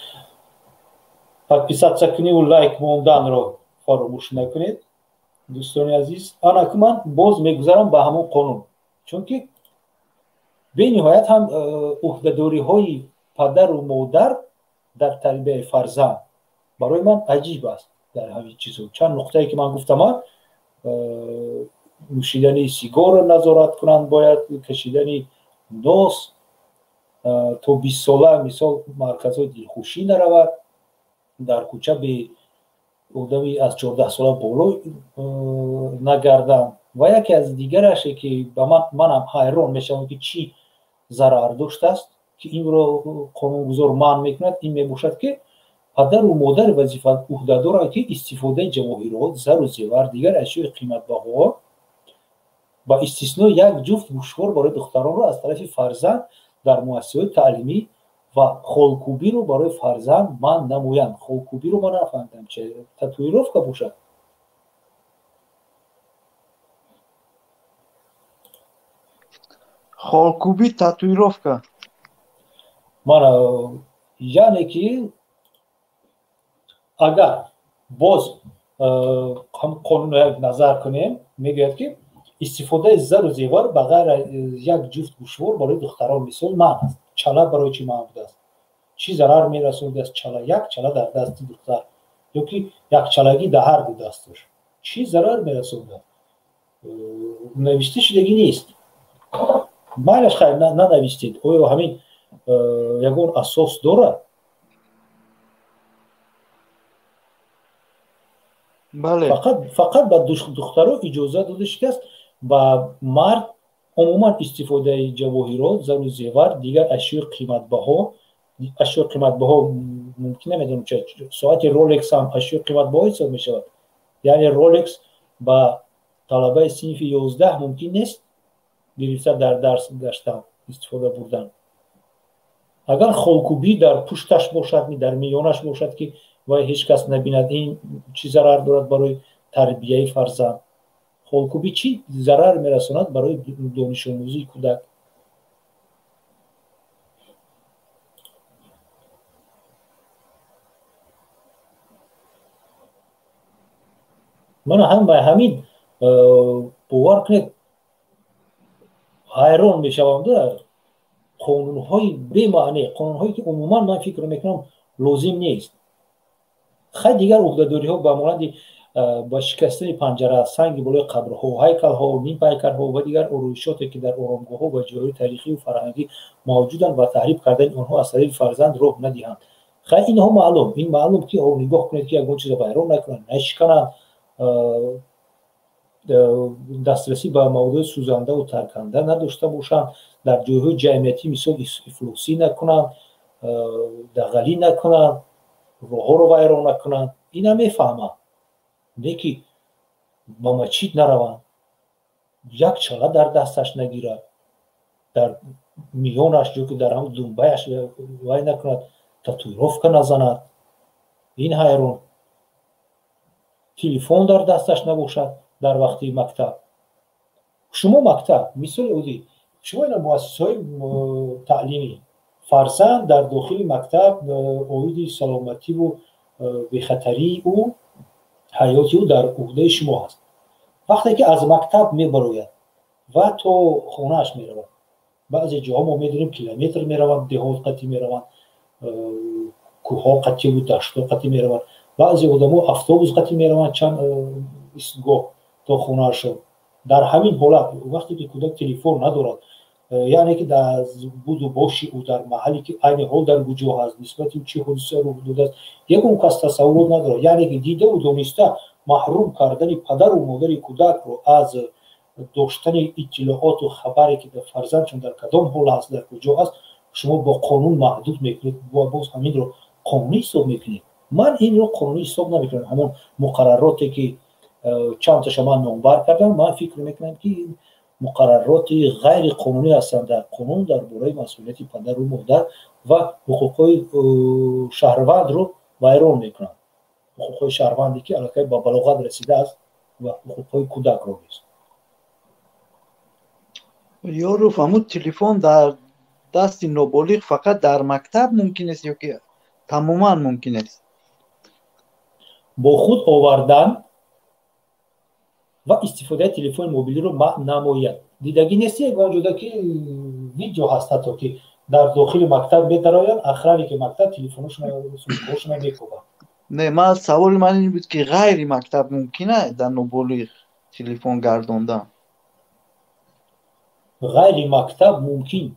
Speaker 1: Подписаться куниву лайк монданро фаромӯш накунед, дӯстони азиз. Анаку ман боз мегузарам ба ҳамон қонун, чунки бениҳоят ҳам уҳдадориҳои падару модар дар тарбияи фарзанд барои ман аҷиб аст. Дар ҳамин чизҳо чанд нуқтае ки ман гуфтам, нӯшидани сигорро назорат кунанд бояд, кашидани нос то 20 сола, мисол, марказҳои дилхушӣ наравад, дар кӯча бе одами аз 14 сола боло нагарданд. Ва яке аз дигараше ки ба манам ҳайрон мешавам ки чӣ зарар доштааст ки инро қонунгузор манъ мекунад, ин мебошад ки падару модар вазифа уҳдадоранд ки истифодаи ҷавоҳирот, зару зевар, дигар ашёи қиматбаҳо ба истиснои як ҷуфт гӯшвор барои духтаронро аз тарафи фарзанд дар муассисаҳои таълимӣ ва холкӯбиро барои фарзанд манъ намоянд. Холкӯбиро ман нафаҳмидам, чи татуировка бошад.
Speaker 3: Холкӯбӣ татуировка.
Speaker 1: Мана, яъне ки агар боз қонунро як назар кунем, мегӯяд ки истифодаи зару зевар ба ғайр аз як ҷуфт гӯшвор барои духтарон, мисол, манъ аст. Чала барои чӣ манъ будааст? Чӣ зарар мерасонидааст чала, як чала дар дасти духтар ё ки якчалагӣ дар ҳар ду дасташ чӣ зарар мерасонидааст? Навишта шудагӣ нест. Майлаш, хайр, нанавистед. Оё ҳамин ягон асос дорад?
Speaker 3: Бале.
Speaker 1: Фақат ба духтаро иҷоза дода шудааст, ба мард умуман истифодаи ҷавоҳирот, зару зевар, дигар ашёи қиматбаҳо. Ашёи қиматбаҳо мумкин, намедонам, соати Ролекс ҳам ашёи қиматбаҳо ҳисоб мешавад? Яъне Ролекс ба талабаи синфи 11 мумкин нест гирифта дар дарс гаштан, истифода бурдан. Агар холкӯбӣ дар пушташ бошад, дар миёнаш бошад ки вай ҳеҷ кас набинад, ин чӣ зарар дорад барои тарбияи фарзанд? Холкӯбӣ чӣ зарар мерасонад барои донишомӯзии кӯдак? Мана ҳамин, бовар кунед, ҳайрон мешавам да қонунҳои бемаъне, қонунҳое ки умуман ман фикр мекунам лозим нест. Хай, дигар уҳдадориҳо ба монанди ба шикастани панҷара, санги болои қабрҳо, ҳайкалҳо, нимпайкарҳо ва дигар ороишоте ки дар оромгоҳҳо ва ҷойҳои таърихию фарҳангӣ мавҷуданд ва таҳриб кардани онҳо аз тарафи фарзанд роҳ надиҳанд. Хай, инҳо маълум, ин маълум ки нигоҳ кунед ки ягон чизо вайрон накунанд, нашикананд, дастрасӣ ба маводҳои сӯзандаву тарканда надошта бошанд, дар ҷойҳои ҷамъиятӣ, мисол, ифлосӣ накунанд, дағалӣ накунанд, роҳҳоро вайрон накунанд, ина мефаҳмам. Леки ба мачид нараванд, як чала дар дасташ нагирад, дар миёнаш ё ки дар ҳам думбаяш вай накунад, татуировка назанад, ин ҳайрон. Телефон дар дасташ набошад дар вақти мактаб. Шумо мактаб, мисоли оддӣ, шумо ина муассисаҳои таълимӣ, фарзанд дар дохили мактаб, оиди саломативу бехатарии ӯ, ҳаёти ӯ дар уҳдаи шумо ҳаст. Вақте ки аз мактаб мебарояд ва то хонааш меравад, баъзе ҷоҳо мо медонем, километр мераванд, деҳот қатӣ мераванд, кӯҳҳо қативу даштҳо қатӣ мераванд, баъзе одамо автобус қатӣ мераванд чанд истгоҳ то хонаашон. Дар ҳамин ҳолат, вақте ки кӯдак телефон надорад, Яъне ки дар буду боши ӯ, дар маҳалле ки айни ҳол дар куҷо ҳаст, нисбати чӣ ҳодиса рух додааст, ягон кас тасаввурот надорад. Яъне ки дидаву дониста маҳрум кардани падару модари кӯдакро аз доштани иттилооту хабаре ки фарзандшон дар кадом ҳол аст, дар куҷо аст, шумо бо қонун маҳдуд мекунед ва боз ҳаминро қонунӣ ҳисоб мекунед. Ман инро қонунӣ ҳисоб намекунам. Ҳамон муқаррароте ки чандташа ман номбар кардам, ман фикр мекунам, ки ин муқаррароти ғайриқонунӣ ҳастанд дар қонун дар бораи масъулияти падару модар ва ҳуқуқҳои шаҳрвандро вайрон мекунанд, ҳуқуқҳои шаҳрванде ки аллакай ба балоғат расидааст ва ҳуқуқҳои кӯдакро низ.
Speaker 3: Ёруф, ҳамун телефон дар дасти ноболиғ фақат дар мактаб мумкин аст ё ки тамоман мумкин аст?
Speaker 1: Бо худ овардан ва истифодаи телефони мобилиро манъ намояд. Дидагӣ нест ягон ҷода, ки видео ҳаст ҳатто, ки дар дохили мактаб медароянд, охранники мактаб телефоношона мекобад?
Speaker 3: Не, ман саволи ман ин буд, ки ғайри мактаб мумкин аст дар ноболиғ телефон гардондан?
Speaker 1: Ғайри мактаб мумкин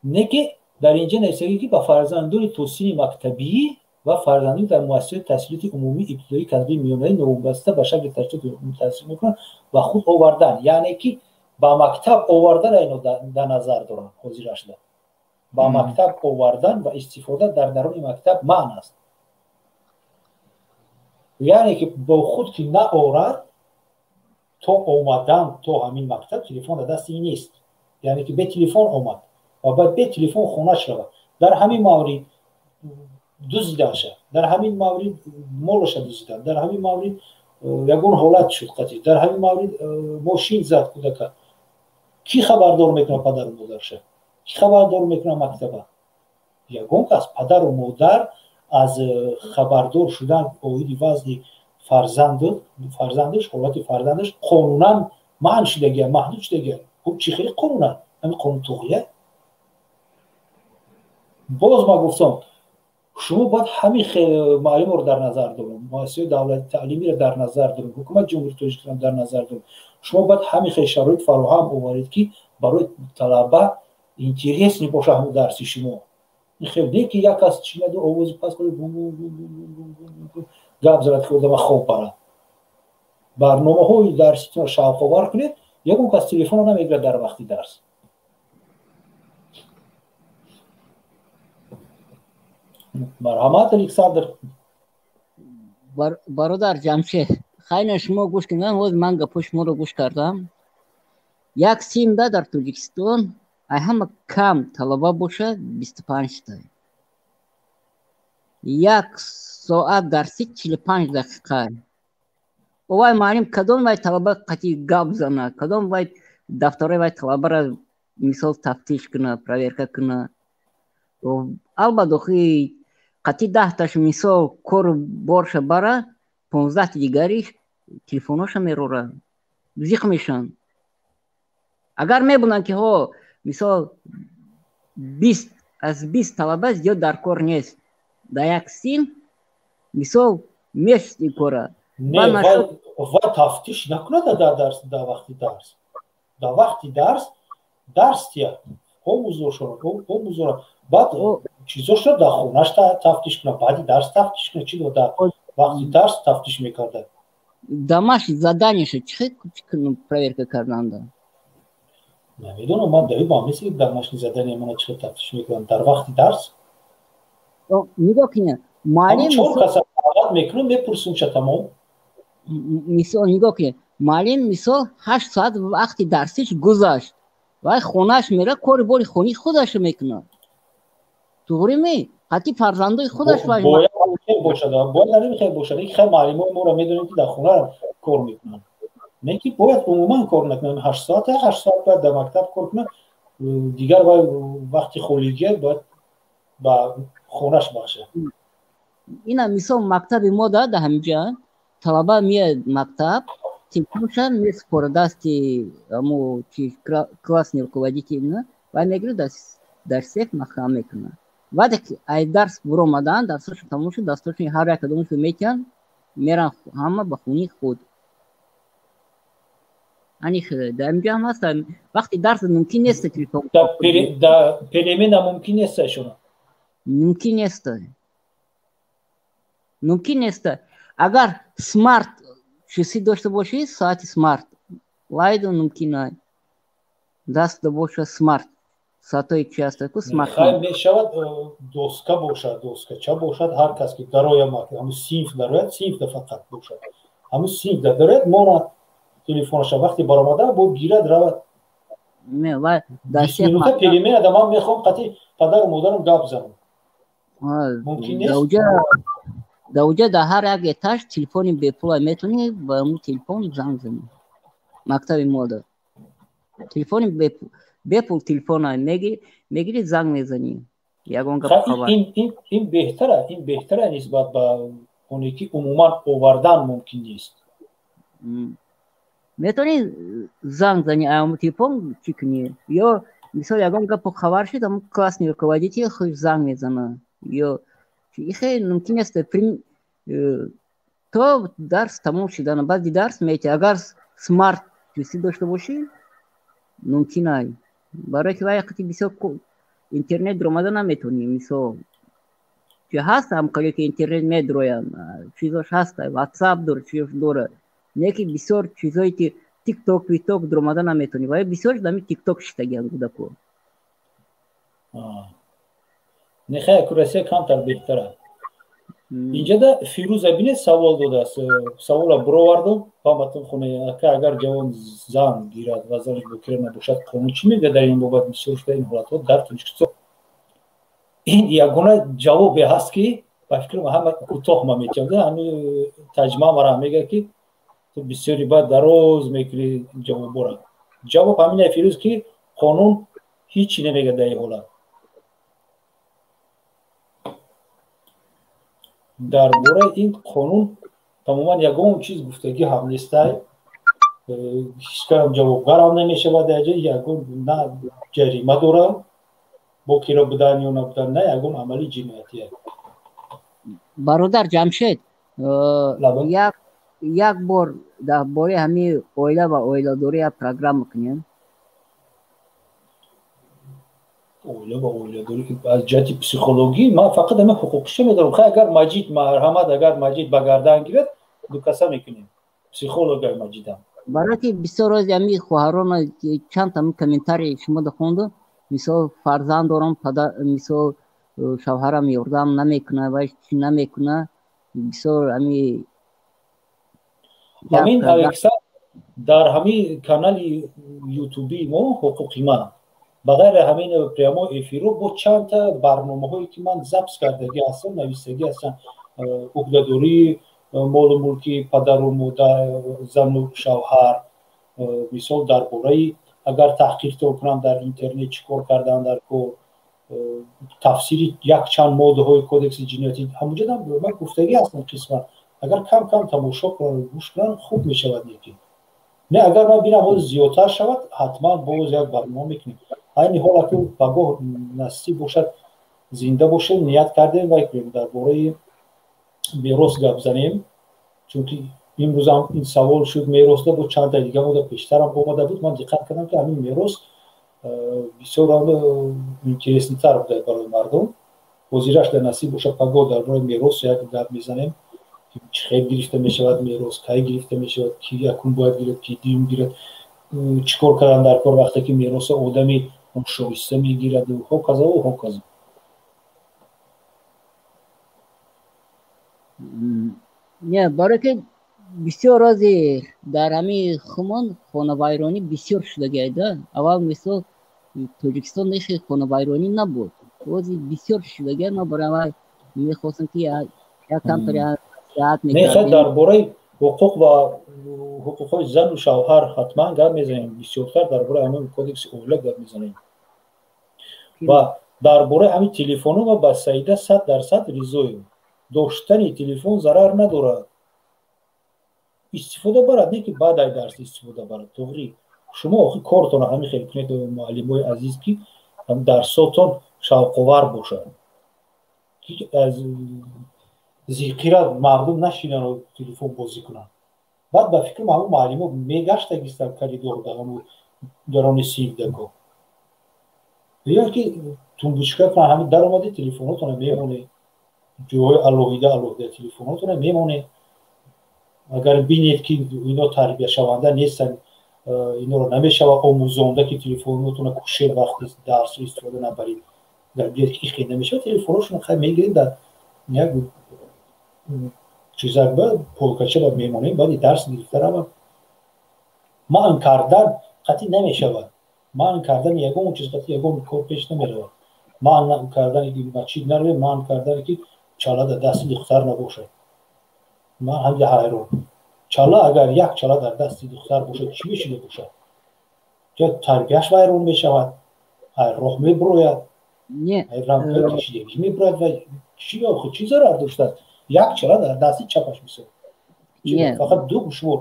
Speaker 1: не, ки дар инҷа нависагӣ, ки ба фарзандони то синни мактабӣ ва фарзандони дар муассисаҳои таҳсилоти умумӣ, ибтидоӣ, касбӣ, миёнаӣ новобаста ба шакли таҳсилоти таҳсил мекунанд ба худ овардан, яъне ки ба мактаб овардан ино дар назар доранд. Ҳозирашда ба мактаб овардан ва истифода дар даруни мактаб манъ аст. Яъне ки бо худ ки наорад, то омадан то ҳамин мактаб телефон дар дасти ин нест, яъне ки бе телефон омад ва баъд бе телефон хонаш равад. Дар ҳамин маврид дуздиданша, дар ҳамин маврид молаша дуздидан, дар ҳамин маврид ягон ҳолат шуд қатӣ, дар ҳамин маврид мошин зад кӯдака, кӣ хабардор мекунад падару модарша? Кӣ хабардор мекунад мактаба? Ягон кас. Падару модар аз хабардор шудан оиди вазъи фарзандаш, ҳолати фарзандаш қонунан манъ шудагия, маҳдуд шудагия. Хуб, чӣ хеле қонунан? Ҳамин қонун туғрия? Боз ма гуфтам, шумо бояд ҳамин муаллимро дар назар дорем, муассисаҳои давлати таълимиро дар назар дорем, ҳукумати Ҷумҳурии Тоҷикистон дар назар дорем. Шумо бояд ҳамин хел шароит фароҳам оваред, ки барои талаба интересный боша ҳамун дарси шумо. Ин хел не, ки як кас чинаду овози паст гап занад, ки одама хоб барад. Барномаҳои дарситонро шавқовар кунед, ягон кас телефонро намегирад дар вақти дарс. Марҳамат, Александр.
Speaker 4: Бародар Ҷамшед, хайна шумо гӯш кунед, ҳозир ман гапҳои шуморо гӯш кардам. Як синда дар Тоҷикистон ай ҳама кам талаба бошад 25та, як соат дарси 45 дақиқа. Вай муаллим кадом вай талаба қатӣ гап зана, кадом вай дафтарои вай талабара мисол тафтиш куна, проверка куна? Албат, охи қатӣ 10таш мисол кору борша бара, 15ти дигариш телефоноша мерора, зиқ мешаванд. Агар мебунанд, ки ҳо мисол 20, аз 20 талаба зиёд дар кор нест дар як син, мисол мешт ин кора.
Speaker 1: Ва тафтиш накунад дар дарс, дар вақти дарс, дар вақти дарс дарс тия, омӯзошро омӯзора, баъд чизошро дар хонаш тафтиш кунад, баъди дарс тафтиш кунад. Чи дар вақти дарс тафтиш мекарда?
Speaker 4: Домашний заданиеша чӣ проверка карданда?
Speaker 1: Намедонам, ман дар бам нест, домашний задание мана чӣ тафтиш мекунам дар вақти дарс.
Speaker 4: Нигоҳ кунед, муаллим.
Speaker 1: Чор каса даъват мекунам, мепурсумша, тамом.
Speaker 4: Мисол, нигоҳ кунед, муаллим мисол 8 соат вақти дарсиш гузашт, вай хонаш мера, кори бори хони худашро мекунад. Туғри ме? Ҳатти фарзандои худаш.
Speaker 1: Бояд бояд хел бошад. Хел муаллимои моро медонем, ки дар хона кор мекунанд. Не ки бояд умуман кор накунанд 8 соат, 8 соат бояд дар мактаб кор кунанд, дигар вай вақти холигия бояд ба хонаш бахшад.
Speaker 4: Ина мисол мактаби мо да ҳаминҷа талаба меяд мактаб, телефонша месупора дасти амо чи классный руководитель, вай мегирад, дар сейф маҳкам мекунад. Баъде ки ай дарс буромадан, дарсошон тамом шуд, дастошон ҳар як кадомашон метиҳанд, меран ҳама ба хонаи худ. Ани хеле дар инҷа ҳам ҳаст, вақти дарс мумкин нест телефон.
Speaker 1: Да перемена мумкин нест шуна.
Speaker 4: Мумкин нест. Мумкин нест. Агар смарт часы дошта бошӣ, соати смарт, вайду мумкин ай. Даст боша смарт. Соатҳои чи ҳаст ку смарт.
Speaker 1: Хай мешавад доска бошад, доскача бошад, ҳар кас ки дароя ҳамун синф дарояд, синф да фақат бошад. Ҳамун синф да дарояд, монад телефонаша вақти баромада бо гирад равад.
Speaker 4: Не, вай
Speaker 1: минута перемена да ман мехоҳам қати падару модарам гап занам. Мумкин нест?
Speaker 4: Дар уҷа дар ҳар як этаж телефони бепула, метавонӣ ба ҳамун телефон занг занӣ. Мактаби мода телефони бепул, телефона мегирӣ, занг мезанӣ, ягон гап хабар.
Speaker 1: Ин беҳтара, ин беҳтара нисбат ба оне ки умуман овардан мумкин нест.
Speaker 4: Метавонӣ занг занӣ, ҳамун телефон чӣ кунӣ, ё мисол ягон гапу хабар шуд, ҳамун классный руководитель худ занг мезана, ё ихе мумкин нест то дарс тамом шудана. Баъди дарс мети, агар смарт часы дошта бошӣ, мумкин ай, барое ки вай қати бисёр интернет дуромада наметавонӣ. Мисол, чи ҳаст ҳамкоре ки интернет медуроянд, чизош ҳаст, ватсап дор, чизош дора, не ки бисёр чизое ки тикток, виток дуромада наметавонӣ. Вай бисёр дами тикток шиштагианд кӯдако.
Speaker 1: Нехай, Россия камтар беҳтара. Инҷада Фирӯза бинед савол додааст, савола бировардум паматон хоне: ака, агар ҷавон зан гирад ва занаш бокира набошад, қонун чӣ мегӯяд дар ин бобат? Бисёр шуда ин ҳолатҳо дар Тоҷикистон. Ин ягона ҷавобе ҳаст ки ба фикрам ҳама кӯтоҳ ма метиҳам. Ҳами таҷма мара мегӯяд ки ту бисёри баъд дароз мекунӣ ҷавобора. Ҷавоб ҳамине, Фирӯз, ки қонун ҳичи намегӯяд дар ин ҳолат. Дар бораи ин қонун тамоман ягон чиз гуфтагӣ ҳам нестай, ҳечкарам ҷавобгарам намешавад. Даҷа ягон на ҷарима дора бокира будан ё набудан, на ягон амали ҷиноятия.
Speaker 4: Бародар Ҷамшед, як бор дар бораи ҳамин оила ва оиладорӣ як программа кунем.
Speaker 1: Оила ва оиладорӣ аз ҷиҳати психологӣ ман фақат ҳамин ҳуқуқиша медорам. Хай, агар Маҷид, марҳамат, агар Маҷид ба гардан гирад, дукаса мекунем, психологай Маҷидам.
Speaker 4: Барое ки бисёр рози ҳамин хоҳарон чанд ҳамин комментарий шумо хонду, мисол, фарзанд дорам, падар, мисол, шавҳарам ёрдам намекунад, вай чӣ намекунад, бисёр ҳами.
Speaker 1: Ҳамин, Александр, дар ҳамин канали ютубии мо «Ҳуқуқи ман», ба ғайри ҳамин прямой эфиро, бо чандта барномаҳое ки ман запись кардагӣ ҳастам, нависагӣ ҳастам, уҳдадории молу мулки падару модар, зану шавҳар, мисол, дар бораи агар таҳқиқтон кунам дар интернет чӣ кор кардан дар кор, тафсири якчанд моддаҳои кодекси ҷиноятӣ, ҳамунҷо ман гуфтагӣ ҳастам қисман. Агар кам кам тамошо кунанд, гӯш кунанд, хуб мешавад. Неки не, агар ман бинам ҳоз зиёдтар шавад, ҳатман боз як барнома мекунем. Айни ҳол аку пагоҳ насиб бошад, зинда бошем, ният кардем вай кунем, дар бораи мерос гап занем, чунки имрӯзам ин савол шуд меросда, бо чанда дига мода пештарам омада буд. Ман диққат кардам ки ҳамин мерос бисёр интересный тар буда барои мардум. Ҳозираш дар насиб бошад, пагоҳ дар бораи мерос як гап мезанем: чӣ хел гирифта мешавад мерос, кай гирифта мешавад, ки якум бояд гирад, ки дуюм гирад, чӣ кор кардан дар кор вақте ки мероса одами шоиста мегирад, ҳоказаву ҳоказо.
Speaker 4: Не, барое ки бисёр рози дар ҳамин хумон хонавайронӣ бисёр шудагиайда. Аввал, мисол, Тоҷикистон нехе хонавайронӣ набуд, рози бисёр шудагиай. Ман барои аввал мехостам ки як камтар
Speaker 1: Не, дар бораи ҳуқуқ ва ҳуқуқҳои зану шавҳар ҳатман гап мезанем, бисёртар дар бораи ҳамин кодекси оила гап мезанем ва дар бораи ҳамин телефону. Ма ба Саида 100% ризоем: доштани телефон зарар надорад, истифода барад, не ки баъд ай дарс истифода барад. Туғри, шумо охи кортона ҳамин хел кунед, муаллимои азиз, ки дарсотон шавқовар бошад, аз зиқира мардум нашинану телефон бозӣ кунанд. Баъд ба фикрам ҳамун муаллимо мегаштагиста коридор дар ҳамун дарони синфдако. Ё ки тумбучка кунан, ҳамин даромади телефонотона мемоне, ҷойҳои алоҳида алоҳида телефонотона мемоне. Агар бинед, ки ино тарбияшаванда нестанд, иноро намешава омӯзонда, ки телефонотона кушед, вақти дарс истифода набаред. Агар бинед, ки ихе намешава, телефоношона хай мегиред, дар як чизак ба полкача ба мемонем, баъди дарс гирифта равам. Манъ кардан қатъӣ намешавад. Манъ кардани ягон чиз қатъи ягон кор пеш намеравад. Манъ кардани ки масҷид наравем, манъ кардане ки чала дар дасти духтар набошад. Ман ҳамҷа ҳайрон. Чала, агар як чала дар дасти духтар бошад, чӣ мешида бошад? Тарбияш вайрон мешавад, роҳ мебурояд, кашидагӣ мебурояд. Ва чӣ охи, чӣ зарар доштааст як чала дар дасти чапаш, мисол, фақат ду гӯшвор?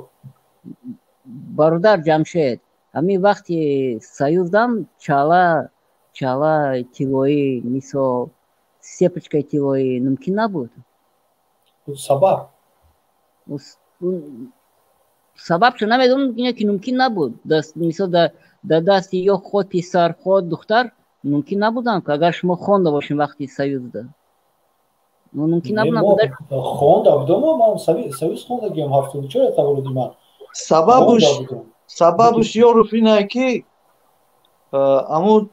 Speaker 4: Бародар Ҷамшед, ҳамин вақти Союздам чала тиллоӣ, мисол, цепочкаи тиллоӣ мумкин набуд.
Speaker 1: Сабаб?
Speaker 4: Сабабшо намедонам, ки мумкин набуд. Мисол, дар дасти ё худ писар, худ духтар мумкин набуданд. Агар шумо хонда бошем вақти Союзда, мумкин набуд.
Speaker 1: Хонда будам, ман Союз хондагиам, 74 таваллуди ман.
Speaker 3: Сабабуш ёров инае, ки аму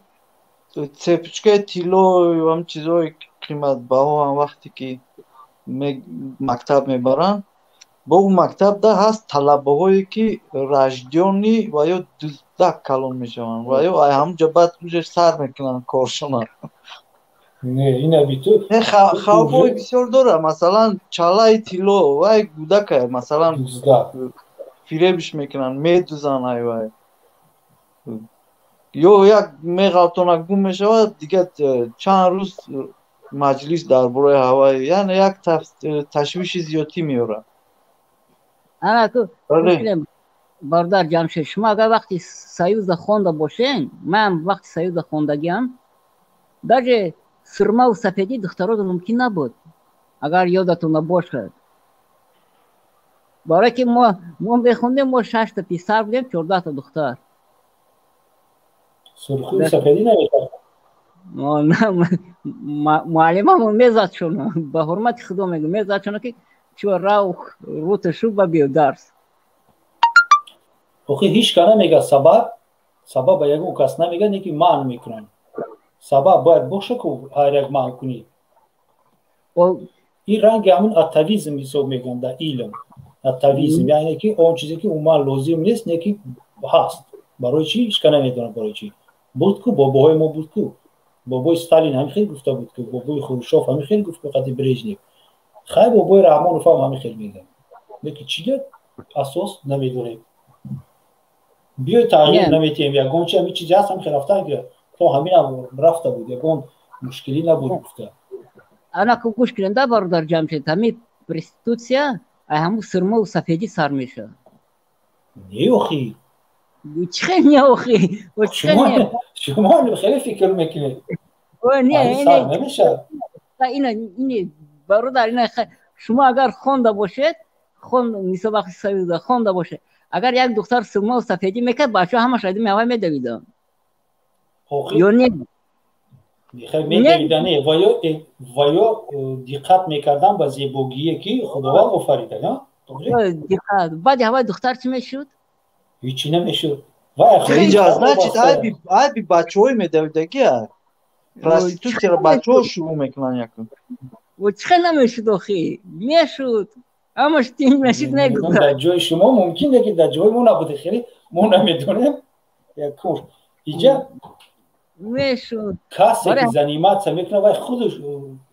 Speaker 3: цепочкаи тиллою ам чизҳои қиматбаҳо ам вақте ки мактаб мебаранд, бо мактабда ҳаст талабаҳое, ки рождённый ва ё дуздак калон мешаванд ва ё ҳамунҷа баъд уже сар мекунанд коршона. Хавфҳои бисёр дорад. Масалан, чалаи тилло вай кӯдакае, масалан, фиребиш мекунанд, медузанд ай вай ё як меғалтона, гум мешавад, дигар чанд рӯз маҷлис дар бораи ҳавай, яъне як ташвиши зиёдтӣ меорад.
Speaker 4: Бародар Ҷамшед, шумо агар вақти Союзда хонда бошен, ман вақти Союзда хондагиам, даже сурмаву сафедӣ духтарода мумкин набуд, агар ёдатон набошад. Барое ки мо мехондем, мо шашта писар будем, 14та духтар.
Speaker 1: Сафедӣ намешавад?
Speaker 4: Муаллимамон мезад шуно, ба ҳурмати Худо мегӯ, мезад шуно, ки чӯ рав, рута шу, ба биё дарс.
Speaker 1: Охи, ҳеҷ ка намега сабаб. Сабаб ба ягон кас намега, не ки манъ мекунанд. Сабаб бояд боша, ку ҳар як манъ кунӣ. Ин ранги ҳамун атавизм ҳисоб мекунанд дар илм. Атавизм яъне ки он чизе, ки умуман лозим нест, не ки ҳаст. Барои чӣ, ҳеҷ ка намедонад барои чӣ. Буд ку, бобоҳои мо буд ку, бобои Сталин ҳамин хел гуфта буд ку, бобои Хрушов ҳамин хел гуфт ку, қати Брежнев. Хай, бобои Раҳмонов ҳам ҳамин хел мегӯяд, лекин чӣ асос намедонем. Биёй, тағйир наметиҳем ягон чи, ҳамин чизе ҳаст, ҳамин хел рафтан гирад. То ҳаминам рафта буд, ягон мушкилӣ набуд гуфта.
Speaker 4: Ана ку, гӯш кунем да, бародар Ҷамшед, ҳамин проституция ай ҳамун сурмаву сафедӣ сар мешавад.
Speaker 1: Не, охи.
Speaker 4: Чӣ хел не, охи?
Speaker 1: Шумо хеле фикр мекунед. Сар намешавад.
Speaker 4: Ина, бародар, ина шумо агар хонда бошед, мисол, вақти Союзда хонда бошед, агар як духтар сурмаву сафедӣ мекард, бачаҳо ҳамаш айдими ҳавай медавиданд ё не?
Speaker 1: Медавидане ва ё диққат мекардан ба зебогие, ки Худованд офарида.
Speaker 4: Диққат. Баъди ҳавай духтар чӣ мешуд?
Speaker 1: Ҳичи намешуд.
Speaker 3: Значит, айби бачаҳои медавидагия. Проститутсияро бачаҳо шурӯъ мекунанд якум.
Speaker 4: Чӣ хел намешуд, охи? Мешуд, ҳамаш тинг мешуд, мегузашт.
Speaker 1: Дар ҷои шумо мумкин, лекин дар ҷои мо набуде, хеле мо намедонем. Иҷа
Speaker 4: мешуд.
Speaker 1: Касе ки заниматься мекунад, вай худаш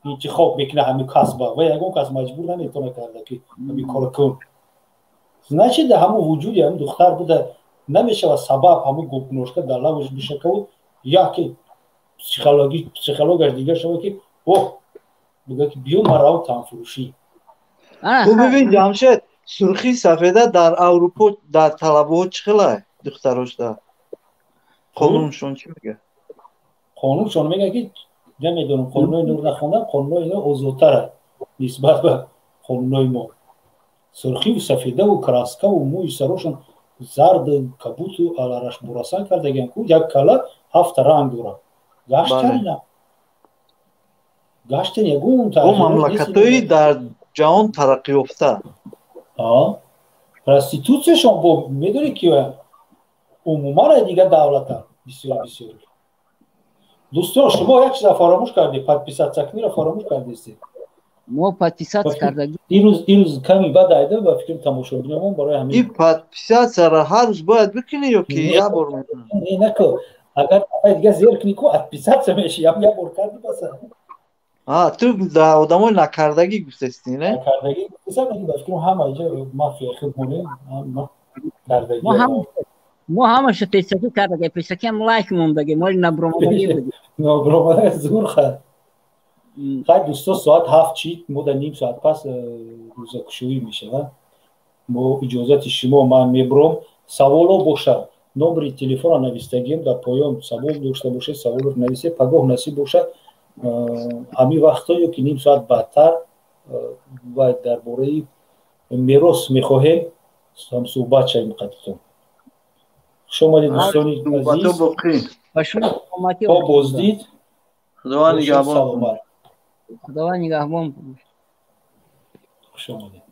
Speaker 1: интихоб мекунад ҳамин касба, вай ягон кас маҷбур наметавона карда, ки ҳамин кора кун. Значит, дар ҳамун вуҷуди ҳамин духтар буда намешавад. Сабаб ҳамун гопношка дар лабаш бишакаву яке психологаш дигар шава, ки оҳ, бигӯяд, ки биё, ман равам танфурӯшӣ.
Speaker 3: Ту бибин, Ҷамшед, сурхи сафеда дар Аврупо дар талабаҳо чӣ хелай, духтарошда қонуншон чӣ мегӯяд?
Speaker 1: Қонуншон мегӯяд, ки намедонам, қонунҳои нур нахондам. Қонунҳои ино озодтара нисбат ба қонунҳои мо. Сурхиву сафедаву краскаву мӯи сарошон зарду кабуту алараш бурасан кардагиан ку, як кала ҳафта ранг дорад. Гаштанина гаштан ягон
Speaker 3: Бо мамлакатҳои дар ҷаҳон тараққиёфта.
Speaker 1: Проститутсияшон бо медонӣ ки умуман дигар давлата бисёр бисёр. Дӯстон, шумо як чиза фаромӯш кардед, подписаться книро фаромӯш кардестед.
Speaker 4: Мо подписаться кардаги.
Speaker 1: Ирӯз ками бад айда ба фикри тамошобинамон, барои ҳамин.
Speaker 3: Ин подписаться-ра ҳар рӯз бояд бикунӣ ё ки як бор?
Speaker 1: Не, наку, агар дига зер кунӣ ку, отписаться меши. Як бор карди, баса.
Speaker 3: Ту да одамои накардагӣ гуфтастӣ, не?
Speaker 1: Накардагӣ гуфтастам, ба фикрам ҳама иҷа мафия худ монем кардагӣ.
Speaker 4: Мо ҳамаша пешакӣ кардаги, пешакиам лайк мондаги, моли набромадагӣ буд.
Speaker 1: Набромада зур. Хай, хай, дӯсто, соат 7 чид, мо дар ним соат пас рӯзакушоӣ мешавад. Мо иҷозати шумо, ман мебуром. Саволо бошад, номери телефонро навистагием дар поён. Савол дошта бошед, саволро нависед. Пагоҳ насиб бошад, ҳамин вақтҳо ё ки ним соат баъдтар ва дар бораи мерос мехоҳем ҳамсӯҳбат шавем қадитон. Хуш омадед, дӯстони азиз, то боздид.
Speaker 3: Худованд нигаҳбон.
Speaker 1: Саломат.
Speaker 4: Худованд нигаҳбон.
Speaker 1: Хуш омадед.